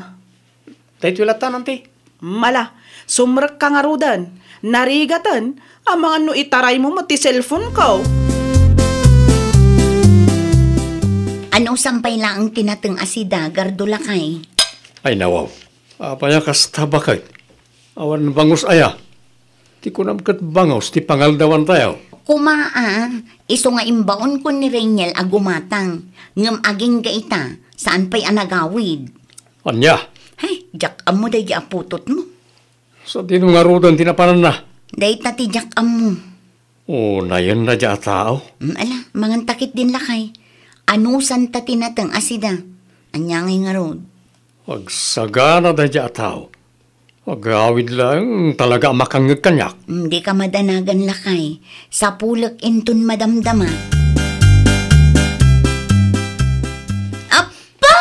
Daytoy latta, Nanti. Mala, sumrekka ngaruden. Narigaten, amangan no itaraymo met ti cellphoneko. Anusam pay laeng ti nateng a sida, Gardo lakay? Ay, nawaw. Apay a kasta, baket? Awan bangus aya? Ti kunam ket bangus ti pangaldawantayo. Koma a, isu nga imbaonko ni Reniel a gumatang, ngem agingga ita, saan pay a nagawid. Ania? Hay, diak ammo daydi a putotmo. Sadino ngaruden ti napananna? Dayta ti diak ammo. O, nayen na dia a tao? Mm, ala, manganta ketdin lakay. Anusanta ti nateng a sida. Ania ngay ngarud? Agsagana daydi a tao. Agawid laeng talaga a makangngeg kaniak. Mm, dika madanagan lakay. Sapulek inton madamdama. Apo!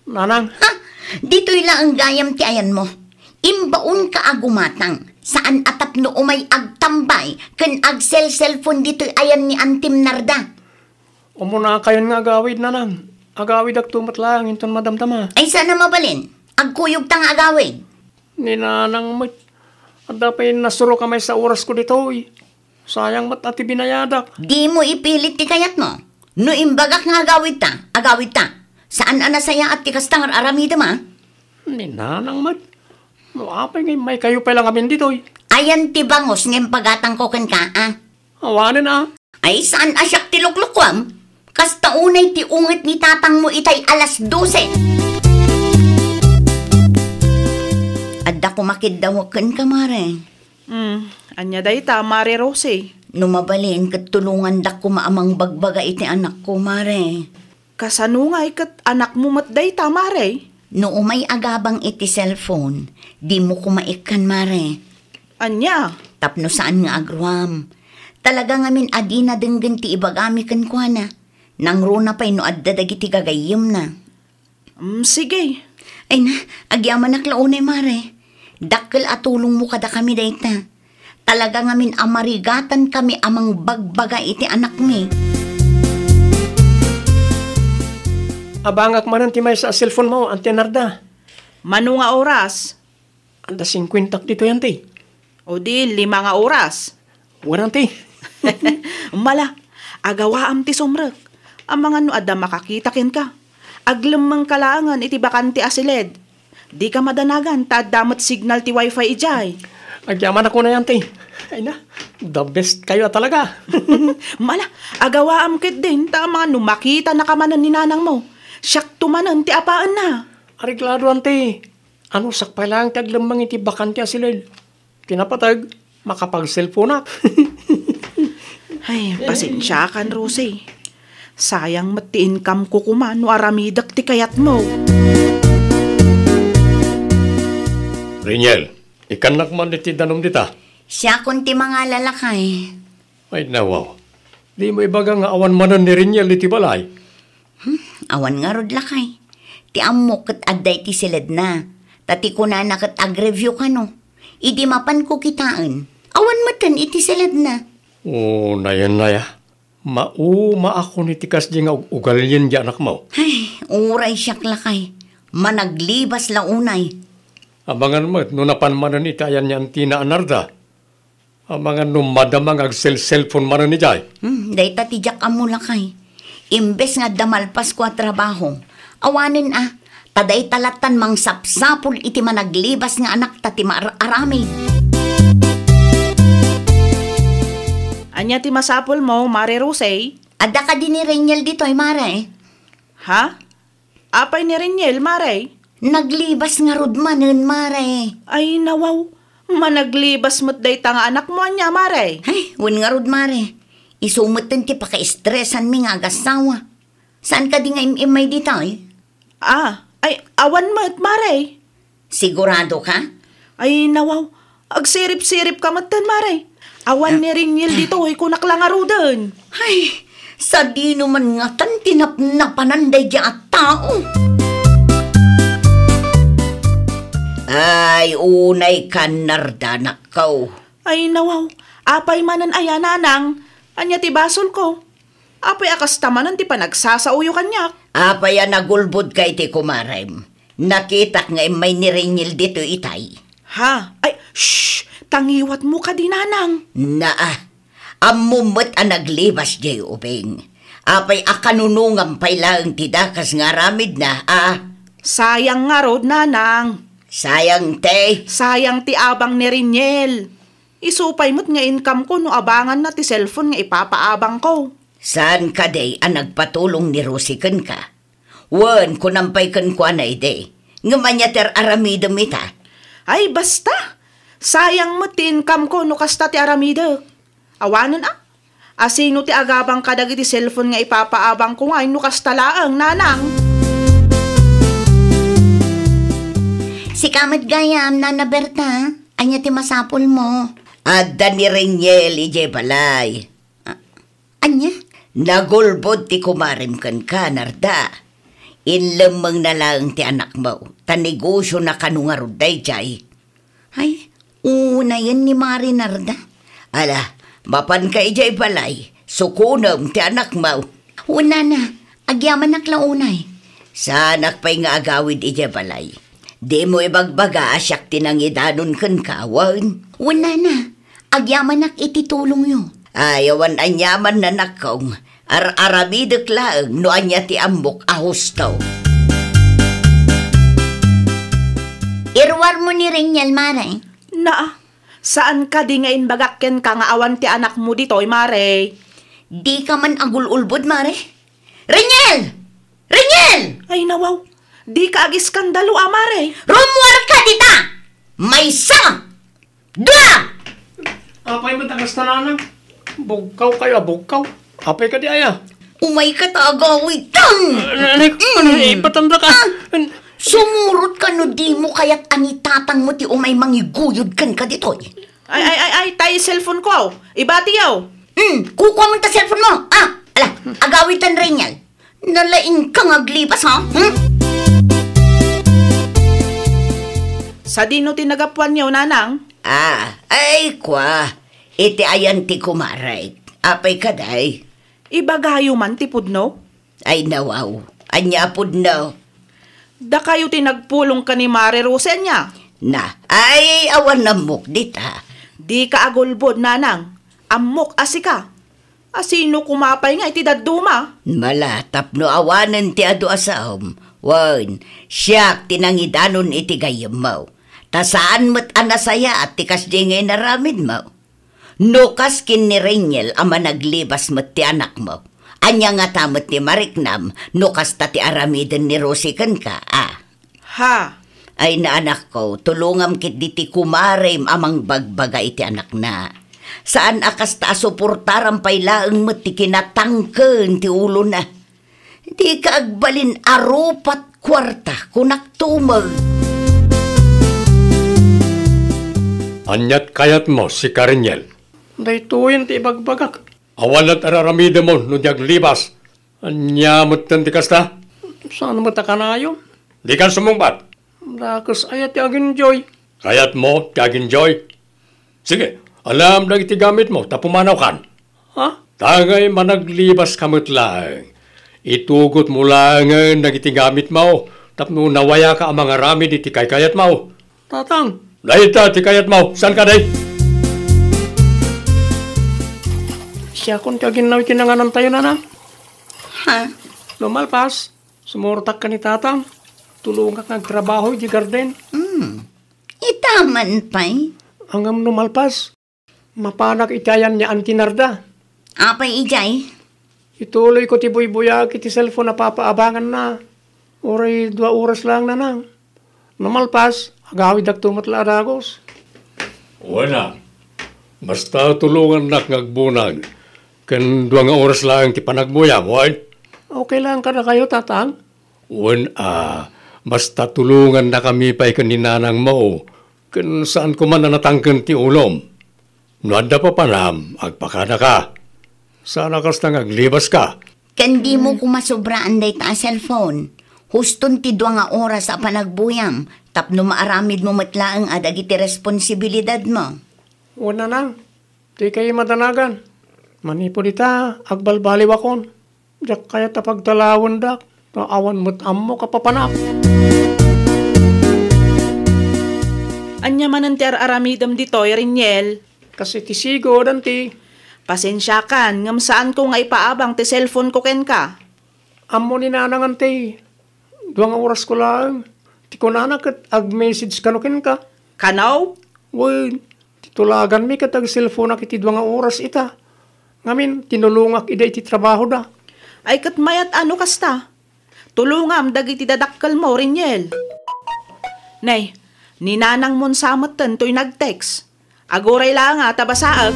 Nanang. Ha? Ditoy laeng gayam ti ayanmo. Imbaonka a gumatang. Saan a tapno umay agtambay ken agsel-cellphone ditoy ayan ni Antim Narda. Umunakayon nga agawid, nanang. Agawidakto met laeng inton madamdama. Ay, saan a mabalin. Agkuyogta nga agawid. Ni nanang met. Adda pay nasurok a maysa orasko ditoy. Sayang met a ti binayadak. Dimo ipilit ti kayatmo. No imbagak nga agawidta, agawidta. Saan a nasayaat ti kasta nga aramidem, a? Ni nanang met. No apay nga immaykayo pay la ngamin ditoy. Ayan ti bangus nga impagatangko kenka, a? Awanen, a? Ay, saan a siak ti luklukuam? Kasta unay ti unget ni tatangmo itay alas dose. Adda koma kiddawek kenka, mare. Hmm, ania dayta, Mare Rosie? No mabalin, ket tulongandak koma a mangbagbaga iti anakko, mare. Kasano ngay ket anakmo met dayta, mare? No umay agabang iti cellphone, dimo koma ikkan, mare. Ania? Tapno saan nga agruam. Talaga ngamin a dina denggen ti ibagami kenkuana. Nangruna pay no adda dagiti gagayyemna. Mm, sige. Ay na, agyamanak la unay, mare. Dakkel a tulongmo kadakami dayta. Talaga ngamin a marigatankami a mangbagbaga iti anakmi. Abangak manen ti maysa a cellphone mo, Auntie Narda. Mano nga oras? Adda singkuentak ditoy, Auntie. O di, lima nga oras. Wen, Auntie. Mala, agawaam ti sumrek. Amangan no adda makakita kenka. Aglemmengka laengen iti bakante a siled. Dika madanagan ta adda met signal ti wifi idiay. Agyamanak unay, Auntie. Ay na, the best kayo a talaga. Mala, agawaam ketdin ta amangan no makitanaka manen ni nanangmo. Siakto manen ti apaenna. Areglado, Auntie. Anusak pay laeng ti aglemmeng iti bakante a siled. Kinapateg, makapag-cellphoneak. Ay, pasensiakan, Rosie. Sayang met ti income ko koma no aramidek ti kayatmo. Reniel, ikannak man iti danum dita. Siakon ti mangala, lakay. Ay, nawaw. Dimo ibaga nga awan manen ni Reniel iti balay? Hmm, awan ngarud, lakay. Ti ammok ket adda iti siledna. Ta ti kunana ket agreview kano. Idi mapanko kitaen, awan metten iti siledna. O, nayen, naya. Maumaakon iti kasdi nga ug-, ugalien di anakmo. Ay, uray siak, lakay. Managlibas la unay. Amangan met no napan manen iti ayan ni Auntie Narda. Amangan no madama nga agsel-cellphone manen idiay. Hmm, dayta ti diak ammo, lakay. Imbes nga adda malpasko a trabaho, awanen a, ta dayta lattan mangsapsapul iti managlibas nga anakta ti maar-aramid. Ania ti masapulmo, Mare Rosie? Adda kadi ni Reniel ditoy, mare? Ha? Apay ni Reniel, mare? Naglibas ngarud manen, mare. Ay, nawaw. Managlibas met dayta nga anakmo ania, mare? Ay, wen ngarud, mare. Isu metten ti pakaestresanmi nga agassawa. Saan kadi nga im-immay ditoy? Ah, ay, awan met, mare. Sigurado ka? Ay, nawaw. Agsirip-sirip ka metten, mare. Awan ni Reniel ditoy, kunak la ngaruden. Ay, sadino man ngatan ti napnapanan daydi a tao? Ay, unay ka, Narda, anakko. Ay, nawaw. Apay manen aya, nanang? Ania ti basolko? Apay a kasta manen ti panagsasaoyo kaniak? Apay a nagulbodka iti kumarem? Nakitak nga immay ni Reniel ditoy itay. Ha? Ay, shh! Tangiwatmo kadi, nanang. Naa, ammom met a naglibas diay ubing. Apay a kanunongam pay laeng ti dakas nga aramidna, a? Sayang ngarud, nanang. Sayang ti? Sayang ti abang ni Reniel. Isu pay met nga income ko no abanganna ti cellphone nga ipapaabangko. Saan kadi a nagpatulong ni Rosie kenka? Wen, kunam pay kenkuana idi, ngem ania ti ar-aramidem ita? Ay, basta! Sayang met ti income ko no kasta ti aramidek. Awanen a? Asino ti agabang kadagiti cellphone nga ipapaabangko ngay no kasta laeng, nanang? Sika met gayam, Nana Berta, ania ti masapulmo? Adda ni Reniel idiay balay. Ah, ania? Nagulbod ti kumarem kenka, Narda. Inlemmengna laeng ti anakmo, ta negosiona kano ngarud daydiay. Ay, unayen ni Mari Narda. Ala, mapanka idiay balay, sukonem ti anakmo. Wen, nana, agyamanak la unay. Saanak pay nga agawid idiay balay. Dimo ibagbaga a siak ti nangidanon kenka, wen? Wen, nana, agyamanak iti tulongyo. Ay, awan aniaman, nanakko. Ar-aramidek laeng no ania ti ammok a husto. Iruarmo ni Reniel, Mare. Naa, saan kadi nga imbagak kenka nga awan ti anakmo ditoy, Mare? Dika man agul-ulbod, Mare? Reniel! Reniel! Ay, nawaw. Dika agiskandalo a, Mare. Rummuarka dita! Maysa! Dua! Apay met a kasta, nanang? Bugkaw kayo a bugkaw. Apay kadi aya? Umayka ta agawidtan! Ano, ano, ano, ipatanda ka? Ah, sumurotka no dimo kayat a ni tatangmo ti umay mangiguyod kenka ditoy. Ay, ay, ay, ay, tay cellphone ko. Ibatiyo. Hmm, kukuamon ta cellphone mo. Ah, ala, agawidtan, Reniel. Nalaingka nga aglibas, ha? Hmm? Sadino ti nagapuanyo, nanang? Ah, ay, kua. Iti ayan ti kumarek. Apay kadi? Ibagayo man ti pudno? Ay, nawaw. Ania a pudno? Dakayo ti nagpulong ken ni Mare Rose, ania? Na, ay, awan ammok dita. Dika agulbod, nanang. Ammok a sika. A sino koma pay nga iti dadduma? Mala, tapno awanen ti adu a saom. Wen, siak ti nangidanon iti gayyemmo. Ta saan met a nasayaat ti kasdi nga inaramidmo. No kas ken ni Reniel a managlibas met ti anakmo, ania ngata met ti mariknam no kasta ti aramiden ni Rosie kenka, a? Ha? Ay, na, anakko, tulongam ketdi ti kumarem a mangbagbaga iti anakna. Saan a kasta a suportaram pay laeng met ti kinatangken ti ulona. Dika agbalin a rupat kuarta, kunak tumeng. Aniat kayatmo, sika, Reniel? Daytoyen ti ibagbagak. Awan met araramidemon no di aglibas. Ania metten ti kasta? Saan met a kanayon? Dikan sumungbat. Dakes aya ti agenjoy? Kayatmo ti agenjoy? Sige, alam dagiti gamitmo ta pumanawkan. Ha? Ta ngay managlibaska met laeng, itugotmo laengen dagiti gamitmo tapno nawayaka a mangaramid iti kaykayatmo. Tatang. Dayta ti kayatmo. Saan kadi? Siakon ti aginnaw iti nanganantayo, nanang. Ha? No malpas, sumurtak ka ni tatang. Tulongak nga agtrabaho iti garden. Hmm. Ita man pay? Ngem no malpas, mapanak iti ayan ni Auntie Narda. Apay idiay? Ituloyko ti buybuyaak iti cellphone a papaabanganna. Uray dua oras laeng, nanang. No malpas, agawidakto met la a dagus. Wen a, basta tulongannak nga agbunag, ken dua nga oras laeng ti panagbuyam, wen? Okay lang kadakayo, tatang? Wen a, basta tulongannakami pay ken ni nanangmo, ken saan koma a natangken ti ulom. No adda papanam, agpakanaka. Saan a kasta nga aglibaska. Ken dimo koma sobraan dayta a cellphone. Huston ti dua nga oras a panagbuyam, tapno maaramidmo met laeng a dagiti responsibilidadmo. Wen a, nanang, dikay madanagan. Manipud ita, agbalbaliwakon. Diak kayat a pagtalawendak, ta awan met ammok a papanak. Ania manen ti ar-aramidem ditoy, Reniel? Kas iti sigud, Auntie. Pasensiakan, ngem saanko nga ipaabang ti cellphone ko kenka. Ammo ni nanang, Auntie. Dua nga orasko laeng. Ti kunana ket ag-message kano kenka. Kano? Wen, ti tulaganmi ket agselfonak iti dua nga oras ita. Ngamin, tinulongak ida iti trabahoda. Ay, ket mayat a no kasta. Tulongam dagiti dadakkelmo, Reniel. Nay, ni nanangmon sa metten toy nag-text. Aguray laeng a ta basaek.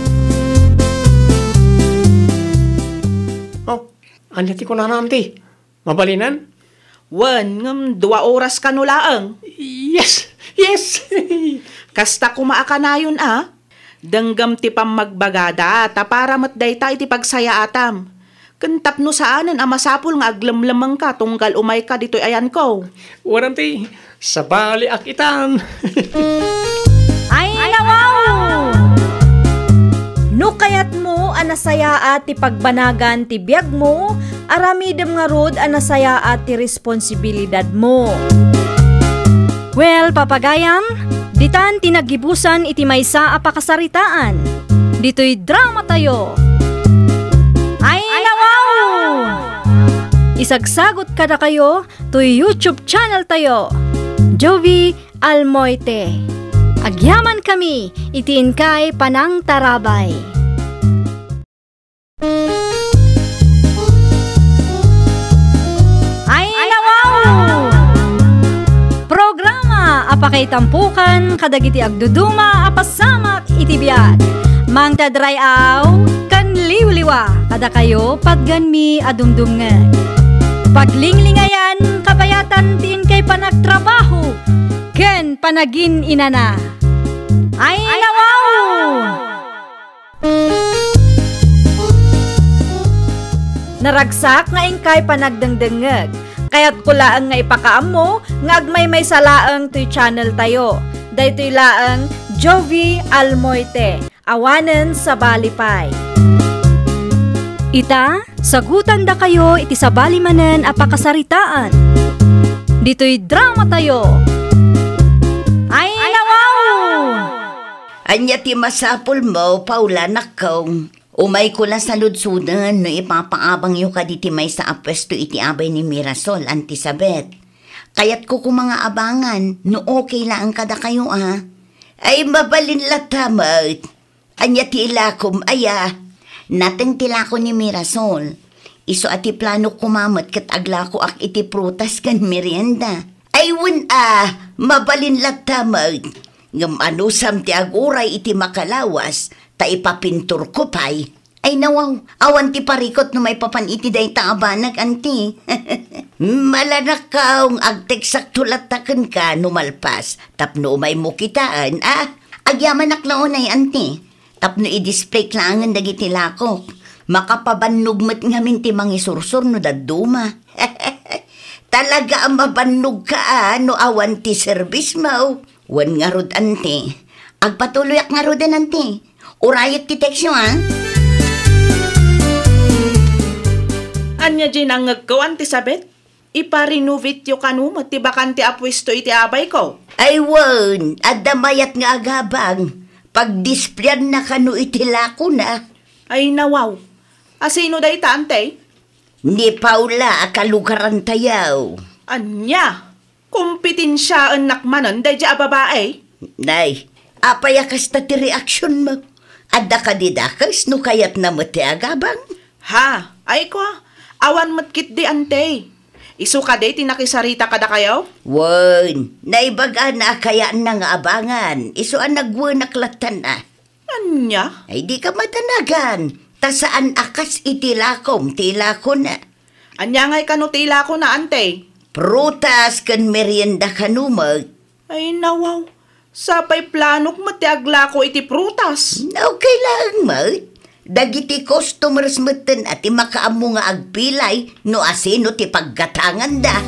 Oh, ania ti kunana, Auntie? Mabalinen? Wen, ngem dua oras kano laeng. Yes! Yes! Kasta koma a kanayon a. Denggem ti pammagbagada, ta para met dayta iti pagsayaatam. Tapno saanen a masapul nga aglemlemmengka tunggal umayka ditoy ayanko. Wen anti, sabaliak itan. Ay, nawaw! No kayatmo a nasayaat ti pagbanagan ti biagmo, aramidem ngarud a nasayaat ti responsibilidadmo. Well, papagayam, ditan ti naggibusan iti maysa a pakasaritaan. Ditoy dramatayo. Ay, nawaw! Isagsagot kadakayo toy YouTube channel tayo, Jovie Almoite. Agyamankami iti inkay panangtarabay. Ay, nawaw! Programa a pakaitampukan kadagiti agduduma a pasamak iti biag. Mangted ray-aw ken liwliwa kadakayo patgenmi a dumdumngeg. Paglinglingayan, kabayatan ti inkay panagtrabaho ken panagin-inana. Ay, nawaw! Naragsak nga inkay panagdengdengngeg. Kayatko laeng nga ipakaammo nga agmaymaysa laeng toy channel tayo. Daytoy laeng Jovie Almoite, awanen sabali pay. Ita, sagutandakayo iti sabali manen a pakasaritaan. Ditoy dramatayo. Ay, nawaw! Ania ti masapulmo, Paula, nakkong? Umayko la saludsoden no ipapaabangyo kaditi maysa a puesto iti abay ni Mirasol, Auntie Sabet. Kayatko koma nga abangan no okay laeng kadakayo, a. Ay, mabalin latta met. Ania ti ilakom, aya? Nateng ti lako ni Mirasol. Isu a ti planok koma met ket aglakoak iti prutas ken merienda. Ay, wen a, mabalin latta met. Ngem anusam ti aguray iti makalawas, ta ipapinturko pay. Ay, nawaw, awan ti parikut no maipapan iti dayta a banag, Auntie. Malanakkaw, agteksakto latta kenka no malpas, tapno umaymo kitaen, a? Agyamanak la unay, Auntie. Tapno i-displayk laengen dagiti lakok. Makapabannog met ngamin ti mangisursor no dadduma. Talaga a mabannogka a no awan ti serbismo. Wen ngarud, Auntie. Agpatuloyak ngaruden, Auntie. Urayek ti teksyo, a. Ania diay nangngegko, Auntie Sabet? Ipa-renovateyo kano met ti bakante a puesto iti abayko? Ay wen, adda mayat nga agabang. Pagdisplayna kano iti lakona. Ay nawaw. Asino dayta, Auntie? Ni Paula a kalugarantayo. Ania? Kompetensiaennak manen daydiay a babai? Nay, apay a kasta ti reaksionmo? Adda kadi dakes no kayatna met ti agabang? Ha, ay kua, awan met ketdi, Auntie. Isu kadi ti nakisarita kadakayo? Wen, naibagana a kayatna nga abangan, isu a nagwenak lattan a. Ania? Ay, dika madanagan, ta saan a kas iti lakom ti ilakona. Ania ngay kano ti ilakona, Auntie? Prutas ken merienda kano met. Ay, nawaw. Sapay planok met ti aglako iti prutas. Okay laeng met. Dagiti customers metten a ti makaammo nga agpilay no asino ti paggatanganda.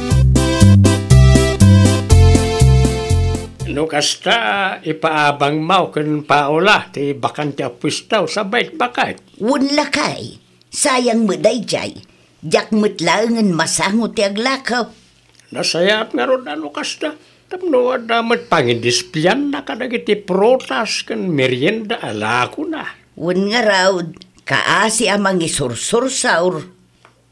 No kasta, ipaabangmo ken Paula ti bakante a puesto, sabay baket. Wen lakay, sayang met daydiay. Diak met laengen masango ti aglako. Nasayaat ngarud a no kasta, tapno adda met pangidisplayna kadagiti prutas ken merienda a lakona. Wen ngarud, kaasi a mangisursursaur.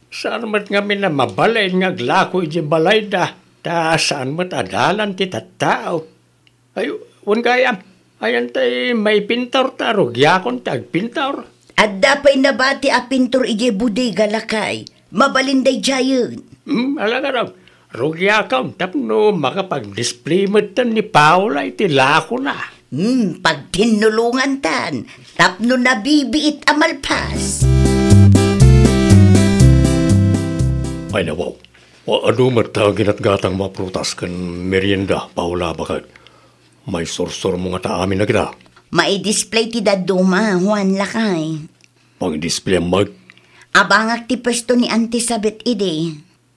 Saan met ngamin a mabalin nga aglako idiay balayda, ta saan met a dalan ti tattao. Ay, wen gayam, ayan tay maipintor ta rugiakon ti agpintor. Adda pay nabati a pintor idiay bodega, lakay. Mabalin daydiayen. Hmm, alagad, rugiakon tapno makapag-display metten ni Paula iti lakona. Hmm, pagtinnulongantan tapno nabibiit a malpas. Ay, nawaw. Wa-, adu met ta ginatgatangmo a prutas ken merienda, Paula, baket. Maisursurmo ngata amin dagita? Maidisplay ti dadduma, Juan, lakay. Pangidisplay met? Abangak ti puesto ni Auntie Sabet idi.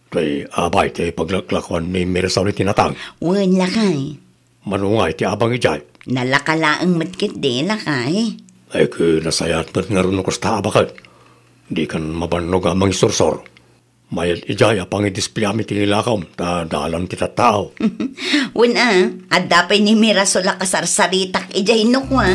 Ti abay ti paglaklakuan ni Mirasol iti natang. Wen, lakay. Mano nga iti abang idiay? Nalaka laeng met ketdi, lakay. Ay, ket nasayaat met ngarud no kasta a baket. Dikan mabannog a mangisursor. Mayat idiay a pangidisplayam iti lakom ta dalan ti tattao. Wen a, adda pay ni Mirasol a kasarsaritak idiay no kua.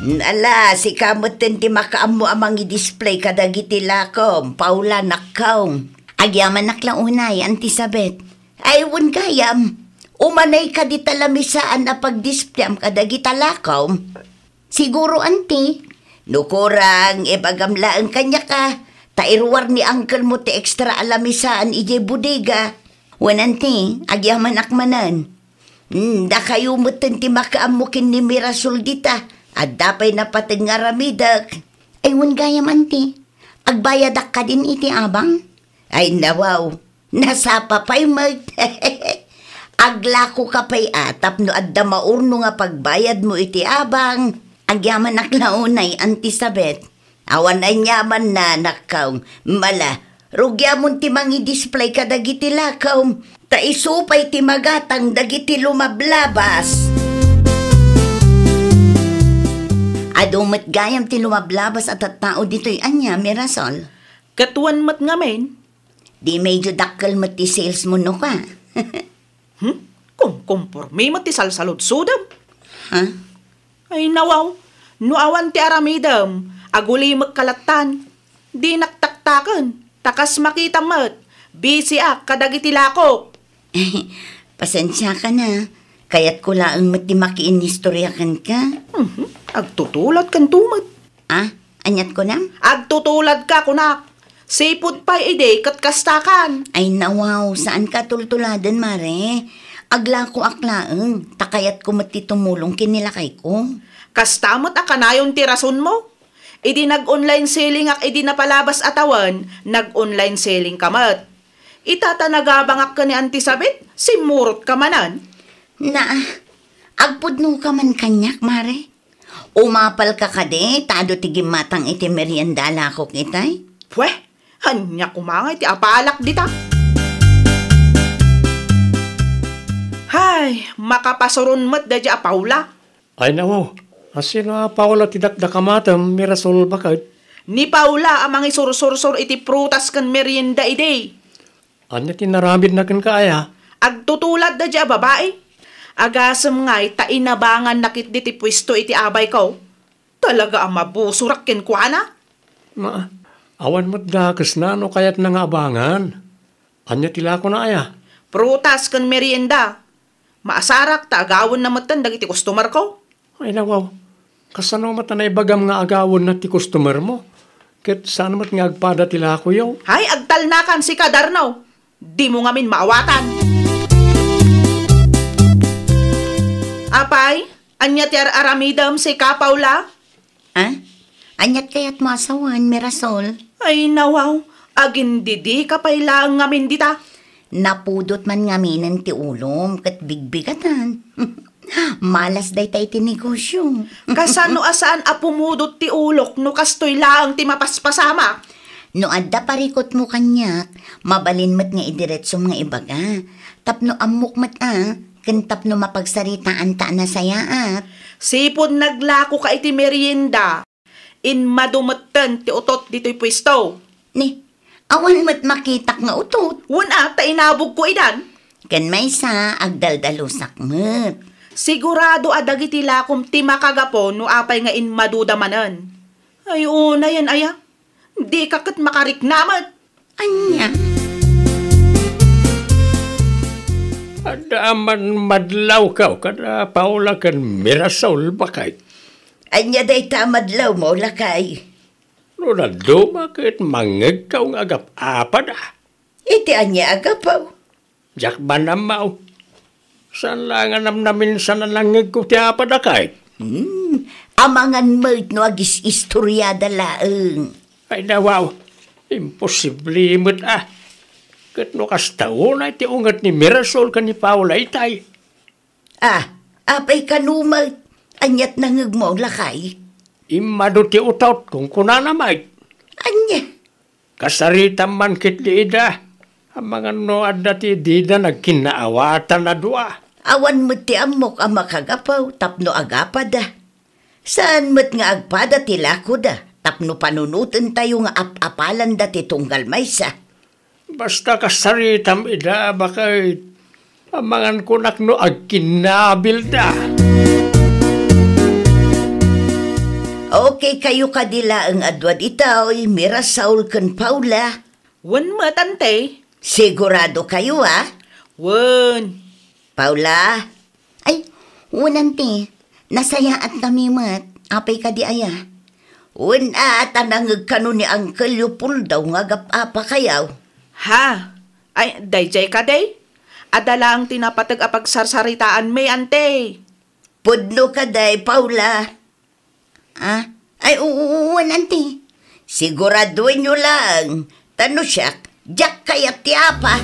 Ala, sika metten ti makaammo a mangidisplay kadagiti lakom, Paula, nakkaw. Agyamanak la unay, Auntie Sabet. Ay, wen gayam, umanay ka dita lamisaan a pagdisplayam kadagita lakom. Siguro, Auntie, no kurang, ibagam laeng kaniak a, ta iruar ni uncle mo ti extra a lamisaan idiay bodega. Wen, Auntie, agyamanak manen. Hmm, dakayo metten ti makaammo ken ni Mirasol dita. Adda pay napateg nga aramidek. Ay, wen gayam, Auntie, agbayadak kadin iti abang? Ay, nawaw. Nasapa pay met. Aglakoka pay a tapno adda maurno nga pagbayadmo iti abang. Agyamanak la unay, Auntie Sabet. Awan aniamanna, nakkaw. Mala, rugiamon ti mangidisplay kadagiti lakom. Ta isu pay ti magatang dagiti lumablabas. Adu met gayam ti lumablabas a tattao ditoy ania, Mirasol? Ket wen met ngamin. Di medyo dakkel met ti sales mo no ka. Hmm? Kumkumpormi met ti salsaludsodem. Ha? Ay, nawaw, no awan ti aramidem, agulimek ka lattan. Dinak taktaken, ta kas makitam met, busy ak kadagiti lakok. Pasensiaka na. Kayatko laeng met ti makiinnistorya kenka. Mhm. Agtutulat kenka met. Ah, aniat kunam? Agtutulat ka, kunak. Sipud pay idi ket kastakan. Ay, nawaw, saan ka tultuladen, Mare. Aglakoak laeng, ta kayatko met ti tumulong ken ni lakayko. Kasta met a kanayon ti rasonmo. Idi nag-online selling ak idi napalabas a tawen, nag-online selling ka met. Ita ta nagabangak ken ni Auntie Sabet, simmurot ka manen. Na, agpudno ka man kaniak, Mare. Umapal ka kadi, ta adu ti gimmatang iti merienda a lakok itay? Pwe, ania koma nga iti apalak dita? Hay, makapasuron met daydi a Paula. Ay, nawaw. Asino a Paula ti dakdakamatem, Mirasol, baket? Ni Paula a mangisursursor iti prutas ken merienda idi. Ania ti naramidna kenka aya? Agtutulat daydi a babai. Agasem ngay ta inabanganna ketdi ti puesto iti abayko. Talaga a mabusorak kenkuana. Ma, awan met dakesna no kayatna nga abangan. Ania ti lakona aya? Prutas ken merienda. Maasarak ta agawenna metten dagiti customerko. Ay, nawaw. Kasano met a naibagam nga agawenna ti customermo? Ket saan met nga agpada ti lakoyo? Hay, agtalnakan sika, Darno. Dimo ngamin maawatan. Apay, ania ti ar-aramidem sika, Paula? Ah? Aniat kayatmo a sawen, Mirasol? Ay, nawaw, agindidika pay laeng ngamin dita. Napudot man ngaminen ti ulom ket bigbigatan. Malas dayta iti negosio. Kasano a saan a pumudot ti ulok no kastoy laeng ti mapaspasamak? No adda parikutmo kaniak, mabalin met nga idiretsom nga ibaga. Tapno ammok met a, ken tapno mapagsaritaanta a nasayaat. Sipud naglakoka iti merienda, immadu metten ti utot ditoy puesto. Ni, awan met makitak nga utot. Wen a, ta inabogko idan. Ken maysa, agdaldalusak met. Sigurado a dagiti lakom ti makagapu no apay nga immaduda manen. Ay, unayen aya. Dika ket makarikna met. Ania? Adda man madlawko kada Paula ken Mirasol, baket. Ania dayta a madlawmo, lakay? No dadduma ket mangngegko nga agap-apad a. Iti ania a gapu? Diak man ammo. Saan la nga namnaminsan a nangngegko ti apad a kayat? Hmm, amangan met no agis-istoriada laeng. Ay, nawaw, imposible met a. Ket no kasta unay ti unget ni Mirasol ken ni Paula itay. Ah, apay kano met? Aniat nangngegmo, lakay? Immadu ti utot, kunkunana met. Ania? Kasaritam man ketdi ida. Amangan no adda ti dida nagkinnaawatan a dua. Awan met ti ammok a makagapu tapno agapada. Saan met nga agpada ti lakoda tapno panunotentayo nga ap-apalanda ti tunggal maysa. Basta kasaritam ida, baket. Amangan kunak no agkinnabilda. Okay kayo kadi laeng a dua ditoy, Mirasol ken Paula? Wen met, ante. Sigurado kayo, a? Wen. Paula? Ay, wen, ante. Nasayaat kami met. Apay kadi aya? Wen a, ta nangeg kano ni Uncle Leopoldo nga agap-apa kayo. Ha? Ay, daydiay kadi? Adda laeng ti napateg a pagsarsaritaanmi, ante. Pudno kadi, Paula? Ah? Ay, u-, u-, wen, ante. Siguraduenyo laeng. Ta no siak, diak kayat ti apa.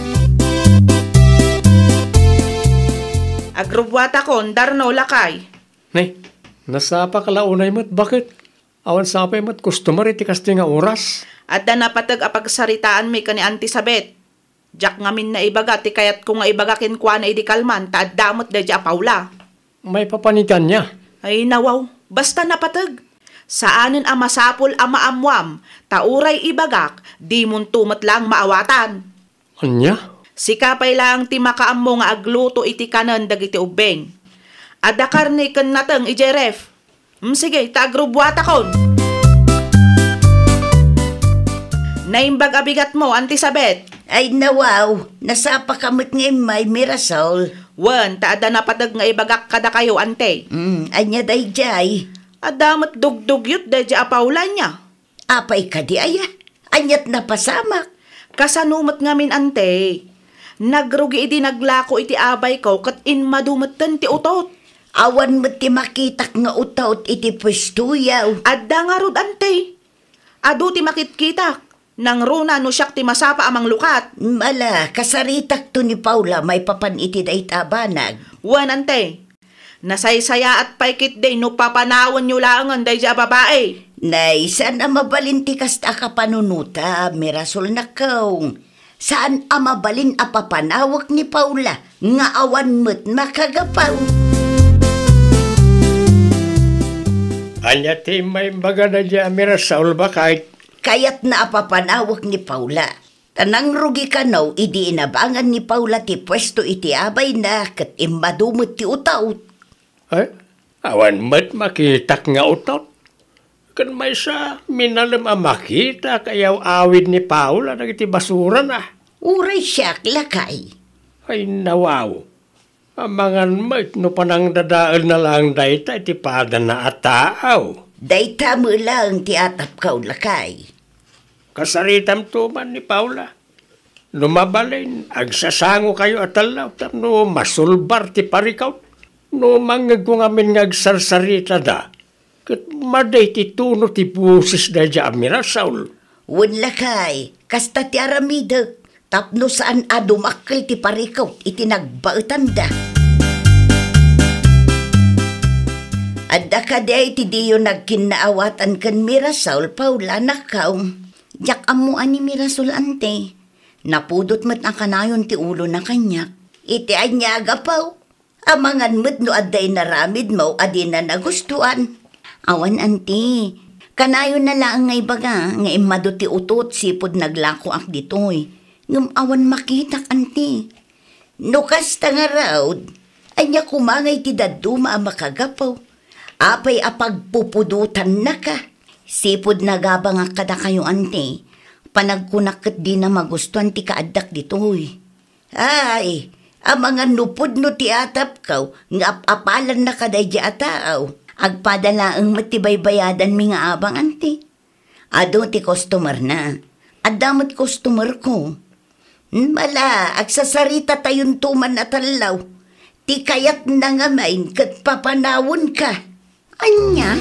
Agrubbuatakon, darno, lakay. Nay, nasapaka la unay met, baket? Awan sapay met customer iti kastoy nga oras. Adda napateg a pagsaritaanmi ken ni Auntie Sabet. Diak ngamin naibaga ti kayatko nga ibaga kenkuana idi kalman ta adda met daydiay a Paula. Maipapan iti ania? Ay, nawaw. Basta napateg. Saanen a masapul a maammoam, ta uray ibagak, dimonto met laeng maawatan. Ania? Sika pay laeng ti makaammo nga agluto iti kanen dagiti ubbing. Adda karne ken nateng idiay ref. Mm, sige, ta agrubbuatakon. Naimbag a bigatmo, Auntie Sabet. Ay, nawaw, nasapaka met nga immay, Mirasol. Wen, ta adda napateg nga ibagak kadakayo, ante. Mm, ania daydiay? Adda met dugdugyot daydiay a Paula, ania? Apay kadi aya? Aniat napasamak? Kasano met ngamin, ante? Nagrugi idi naglako iti abayko ket immadu metten ti utot. Awan met ti makitak nga utot iti puestoyo. Adda ngarud, ante. Adu ti makitkitak. Nangruna no siak ti masapa a manglukat. Ala, kasaritakto ni Paula maipapan iti dayta a banag. Wen, ante. Nasaysayaat pay ketdi no papanawenyo laengen daydiay a babai. Nay, saan a mabalin ti kasta a kapanunotam, Mirasolnakkaw. Saan a mabalin a papanawek ni Paula nga awan met makagapu. Ania ti maimbagada daydiay a Mirasol, baket? Kayatna a papanawek ni Paula. Ta nangrugi kano idi inabangan ni Paula ti puesto iti abayna ket immadu met ti utot. Ay, awan met makitak nga utot. Ken maysa, minalem a makitak a iyaw-awid ni Paula dagiti basurana. Uray siak, lakay. Ay, nawaw. Amangan met no panangdadaelna laeng dayta iti padana a taaw. Dayta met laeng ti atapkaw, lakay. Kasaritamto man ni Paula. No mabalin, agsasangokayo a tellaw tapno masulbar ti parikut. No mangngegko ngamin nga agsarsaritada, ket madi ti tono ti boses daydiay a Mirasol. Wen, lakay, kasta ti aramidek, tapno saan a dumakkel ti parikut iti nagbaetanda. Adda kadi ti diyo nagkinnaawatan ken Mirasol, Paula, nakkaw? Diak ammo a ni Mirasol, ante. Napudot met a kanayon ti ulona kaniak. Iti ania a gapu? Amangan met no adda inaramidmo a dina nagustuan. Awan, anti. Kanayonna laeng nga ibaga nga immadu ti utot sipud naglakoak ditoy. Ngem awan makitak, anti. No kasta ngarud, ania koma ngay ti dadduma a makagapu? Apay a pagpupudotannaka? Sipud nagabangak kadakayo, anti. Panagkunak ket dina magustuan ti kaaddak ditoy. Ay, amangan no pudno ti atapkaw nga ap-apalannaka daydiay a taaw. Agpada laeng met ti baybayadanmi nga abang, anti. Adu ti customerna. Adda met customerko. Hmm, ala, agsasaritatayon man a tellaw. Ti kayatna ngamin ket papanawenka. Ania?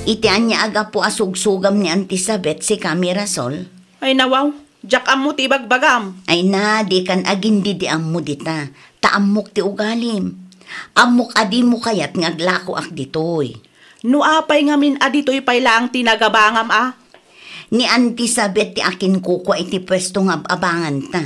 Iti ania a gapu a sugsugam ni Auntie Sabet, sika, Mirasol? Ay, nawaw, diak ammo ti ibagbagam. Ay na, dikan agin-didiammo dita, ta ammok ti ugalim. Ammok a dimo kayat nga aglakoak ditoy. No apay ngamin a ditoy pay laeng ti nagabangam a? Ni Auntie Sabet ti akinkukua iti puesto nga ab-abanganta.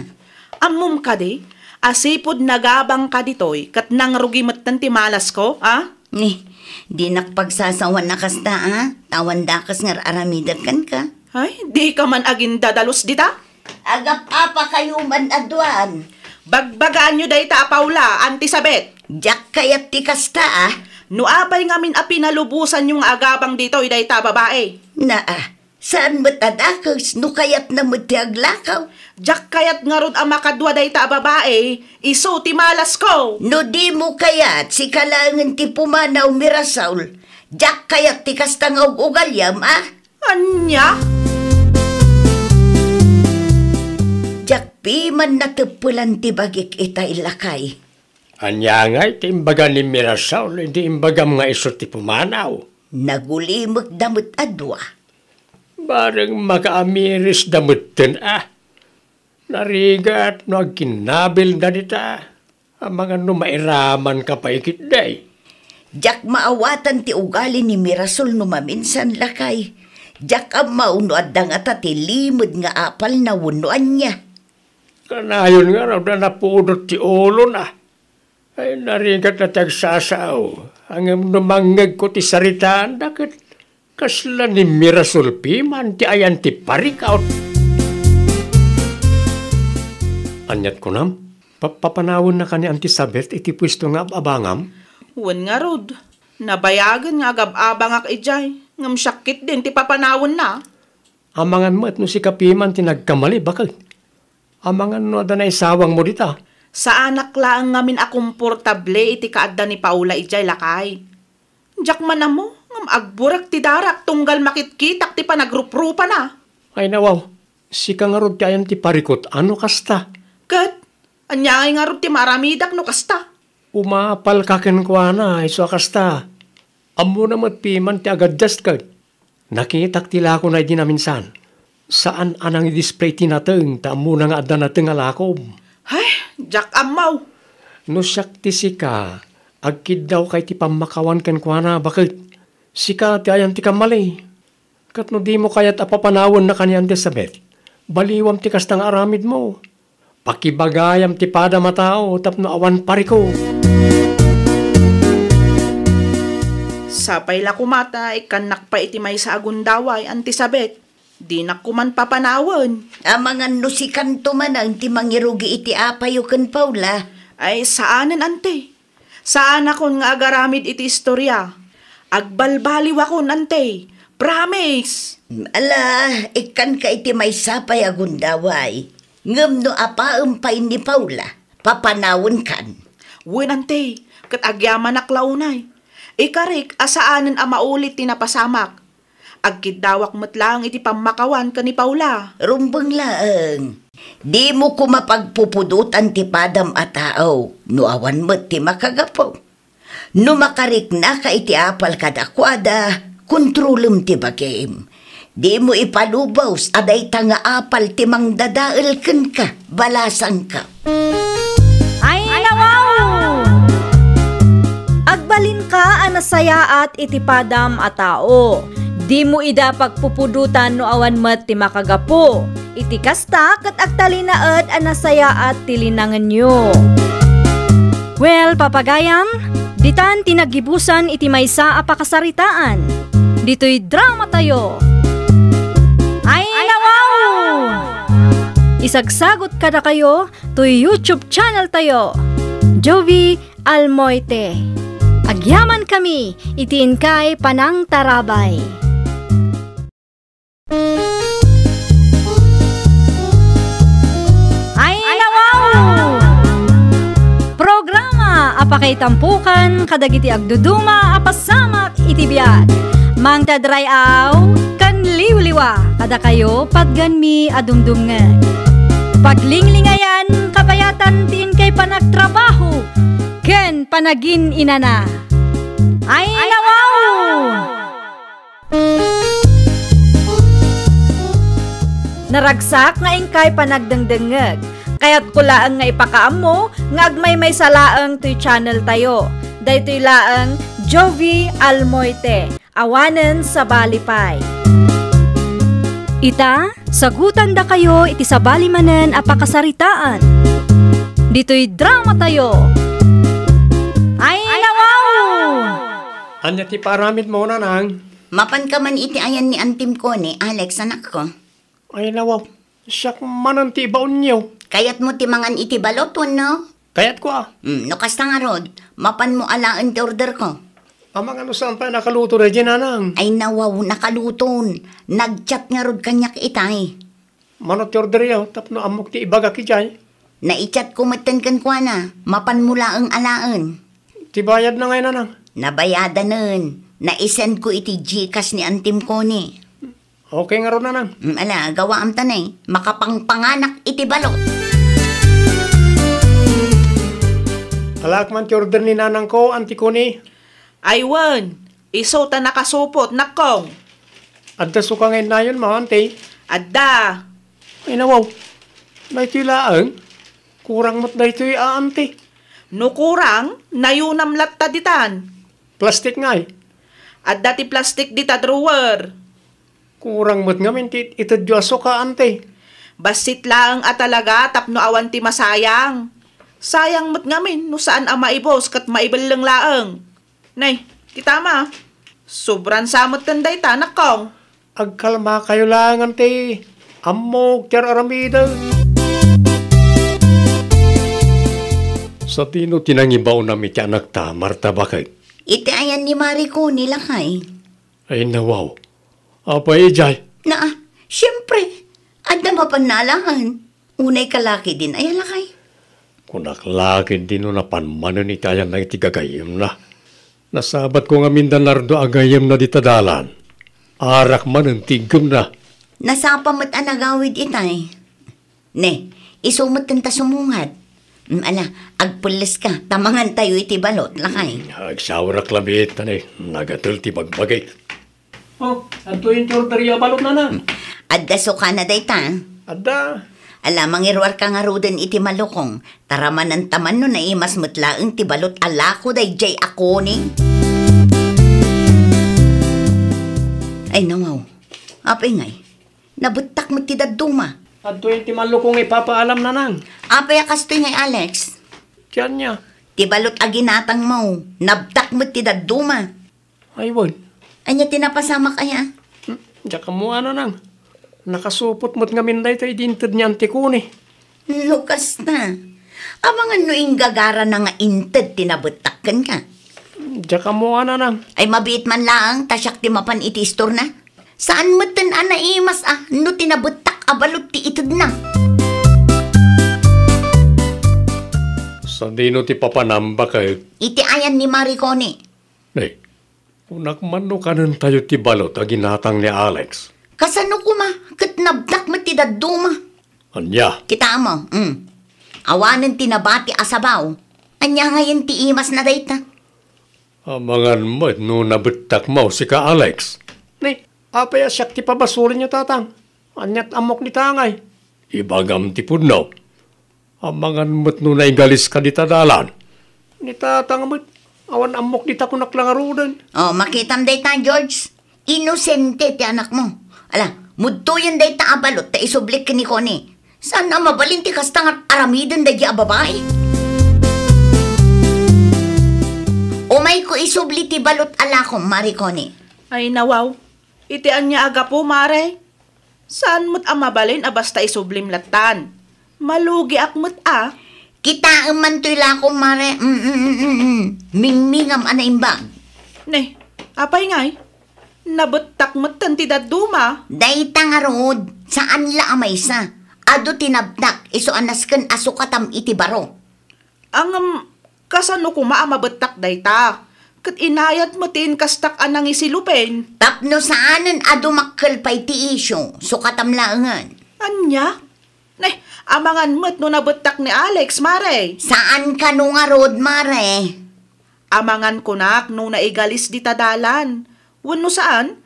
Ammom kadi, a sipud nagabangka ditoy ket nangrugi metten ti malasko, a? Ni, dinak pagsasawan a kasta, a? Awan dakes nga ar-aramidek kenka. Ay, dika man agindadalus dita? Agap-apakayo man a duan. Bagbagaanyo dayta a Paula, Auntie Sabet. Diak kayat ti kasta, a? No apay ngamin a pinalubosanyo nga agabang ditoy dayta a babai? Naa, saan met a dakes no kayatna met ti aglakaw. Diak kayat ngarud a makadua dayta a babai, isu ti malasko. No dimo kayat, sika laengen ti pumanaw, Mirasol. Diak kayat ti kasta nga ug-ugaliam, a? Ania? Diak piman nateppelan ti bagik itay, lakay. Ania ngay ti imbaga ni Mirasol idi imbagam nga isu ti pumanaw? Nagulimekda met a dua. Bareng makaamirisda metten a. Narigat no agkinnabilda dita. Amangan no mairamanka pay ketdi. Diak maawatan ti ugali ni Mirasol no maminsan, lakay. Diak ammo no adda ngata ti limed nga apalna wenno ania. Kanayon ngarud a napudot ti ulona. Ay, narigat a ti agsasao. Ngem no mangngegko ti saritaanda ket kasla ni Mirasol piman ti ayan ti parikut. Aniat kunam? Pa-, papanawennaka ni Auntie Sabet iti puesto nga ab-abangam? Wen ngarud, nabayagen nga agab-abangak idiay, ngem siak ketdin ti papanawenna. Amangan met no sika piman ti nagkamali, baket. Amangan no adda naisawangmo dita. Saanak laeng ngamin a komportable iti kaadda ni Paula idiay, lakay. Diak man ammo, ngem agburek ti darak tunggal makitkitak ti panagruprupana. Ay, nawaw, sika ngarud ti ayan ti parikut a no kasta. Ket, ania ngay ngarud ti maaramidak no kasta? Umapalka kenkuana, isu a kasta. Ammona met piman ti agaddias ket. Nakitak ti lakona idi naminsan. Saan a nangidisplay ti nateng, ta ammona nga adda nateng a lakom. Ay, diak ammo. No siak ti sika, agkiddawka iti pammakawan kenkuana, baket. Sika ti ayan ti kammali. Ket no dimo kayat a papanawennaka ni Auntie Sabet, baliwam ti kasta nga aramidmo. Pakibagayam ti padam a tao tapno awan parikut. Sapay la koma ta ikkannak pay iti maysa a gundaway, Auntie Sabet. Dinak koman papanawen. Amangan no sikanto manen ti mangirugi iti apayo ken Paula. Ay, saanen, Auntie. Saanakon nga agaramid iti istoria. Agbalbaliwakon, Auntie. Promise! Ala, ikkanka iti maysa pay a gundaway. Ngem no apaem pay ni Paula, papanawenkan. Wen, Auntie, ket agyamanak la unay. Ikarik a saanen a maulit ti napasamak. Agkiddawak met laeng iti pammakawan ken ni Paula. Rumbeng laeng. Dimo koma pagpupudotan ti padam a tao no awan met ti makagapu. No makariknaka iti apal kadakuada, kontrolem ti bagim. Dimo ipalubos a dayta nga apal ti mangdadael kenka, balasangka. Ay, nawaw! Agbalinka a nasayaat iti padam a tao. Dimo ida pagpupudotan no awan met ti makagapu. Iti kasta, ket agtalinaed a nasayaat ti linangenyo. Well, papagayam, ditan ti naggibusan iti maysa a pakasaritaan. Ditoy drama tayo. Ay, nawaw! Isagsagot kadakayo toy YouTube channel tayo, Jovie Almoite. Agyaman kami iti inkay panangtarabay. Ay, nawaw! Programa a pakaitampokan kadagiti agduduma a pasamak iti biag. Mangted ray-aw ken liwliwa kadakayo, patgenmi a dumdumngeg. Paglinglingayan, kabayatan ti inkay panagtrabaho ken panagin-inana. Ay, nawaw! Naragsak nga inkay panagdengdengngeg. Kayatko laeng nga ipakaammo nga agmaymaysa laeng toy channel tayo. Daytoy laeng Jovie Almoite, awanen sabali pay. Ita, sagutandakayo iti sabali manen a pakasaritaan. Ditoy drama tayo. Ay, nawaw! Ania ti paaramidmo, nanang? Mapanka man iti ayan ni Antim Connie, Alex, anakko. Ay, nawaw. Siak manen ti ibaonyo. Kayatmo ti mangan iti balot wenno? Kayatko a. Hmm, no kasta ngarud, mapanmo alaen ti orderko. Amangan no saan pay nakaluto daydiay, nanang? Ay, nawaw, nakaluton. Nag-chat ngarud kaniak itay. Mano ti orderyo tapno ammok ti ibagak idiay? Nai-chatko metten kenkuana, mapanmo laeng alaen. Ti bayadna ngay, nanang? Nabayadanen. Nai-sendko iti Gcash ni Antim Connie. Okay ngarud, nanang. Mm, ala, gawaam ta nay. Makapangpanganak iti balot. Alaek man ti order ni nanangko, Anti Connie. Ay wen, isu ta nakasupot, nakkong. Adda suka nga innayonmo, Anti? Adda. Ay, nawaw. Daytoy laeng. Kurang met daytoy a, Anti. No kurang, nayonam latta ditan. Plastik ngay? Adda ti plastik dita drawer. Kurang met ngamin ti itedyo a suka, Anti. Bassit laeng a talaga tapno awan ti masayang. Sayang met ngamin no saan a maibus ket maibelleng laeng. Nay, kitama. Sobran sa metten dayta, nakkong. Agkalmakayo laeng, Anti. Ammok ti ar-aramidek. Sadino ti nangibaonam iti anakta, Marta, baket? Iti ayan ni Marie Connie, lakay. Ay, nawaw. Apay idiay? Naa, siempre. Adda mapan alaen. Unay ka la ketdin, ay, lakay? Kunak la ketdi no napan manen iti ayanna iti gagayyemna. Nasabatko ngamin da Nardo a gayyemna dita dalan. Arak manen ti iggemna. Nasapa met a nagawid itay. Ne, isu metten ta sumungad. Mm, ala, agpelleska, ta mangantayo iti balot, lakay. Mm, agsaorak labiit, ne, nagatel ti bagbagi. Oh, adtoy ti orderyo a balot, nanang. Adda sukana dayta? Adda. Ala, mangiruarka ngaruden iti malukong. Taramananta man no naimas met laeng ti balot a lako daydiay a Connie. Ay, nawaw. Apay ngay? Nabettak met ti dadduma. Adtoy ti malukong ipapaalam, nanang. Apay a kastoy ngay, Alex? Ti ania? Ti balot a ginatangmo. Nabettak met ti dadduma. Ay, wen. Ania ti napasamak aya? Hmm, diak ammo, nanang. Nakasupot met ngamin dayta idi inted ni Anti Connie. No kasta, amangan no inggagarana nga inted ti nabettak kenka? Diak ammo, nanang. Ay, mabiit man laeng ta siak ti mapan iti istorna. Saan metten a naimas a no ti nabettak a balot ti itedna. Sadino ti papanam, baket? Iti ayan ni Marie Connie. Nay, kunak man no kanentayo ti balot a ginatang ni Alex. Kasano koma ket nabettak met ti dadduma? Ania? Kitaem, mm. Awanen ti nabati a sabaw. Ania ngayen ti imasna dayta? Amangan met no nabettakmo, sika, Alex. Ne, apay a siak ti pabasolenyo, tatang? Aniat ammok dita ngay? Ibagam ti pudno. Amangan met no naigaliska dita dalan. Ni tatang met, awan ammok dita kunak la ngaruden. Oh, makitam dayta, George. Inosente ti anakmo. Ala, mudtoyen dayta a balot ta isublik ken ni Connie. Saan a mabalin ti kasta nga aramiden daydi a babai? Umayko isubli ti balot a lakom, Marie Connie. Ay, nawaw. Iti ania a gapu, Mare? Saan met a mabalin a basta isublim lattan. Malugiak met a. Kitaem man toy lakom, Mare. Mm, mm, mm, mm, mm. Mingmingam a naimbag. Ne, apay ngay? Nabettak metten ti dadduma. Dayta ngarud, saan la a maysa. Adu ti nabettak, isu a nasken a sukatam iti baro. Ngem, kasano koma a mabettak dayta? Ket inayat met ti inkastak a nangisilupen. Tapno saanen a dumakkel pay ti isyu, sukatam laengen. Ania? Ne, amangan met no nabettak ni Alex, Mare. Saan kano ngarud, Mare? Amangan kunak no naigalis dita dalan. Wenno saan?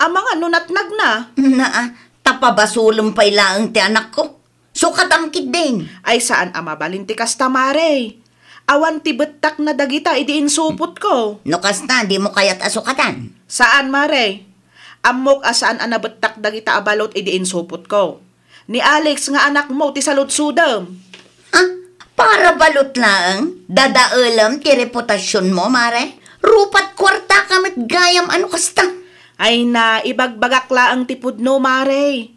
Amangan no natnagna. Naa, ta pabasolem pay laeng ti anakko. Sukatam ketdin. Ay, saan a mabalin ti kasta, Mare. Awan ti bettakna dagita idi insupotko. No kasta, dimo kayat a sukatan? Saan, Mare. Ammok a saan a nabettak dagita a balot idi insupotko. Ni Alex nga anakmo ti saludsodem. Ha? Para balot laeng? Dadaelem ti reputasionmo, Mare? Rupat kuartaka met gayam a no kasta. Ay na, ibagbagak laeng ti pudno, Mare.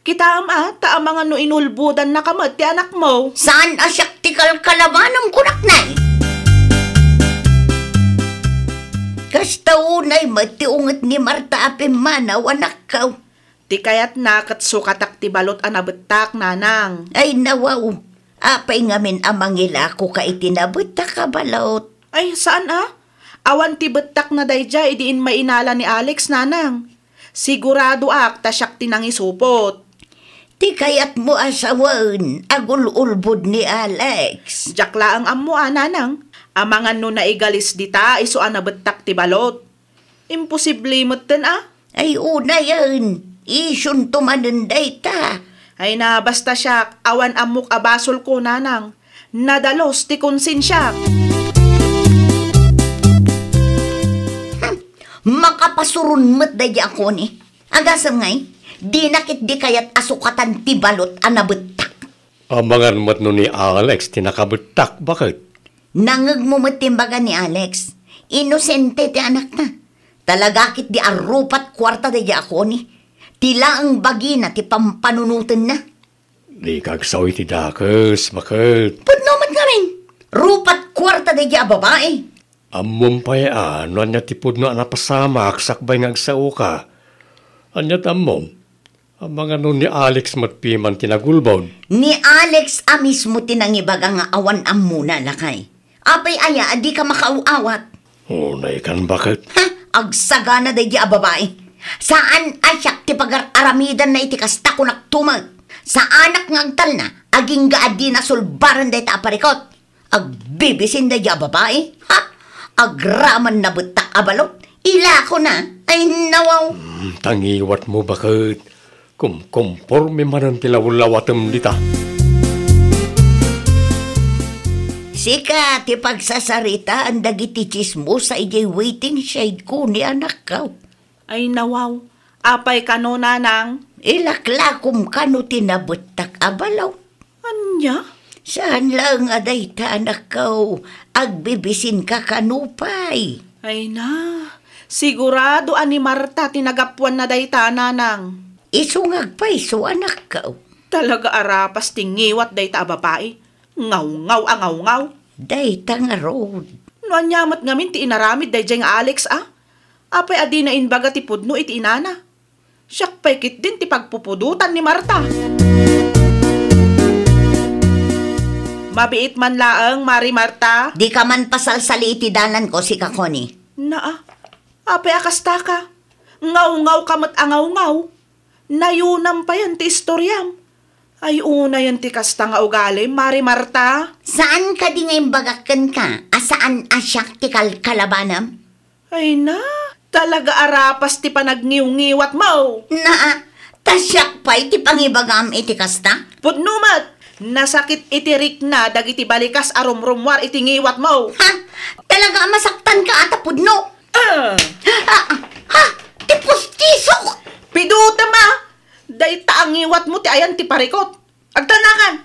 Kitaem a, ta amangan no inulbodannaka met ti anakmo. Saan a siak ti kalkalabanem, kunak nay. Kasta unay met ti unget ni Marta a pimmanaw, anakko. Ti kayatna ket sukatak ti balot a nabettak, nanang. Ay, nawaw. Apay ngamin a mangilakoka iti nabettak a balot? Ay, saan a? Awan ti bettakna daydiay idi immay inala ni Alex, nanang. Siguradoak ta siak ti nangisupot. Ti kayatmo a sawen, agul-ulbod ni Alex. Diak laeng ammo a, nanang. Amangan no naigalis dita isu a nabettak ti balot. Imposible metten a. Ay, unayen, isunto manen dayta. Ay na, basta siak, awan ammok a basolko, nanang. Nadalus ti konsensiak. Hmm, makapasuron met daydi a Connie. Agasem ngay, dina ketdi kayat a sukatan ti balot a nabettak. Amangan met no ni Alex ti nakabettak, baket? Nangngegmo met ti imbaga ni Alex. Inosente ti anakna. Talaga ketdi a rupat kuarta daydi a Connie. Ti laeng bagina ti pampanunotenna. Dika agsao iti dakes, baket? Pudno met ngamin. Rupat kuarta daydi a babai. Ammom pay a no ania ti pudno a napasamak sakbay nga agsaoka. Ania ti ammom? Amangan no ni Alex met piman ti nagulbod. Ni Alex a mismo ti nangibaga nga awan ammona, lakay. Apay aya a dika makaaw-awat? Unaykan, baket? Ha? Agsagana daydi a babai. Saan a siak ti pagar-aramidanna iti kasta, kunakto met. Saanak nga agtalna, agingga a dina sulbaren dayta a parikot. Agbibisin daydi a babai? Ha? Agraman nabettak a balot? Ilakona? Ay, nawaw. Hmm, ta ngiwatmo, baket. Kumkomporme manen ti lawlawatem dita. Sika ti pagsasaritaan dagiti tsismosa idiay waiting shed ko ni anakko. Ay, nawaw. Apay kano, nanang? Ilaklakom kano ti nabettak a balot. Ania? Saan laeng a dayta, anakko, agbibisinka kano pay. Ay na, sigurado a ni Marta ti nagapuanna dayta, nanang. Isu nga agpayso, anakko. Talaga a rapas ti ngiwat dayta a babai. Ngawngaw a ngawngaw. Dayta ngarud. No ania met ngamin ti inaramid daydiay nga Alex a? Apay a dina imbaga ti pudno iti inana? Siak pay ketdin ti pagpupudotan ni Marta. Mabiit man laeng, Mari Marta. Dika man pasalsali iti dananko, sika Connie. Naa, apay a kastaka? Ngawngawka met a ngawngawka. Nayunam payen ti istoriam. Ay, unayen ti kasta nga ugalim, Mari Marta. Saan kadi nga imbagak kenka a saan a siak ti kalkalabanem? Ay na, talaga a rapas ti panagniwngiwatmo. Naa, ta siak pay ti pangibagam iti kasta? Pudno met, nasakit iti rikna dagiti balikas a rumrummuar iti ngiwatmo. Ha? Talaga a masaktanka a ta pudno? Ah! Ah, ha? Ti pustisok! Pidutem a! Dayta a ngiwatmo ti ayan ti parikot. Agtalnakan!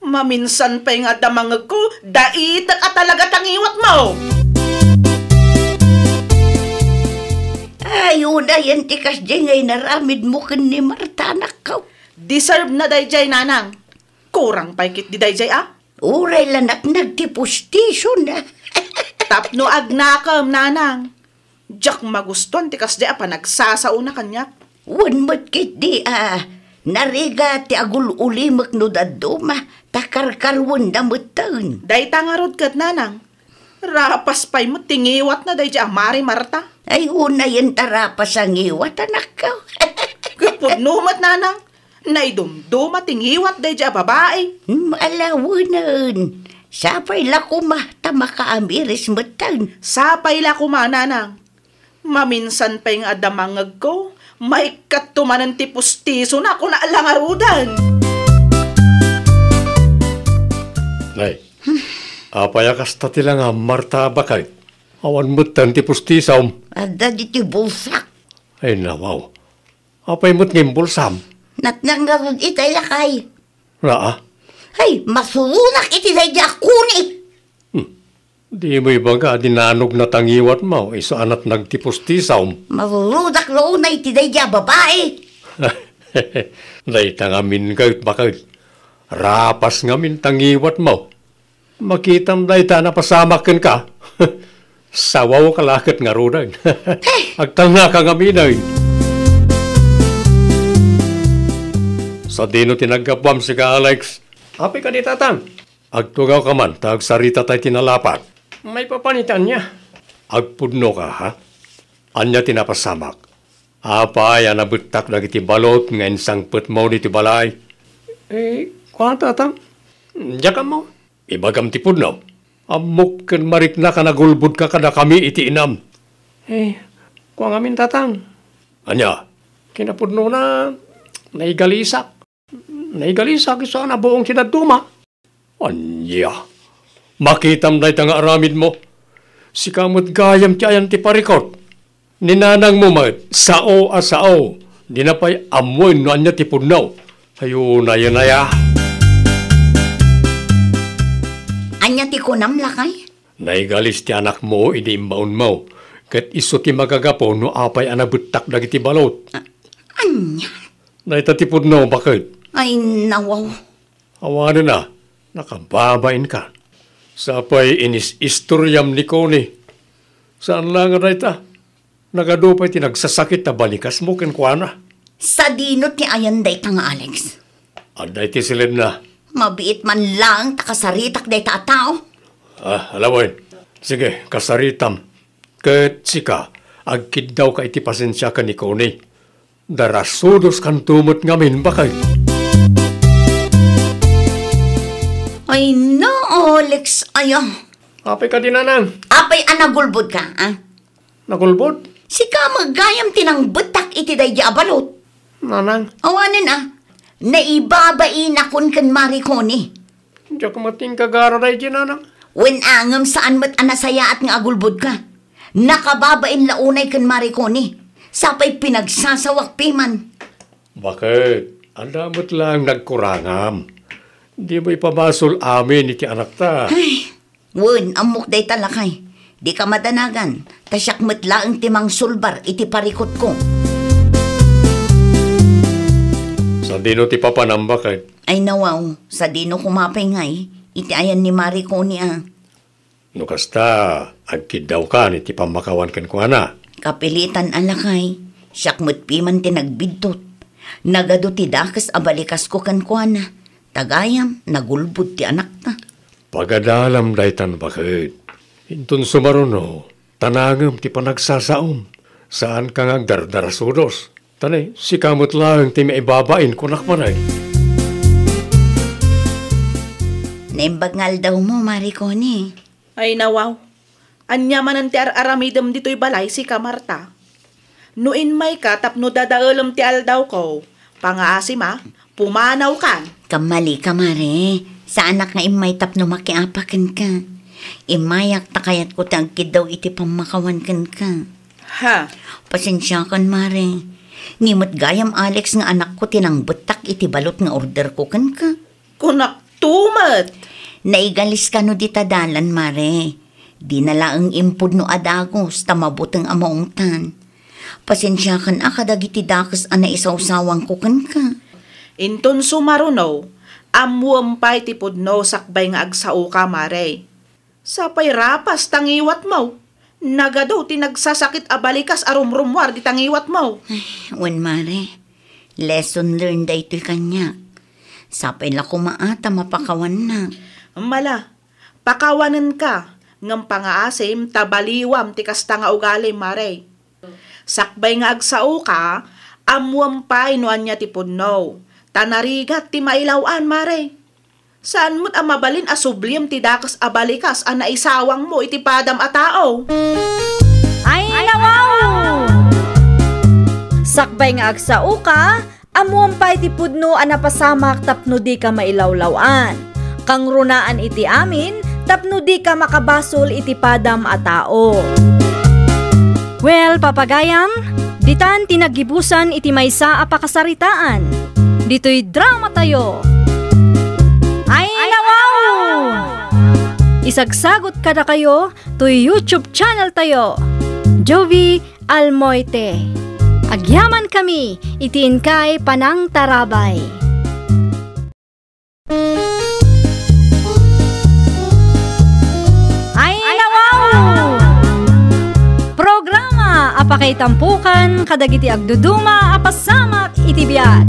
Maminsan pay nga adda mangngegko, daitek a talaga ta ngiwatmo! Ay, unayen ti kasdiay nga inaramidmo ken ni Marta, anakko. Deserve na daydiay, nanang. Kurang pay ketdi daydiay a? Uray la natnag ti pustisona. Tapno agnakem, nanang. Diak magustuan ti kasdiay a panagsasaona kaniak. Wen met ketdi a narigat ti agul-ulimek no dadduma, ta karkaruenna metten. Dayta ngarud ket, nanang, rapas pay met ti ngiwatna daydiay a Mari Marta. Ay, unayen ta rapas a ngiwat, anakko. Ket pudno met, nanang. Naidumduma ti ngiwat daydiay a babai. Hmm, alawenen. Sapay la koma ta makaamiris metten. Sapay la koma, nanang. Maminsan pay nga adda mangngegko, maikkatto manen ti pustisona, kuna la ngaruden. Nay, apay a kasta ti langam, Marta, baket? Awan metten ti pustisom. Adda ditoy bulsak. Ay, nawaw. Apay met nga imbulsam? Natnang ngarud itay, lakay. Naa? Ay, masuronak iti daydi a kuni. Hmm. Dimo ibaga a dinanogna ti ngiwatmo, isu a natnag ti pustisom. Marurodak la unay iti daydi a babai. Dayta ngamin ket, baket. Rapas ngamin ti ngiwatmo. Makitam dayta a napasamak kenka. Sawawka la ket ngaruden. Agtalnaka ngamin, ay. Sadino ti naggapuam, sika, Alex? Apay kadi, Tatang? Agtugawka man ta agsaritata iti nalapat. Maipapan iti ania? Agpudnoka, ha? Ania ti napasamak? Apay a nabettak dagiti balot nga insangpetmo ditoy balay? Eh, kua, Tatang? Diak ammo. Ibagam ti pudno. Ammok ken mariknak a nagulbodka kadakami iti inam. Eh, kua ngamin, Tatang. Ania? Kinapudnona, naigalisak. Naigalisak isu a nabuong ti dadduma. Ania? Makitam dayta nga aramidmo. Sika met gayam ti ayan ti parikut. Ni nanangmo met, sao a sao. Dina pay ammoen no ania ti pudno. Ay, unay, unay, a. Ania ti kunam, lakay? Naigalis ti anakmo idi imbaonmo, ket isu ti magagapu no apay a nabettak dagiti balot. A-, ania? Dayta ti pudno, baket. Ay, nawaw. Awanen a, nakababainka. Sapay inis-istoriam ni Connie. Saan la nga dayta? Nagadu pay ti nagsasakit a balikasmo kenkuana. Sadino ti ayan dayta nga Alex? Adda iti siledna. Mabiit man laeng ta kasaritak dayta a tao. Ah, ala wen. Sige, kasaritam. Ket sika, agkiddawka iti pasensiakan ni Connie. Darasudoskanto met ngamin, baket. Ay, no, Alex, aya. Apay kadi, nanang? Apay a nagulbodka, a? Nagulbod? Sika met gayam ti nangbettak iti daydi a balot. Nanang? Awanen a, naibabainak ken Mari Connie. Diak met inkagara daydi, nanang. Wen a ngem saan met a nasayaat nga agulbodka. Nakababain la unay ken Mari Connie. Sapay pinagsasawak piman. Baket, adda met laeng nagkurangam. Dimo ipabasol amin iti anakta. Ay, wen, ammok dayta, lakay. Dika madanagan, ta siak met laeng ti mangsulbar iti parikutko. Sadino ti papanam, baket? Ay, nawaw, sadino koma pay ngay, iti ayan ni Mari Connie a. No kasta, agkiddawkan iti pammakawan kenkuana. Kapilitan a, lakay, siak met piman ti nagbiddut. Nagadu ti dakes a balikasko kenkuana, ta gayam, nagulbod ti anakta. Pagadalam daytan, baket. Inton sumaruno, ta nangem ti panagsasaom. Saanka nga agdardarasudos. Ta ne, sika met laeng ti maibabain, kunak manen. Naimbag nga aldawmo, Mari Connie. Ay, nawaw. Ania manen ti ar-aramidem ditoy balay, sika, Marta? No immayka tapno dadaelem ti aldawko, pangaasim a, pumanawkan. Kammalika, Mare. Saanak nga immay tapno makiapa kenka. Immayak ta kayatko ti agkiddaw iti pammakawan kenka. Ha? Pasensiakan, Mare. Ni met gayam, Alex, nga anakko ti nangbettak iti balot nga orderko kenka. Kunakto met. Naigalis kano dita dalan, Mare. Dina laeng impudno a dagus ta mabuteng a maungtan. Pasensiakan a kadagiti dakes a naisawsawangko kenka. Inton sumaruno, ammoem pay ti pudno sakbay nga agsaoka, Mare. Sapay rapas ta ngiwatmo. Nagadu ti nagsasakit a balikas a rumrummuar dita ngiwatmo. Ay, wen, Mare. Lesson learned daytoy kaniak. Sapay la koma a ta mapakawannak. Mala, pakawanenka, ngem pangaasim ta baliwam ti kasta nga ugalim, Mare. Sakbay nga agsaoka, ammoem pay no ania ti pudno, ta narigat ti mailaw-an, Mare. Saan met a mabalin a subliem ti dakes a balikas a naisawangmo iti padam a tao. Ay, nawaw! Sakbay nga agsaoka, ammoem pay ti pudno a napasamak tapno dika mailawlaw-an. Kangrunaan iti amin tapno dika makabasol iti padam a tao. Well, papagayam, ditan ti naggibusan iti maysa a pakasaritaan. Ditoy drama tayo. Ay, nawaw! Isagsagot kadakayo toy YouTube channel tayo, Jovi Almoite. Agyaman kami iti inkay panangtarabay. Ay, nawaw! Programa a pakaitampukan kadagiti agduduma a pasamak iti biag.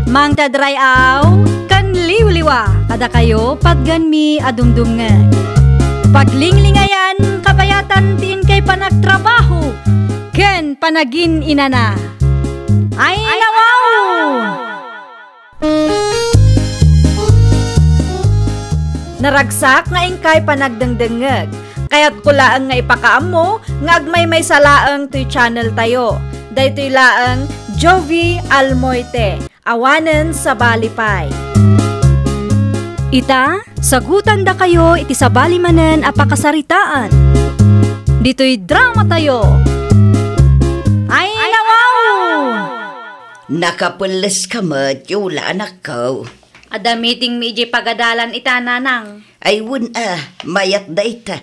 Mangted ray-aw ken liwliwa kadakayo, patganmi a dumdumngeg. Paglinglingayan, kabayatan ti inkay panagtrabaho ken panagin-inana. Ay, nawaw! Naragsak nga inkay panagdengdengngeg. Kayatko laeng nga ipakaammo nga agmaymaysa laeng toy channel tayo. Daytoy laeng Jovi Almoite, awanen sabali pay. Ita, sagutandakayo iti sabali manen a pakasaritaan. Ditoy drama tayo. Ay, nawaw! Nakapelles ka met, Yola, anakko. Adda meeting mi idiay pagadalan ita, nanang. Ay, wen a, mayat dayta.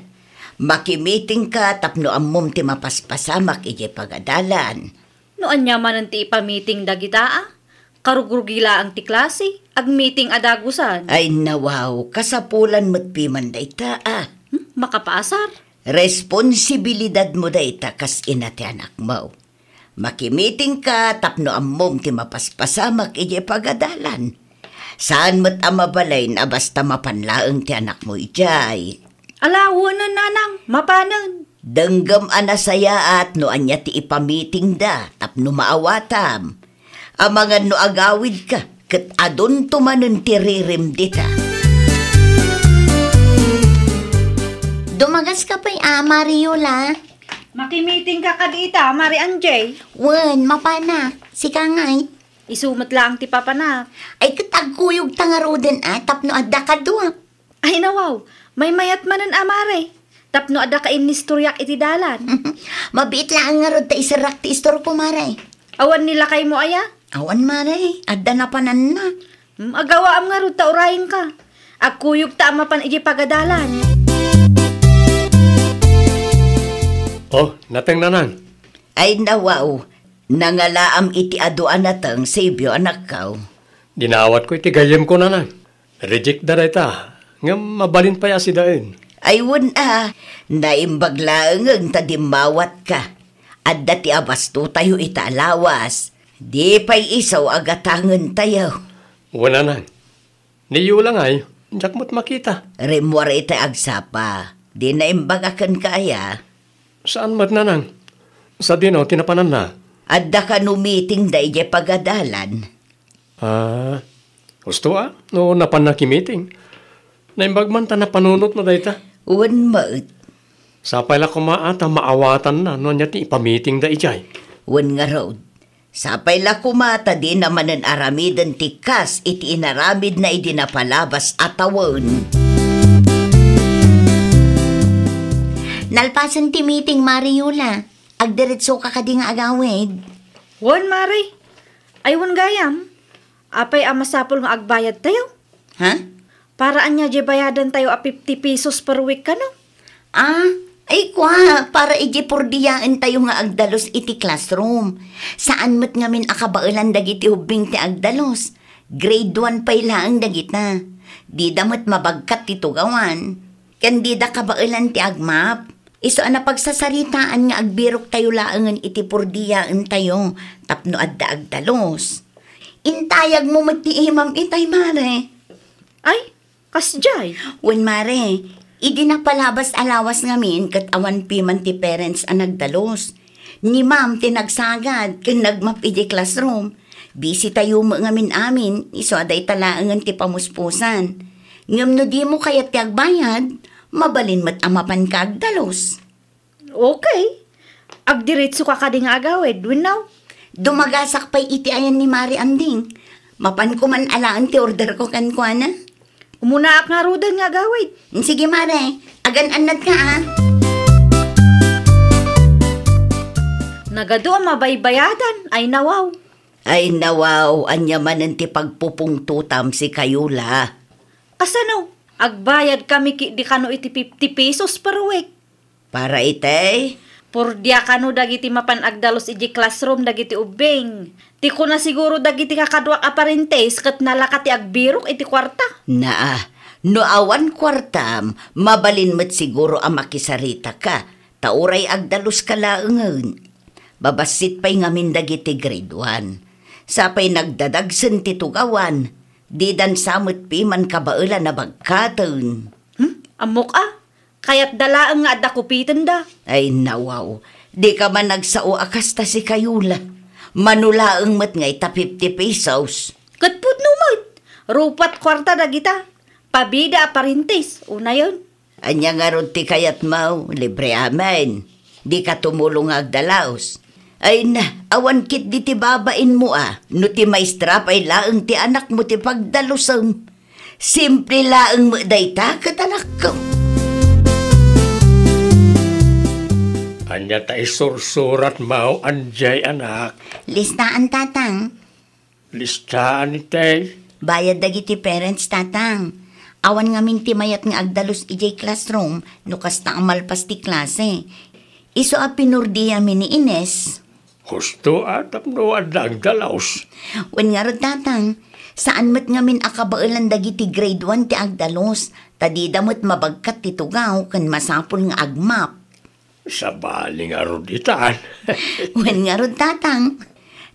Makimiting ka tapno ammom ti mapaspasamak idiay pagadalan. No ania manen ti ipamiting dagita a? Karugrugi laeng ti klase, agmiting a dagusan. Ay, nawaw, kasapulan met piman dayta a. Hmm, makapaasar. Responsibilidadmo dayta kas ina ti anakmo. Makimiting ka tapno ammom ti mapaspasamak idiay pagadalan. Saan met a mabalin a basta mapan laeng ti anakmo idiay. Ala, wenen, nanang, mapanen. Denggem a nasayaat no ania ti ipamitingda tapno maawatam. Amangan no agawidka, ket adunto manen ti ririm dita. Dumagaska pay a, Mari Yola. Makimiting ka kadi ita, Mari Anjay. Wen, mapanak. Sika ngay? Isu met laeng ti papanak. Ay, ket agkuyogta ngaruden a, tapno adda kadua. Ay, nawaw, maymayat manen a, Mare, tapno adda ka innistoriak iti dalan. Mabiit laeng ngarud ta iserrak ti istorko, Mare. Awan ni lakaymo aya? Awan, Mare, adda napananna. Hmm, agawaam ngarud ta urayenka. Agkuyogta a mapan idiay pagadalan. Oh, nateng, nanang. Ay, nawaw, nangalaam iti adu a nateng, Sebio, anakko. Dinawatko iti gayyemko, nanang. Reject da dayta, ngem mabalin pay a sidaen. Ay, wen a, naimbag laengen ta dimmawatka. Adda ti abastotayo ita a lawas. Di pay isu a gatangentayo. Wen, nanang. Ni Yola ngay, diak met makita. Rimmuar ita agsapa. Di naimbag a kenka aya? Saan met, nanang. Sadino ti napananna? Adda kano meetingda idiay pagadalan. Ah, husto a, no napanna kimiting. Naimbag man ta napanunotna dayta. Wen met. Sapay la koma a ta maawatanna no ania ti ipamitingda idiay. Wen ngarud. Sapay la koma ta dina manen aramiden ti kas iti inaramidna idi napalabas a tawen. Nalpasen ti meeting, Mari Yola. Agdiretsoka kadi nga agawid? Wen, Mari. Ay, wen gayam. Apay a masapul nga agbayadtayo? Ha? Para ania diay bayadantayo a fifty pesos per week kano? Ah, ay kua, para idiay purdiyaentayo nga agdalus iti classroom. Saan met ngamin a kabaelan dagiti ubbing ti agdalus. Grade one pay laeng dagita. Dida met mabagkat ti tugawan. Ken dida kabaelan ti agmap. Isu a napagsasaritaan nga agbiroktayo laengen iti purdiyaentayo tapno adda agdalus. Intayagmo met ti imam itay, Mare. Ay, kasdiay? Wen, Mare, idi napalabas a lawas ngamin ket awan piman ti parents a nagdalus. Ni Ma'am ti nagsagad ken nagmap idiay classroom. Busy tayo met ngamin amin, isu a dayta laengen ti pamuspusan. Ngem no dimo kayat ti agbayad, mabalin met a mapanka agdalus. Okay. Agdiretsoka kadi nga agawid, wenno? Dumagasak pay iti ayan ni Mari Anding. Mapanko man alaen ti orderko kenkuana. Umunaak ngaruden nga agawid. Sige, mare. Agan-annad ka, a. Nagadu a mabaybayadan, ay nawaw. Ay nawaw, ania manen ti pagpupungtotam sikayo la? Kasano? Agbayad kami ketdi kano iti fifty pesos per week. Para itay? Purdia kano dagiti mapan agdalus idiay classroom dagiti ubbing. Ti kuna siguro dagiti kakaduak a parentes ket nalaka ti agbirok iti kuarta. Naa, no awan kuartam, mabalin met siguro a makisaritaka, ta uray agdaluska laengen. Babassit pay ngamin dagiti grade one. Sapay nagdadagsen ti tugawan, didan sa met piman kabaelan a bagkaten. Hmm? Ammok a, kayatda laeng nga adda kupitenda. Ay, nawaw. Dika man nagsao a kasta sikayo la. Mano laeng met nga ita fifty pesos. Ket pudno met. Rupat kuarta dagita. Pabida a parentes, unayen. Ania ngarud ti kayatmo? Libre amin. Dika tumulong nga agdalus. Ay na, awan ketdi ti babainmo a, no ti maestra pay laeng ti anakmo ti pagdalusem. Simple laeng met dayta ket anakko. Ania ta isursuratmo, anjay anak? Listaan, tatang. Listaan itay. Bayad dagiti parents, tatang. Awan ngamin ti mayat nga agdalus idiay classroom no kasta a malpas ti klase. Isu a pinurdiami ni Ines. Husto a tapno adda agdalus. Wen ngarud, tatang, saan met ngamin a kabaelan dagiti grade one ti agdalus, ta dida met mabagkat ti tugaw ken masapul nga agmap. Sabali ngarud itan. Wen ngarud, tatang.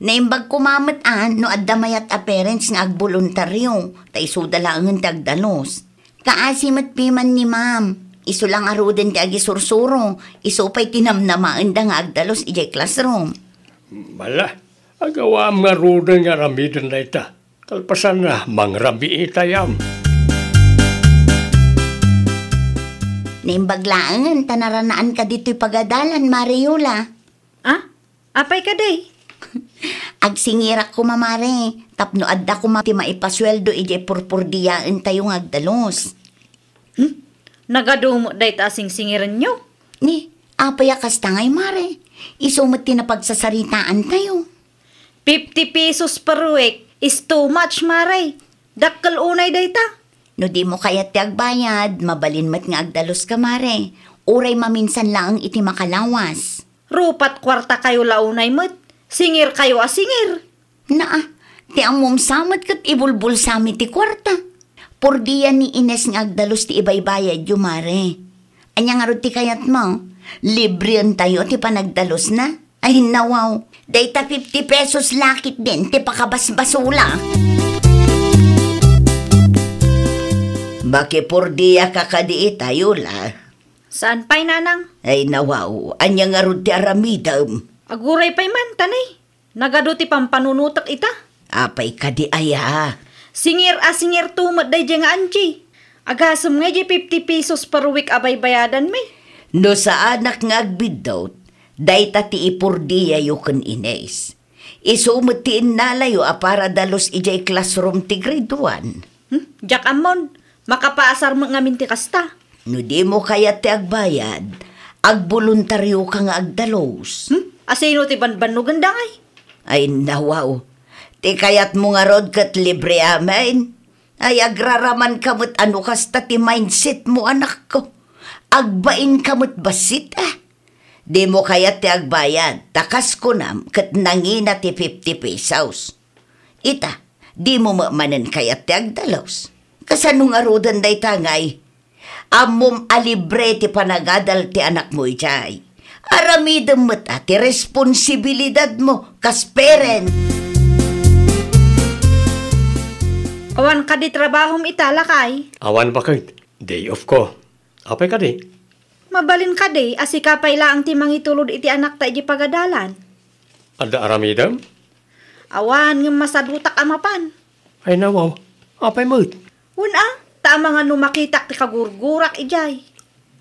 Naimbag koma met a no adda mayat a parents nga agboluntario, ta isuda laengen ti agdalus. Kaasi met piman ni ma'am. Isu la ngaruden ti agisursuro, isu pay ti namnamaenda nga agdalus idiay classroom. Mala, agawaam ngaruden nga aramiden dayta. Kalpasanna, mangrabii itayam. Naimbag laengen ta naranaanka ditoy pagadalan, Mare Yola. Ah? Apay kadi? Agsingirak koma, Mare, tapno adda koma ti maipasueldo idiay purpurdiaentayo nga agdalus. Hmm? Nagadu met dayta a singsingirenyo? Ni, apay a kasta ngay, Mare? Isu met ti napagsasaritaantayo. Fifty pesos per week is too much, Mare. Dakkel unay dayta. No dimo kayat ti agbayad, mabalin met nga agdaluska, Mare. Uray maminsan laeng iti makalawas. Rupat kuartakayo la unay met. Singirkayo a singir. Naa, ti ammom sa met ket ibulbulsami ti kuarta. Purdia ni Ines nga agdalus ti ibaybayadyo, Mare. Ania ngarud ti kayatmo? Libreentayo ti panagdalusna? Ay, nawaw. Dayta fifty pesos la ketdin ti pakabasbasula. Makipurdiaka kadi ita, Yola. Saan pay, nanang? Ay, nawaw. Ania ngarud ti aramidem? Aguray pay man, tanay. Nagadu ti pampanunotek ita. Apay kadi aya? Singir a singirto met daydiay nga Angie. Agasem ngay diay fifty pesos per week a baybayadanmi. No saanak nga agbiddut, dayta ti ipurdiayo ken Ines. Isu met ti innalayo a para dalus idiay classroom ti grade one. Hmm? Diak ammon, makapaasar met ngamin ti kasta. No dimo kayat ti agbayad, agboluntarioka nga agdalus. Hmm? Asino ti banbannogenda ngay? Ay, nawaw. Ti kayatmo ngarud ket libre amin. Ay, agraramanka met a no kasta ti mindsetmo, anakko. Agbainka met bassit, a. Dimo kayat ti agbayad, ta kas kunam ket nangina ti fifty pesos. Ita, dimo met manen kayat ti agdalus. Kasano ngaruden dayta ngay? Ammom a libre ti panagadal ti anakmo idiay. Aramidem met a ti responsibilidadmo kas parent. Awan kadi trabahom ita, lakay? Awan baket. Day off ko. Apay kadi? Mabalin kadi a sika pay laeng ti mangitulod iti anakta iti pagadalan? Adda aramidem? Awan, ngem masadutak a mapan. Ay, nawaw. Apay met? Wen a, ta amangan no makitak ti kagurgurak idiay.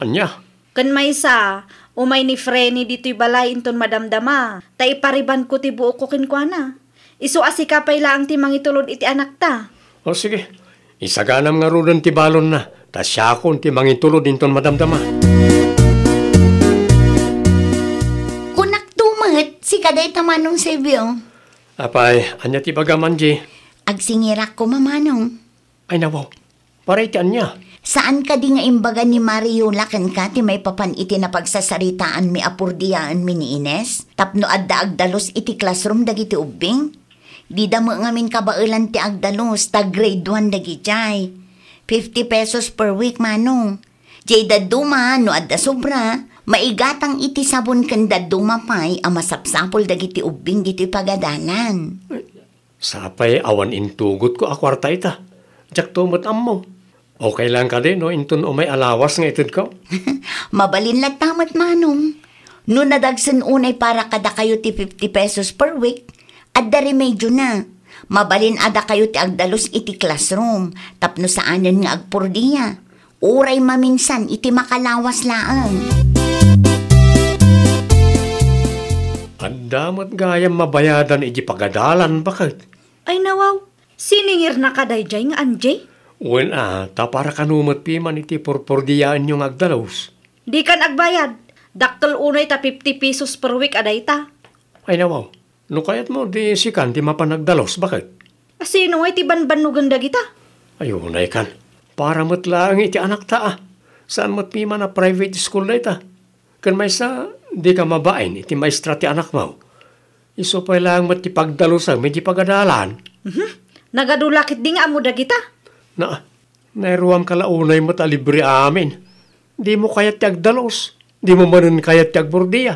Ania? Ken maysa, umay ni Frenny ditoy balay inton madamdama, ta iparibanko ti buokko kenkuana. Isu a sika pay laeng ti mangitulod iti anakta. O, sige. Isaganam ngaruden ti balonna, ta siakon ti mangitulod inton madamdama. Kunakto met, sika dayta, Manong Silvio. Apay, ania ti ibagam, Angie? Agsingirak koma, Manong. Ay, nawaw. Para iti ania? Saan kadi nga imbaga ni Mario la kenka ti maipapan iti napagsasaritaanmi a purdiyaenmi ni Ines tapno adda agdalus iti classroom dagiti ubbing? Dida met ngamin kabaelan ti agdalus ta grade one dagidiay. Fifty pesos per week, Manong. Diay dadduma, no adda sobra, maigatang iti sabon ken dadduma pay a masapsapul dagiti ubbing ditoy pagadalan. Sapay awan intugotko a kuarta ita. Diakto met ammo. Okay lang kadi no inton umay alawas nga itedko? Mabalin latta met, Manong. No nadagsen unay para kadakayo ti fifty pesos per week, adda remedio na. Mabalin a dakayo ti agdalus iti classroom tapno saanen nga agpurdia. Uray maminsan iti makalawas laeng. Adda met gayam mabayadan iti pagadalan, baket. Ay, nawaw, siningirnaka daydiay nga Angie? Wen a, ta para kano met piman iti purpurdiyaenyo nga agdalus. Dikan agbayad. Dakkel unay ta fifty pesos per week a dayta. Ay, nawaw. No kayatmo, di sikan ti mapan agdalus, baket? Asino ngay ti banbannogen dagita? Ay, unay kan. Para met laeng iti anakta, a. Saan met piman a private school dayta. Ken maysa, dika mabain iti maestra ti anakmo. Isu pay laeng met ti pagdalusem iti pagadalan. Mhm. Nagadu la ketdi nga ammo dagita. Na, nairuamka la unay met a libre amin. Dimo kayat ti agdalus. Dimo manen kayat ti agburdia.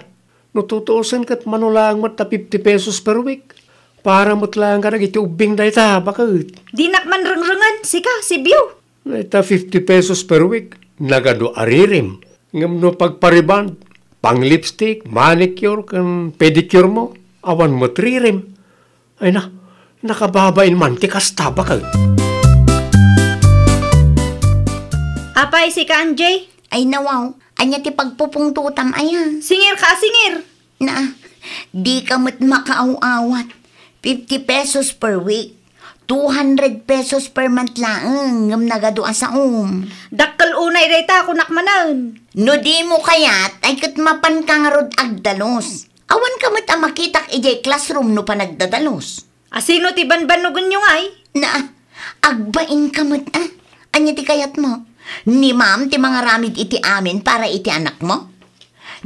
No tutuosen ket mano laeng met ta fifty pesos per week. Para met laeng kadagiti ubbing dayta, baket. Dinak man rengrengen, sika, Silvio. Dayta fifty pesos per week, nagadu a ririm. Ngem no pagpariband, pang-lipstick, manicure, ken pedicure mo, awan met ririm. Ay na, nakababain man ti kasta, baket. Apay, sika, Angie? Ay, nawaw, ania ti pagpupungtotam aya? Singirka a singir! Na, dika met makaaw-awat. Fifty pesos per week. Two hundred pesos per month laeng, ngem nagadu a saom. Dakkel unay dayta, kunak manen. No dimo kayat, ay ket mapanka ngarud agdalus. Awanka met a makitak idiay classroom no panagdadalus. Asino ti banbannogenyo ngay? Na, agbainka met, a. Ania ti kayatmo? Ni ma'am ti mangaramid iti amin para iti anakmo?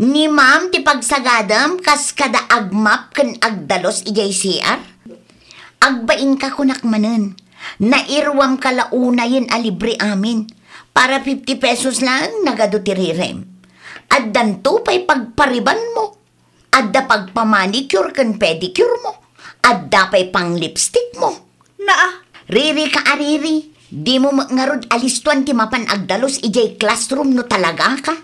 Ni ma'am ti pagsagadam kas kada agmap ken agdalus idiay C R? Agbainka, kunak manen. Nairuamka la unayen a libre amin. Para fifty pesos laeng, nagadu ti rirem. Addanto pay pagparibanmo. Adda pagpamanicure ken pedicure mo. Adda pay pang-lipstick mo. Naa. Ririka a riri, dimo met ngarud a listuan ti mapan agdalus idiay classroom no talagaka.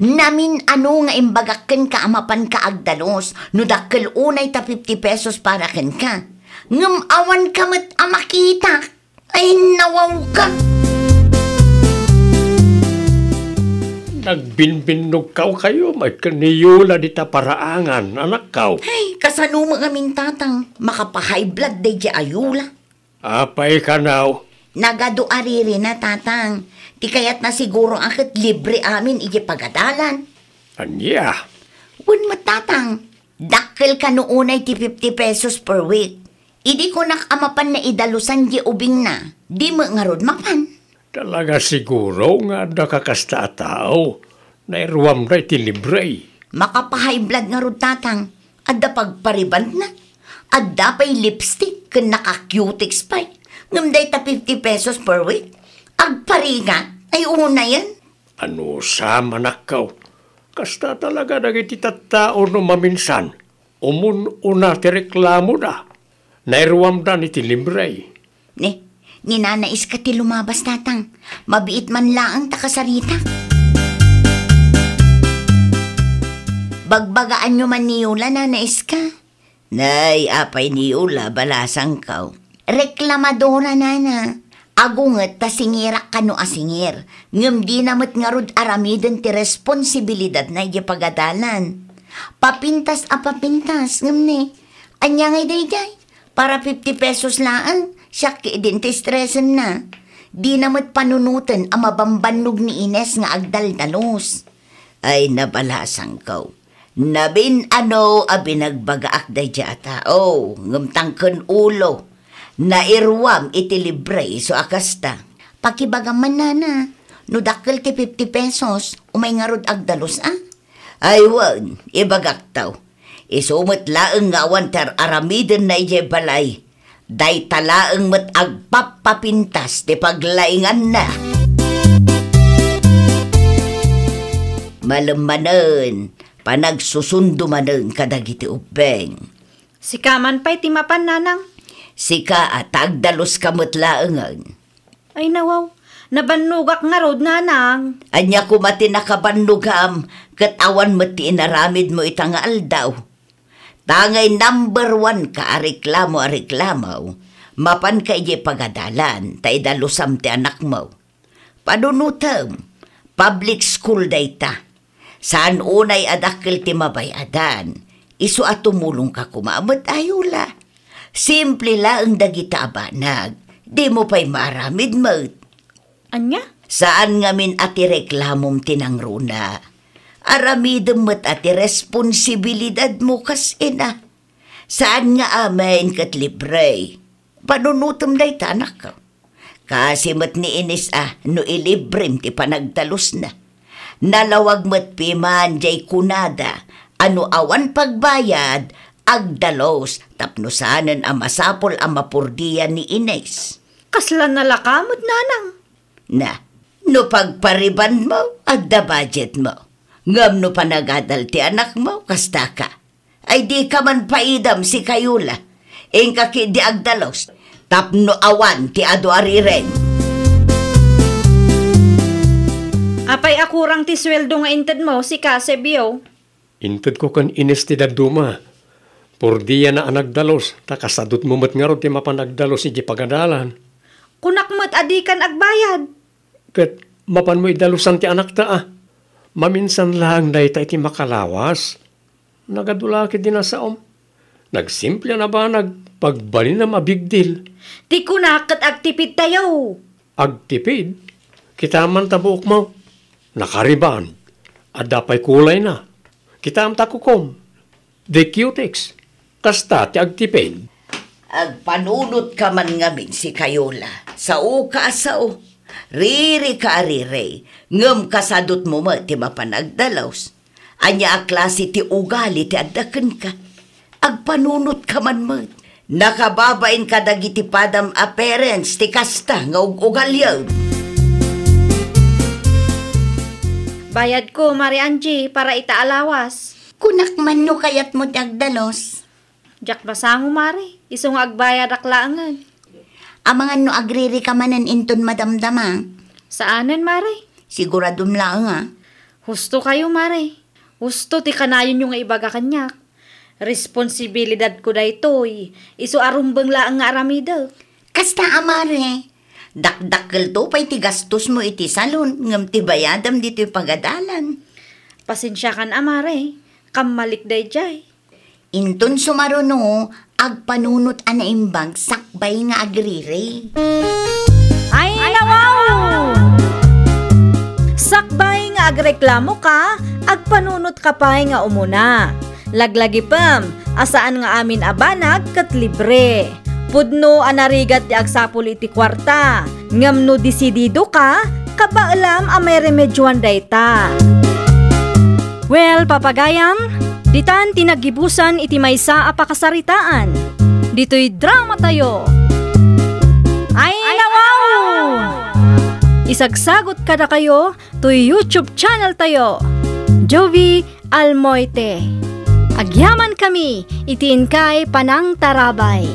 Namin-ano nga imbagak kenka a mapanka agdalus no dakkel unay ta fifty pesos para kenka. Ngem awanka met a makitak. Ay, nawawka! Nagbinbinnogkaw kayo, met ken ni Yola dita paraangan, anakkaw. Ay, kasano mo ngamin, Tatang? Makapa-high blood daydi a Yola. Apay kanaw? Nagadu a riri na, Tatang. Ti kayatna siguro a ket libre amin iti pagadalan. Ania? Wen met, Tatang. Dakkel kano unay ti fifty pesos per week. Idi kunak a mapanna idalusan di ubingna, di met ngarud mapan. Talaga siguro nga adda ka kasta a tao. Nairuamda iti libre. Makapa-high blood ngarud, Tatang. Adda pagparibandna. Adda pay lipstick ken naka-cutex pay. Ngem dayta fifty pesos per week. Agparigat. Ay, unayen. Anusam, anakko. Kasta talaga dagiti tattao no maminsan. Umun-una ti reklamoda. Nairuamdan iti libre. Ni, ni Nana Iska ti lumabas, Tatang. Mabiit man laeng ta kasaritak. Bagbagaanyo man ni Yola, Nana Iska. Nay, apay ni Yola, balasangkaw. Reklamadora, Nana. Agunget ta singirak kano a singir, ngem dina met ngarud aramiden ti responsibilidadna idiay pagadalan. Papintas a papintas, ngem ni, ania ngay daydiay? Para fifty pesos laeng, siak ketdin ti stresenna. Dina met panunoten a mabambannog ni Ines nga agdaldalus. Ay, nabalasangko. Namin-ano a binagbagaak daydiay a tao, ngem tangken ulo. Nairuam iti libre isu a kasta. Pakibagam man, nana, no dakkel ti fifty pesos, umay ngarud agdalus a? Ay wen, ibagakto. Isu met laeng nga awan ti ar-aramidenna idiay balay. Dayta laeng met agpappapintas ti paglainganna. Malem manen, panagsusundo manen kadagiti ubbing. Sika man pay ti mapan, nanang? Sika a ta agdaluska met laengen. Ay, nawaw. Nabannogak ngarud, nanang. Ania koma ti nakabannogam ket awan met ti inaramidmo ita nga aldaw? Tangay number one ka a reklamo a reklamo, mapanka idiay pagadalan, ta idalusam ti anakmo. Panunotem, public school dayta. Saan unay a dakkel ti mabay-adan, isu a tumulongka koma met, Ayola. Simple laeng dagita a banag, dimo pay maaramid met. Ania? Saan ngamin a ti reklamom ti nangruna. Aramidem met a ti responsibilidadmo kas ina. Saan nga amin ket libre. Panunotem dayta, anakko. Kaasi met ni Ines a no ilibrem ti panagdalusna. Nalawag met piman diay kunada a no awan pagbayad, agdalus tapno saanen a masapul a mapurdian ni Ines. Kasla nalaka met, nanang. Na, no pagparibanmo, adda budgetmo. Ngem no panagadal ti anakmo, kastaka. Ay, dika man paidam, sika Ayola. Inka ketdi agdalus, tapno awan ti adu a rireng. Apay a kurang ti sueldo nga intedmo, sika Sebio? Intedko ken Ines ti dadduma. Purdiana a nagdalus, ta kasadutmo met ngarud ti mapan agdalus idiay pagadalan. Kunak met a dikan agbayad. Ket mapanmo idalusan ti anakta a. Maminsan laeng dayta iti makalawas. Nagadu la ketdi nasaom. Nagsimple a banag, pagbalinam a big deal. Ti kunak ket agtipidtayo. Agtipid? Kitaem man ta buokmo. Nakariban. Adda pay kulayna. Kitaem ta kukom. Di cutex. Kasta ti agtipid. Agpanunotka man ngamin, sika Ayola. Saoka a sao. Ririka a riri. Ngem kasadutmo met ti mapan agdalus. Ania a klase ti ugali ti adda kenka? Agpanunotka man met. Nakababain kadagiti padam a parents ti kasta nga ug-ugaliam. Bayadko, Mare Angie, para ita a lawas. Kunak man no kayatmo ti agdalus. Diak masango, Mare. Isu nga agbayadak laengen. Amangan no agririka manen inton madamdama. Saanen, Mare. Siguradom laeng a. Hustokayo, Mare. Husto ti kanayonyo nga ibaga kaniak. Responsibilidadko daytoy. Isu a rumbeng laeng nga aramidek. Kasta a, Mare. Dakdakkelto pay ti gastosmo iti salon, ngem ti bayadam ditoy pagadalan. Pasensiakan a, Mare. Kammalik daydiay. Inton sumaruno, agpanunot a naimbag sakbay nga agriri. Ay, nawaw! Sakbay nga agreklamoka, agpanunotka pay nga umuna. Laglagipem a saan nga amin a banag ket libre. Pudno a narigat ti agsapul iti kuarta, ngem no desididoka, kabaelam a mairemedioan dayta. Well, papagayam, ditan ti naggibusan iti maysa a pakasaritaan. Ditoy dramatayo. Ay, nawaw! Isagsagot kadakayo toy YouTube channel tayo, Jovi Almoite. Agyaman kami iti inkay panangtarabay.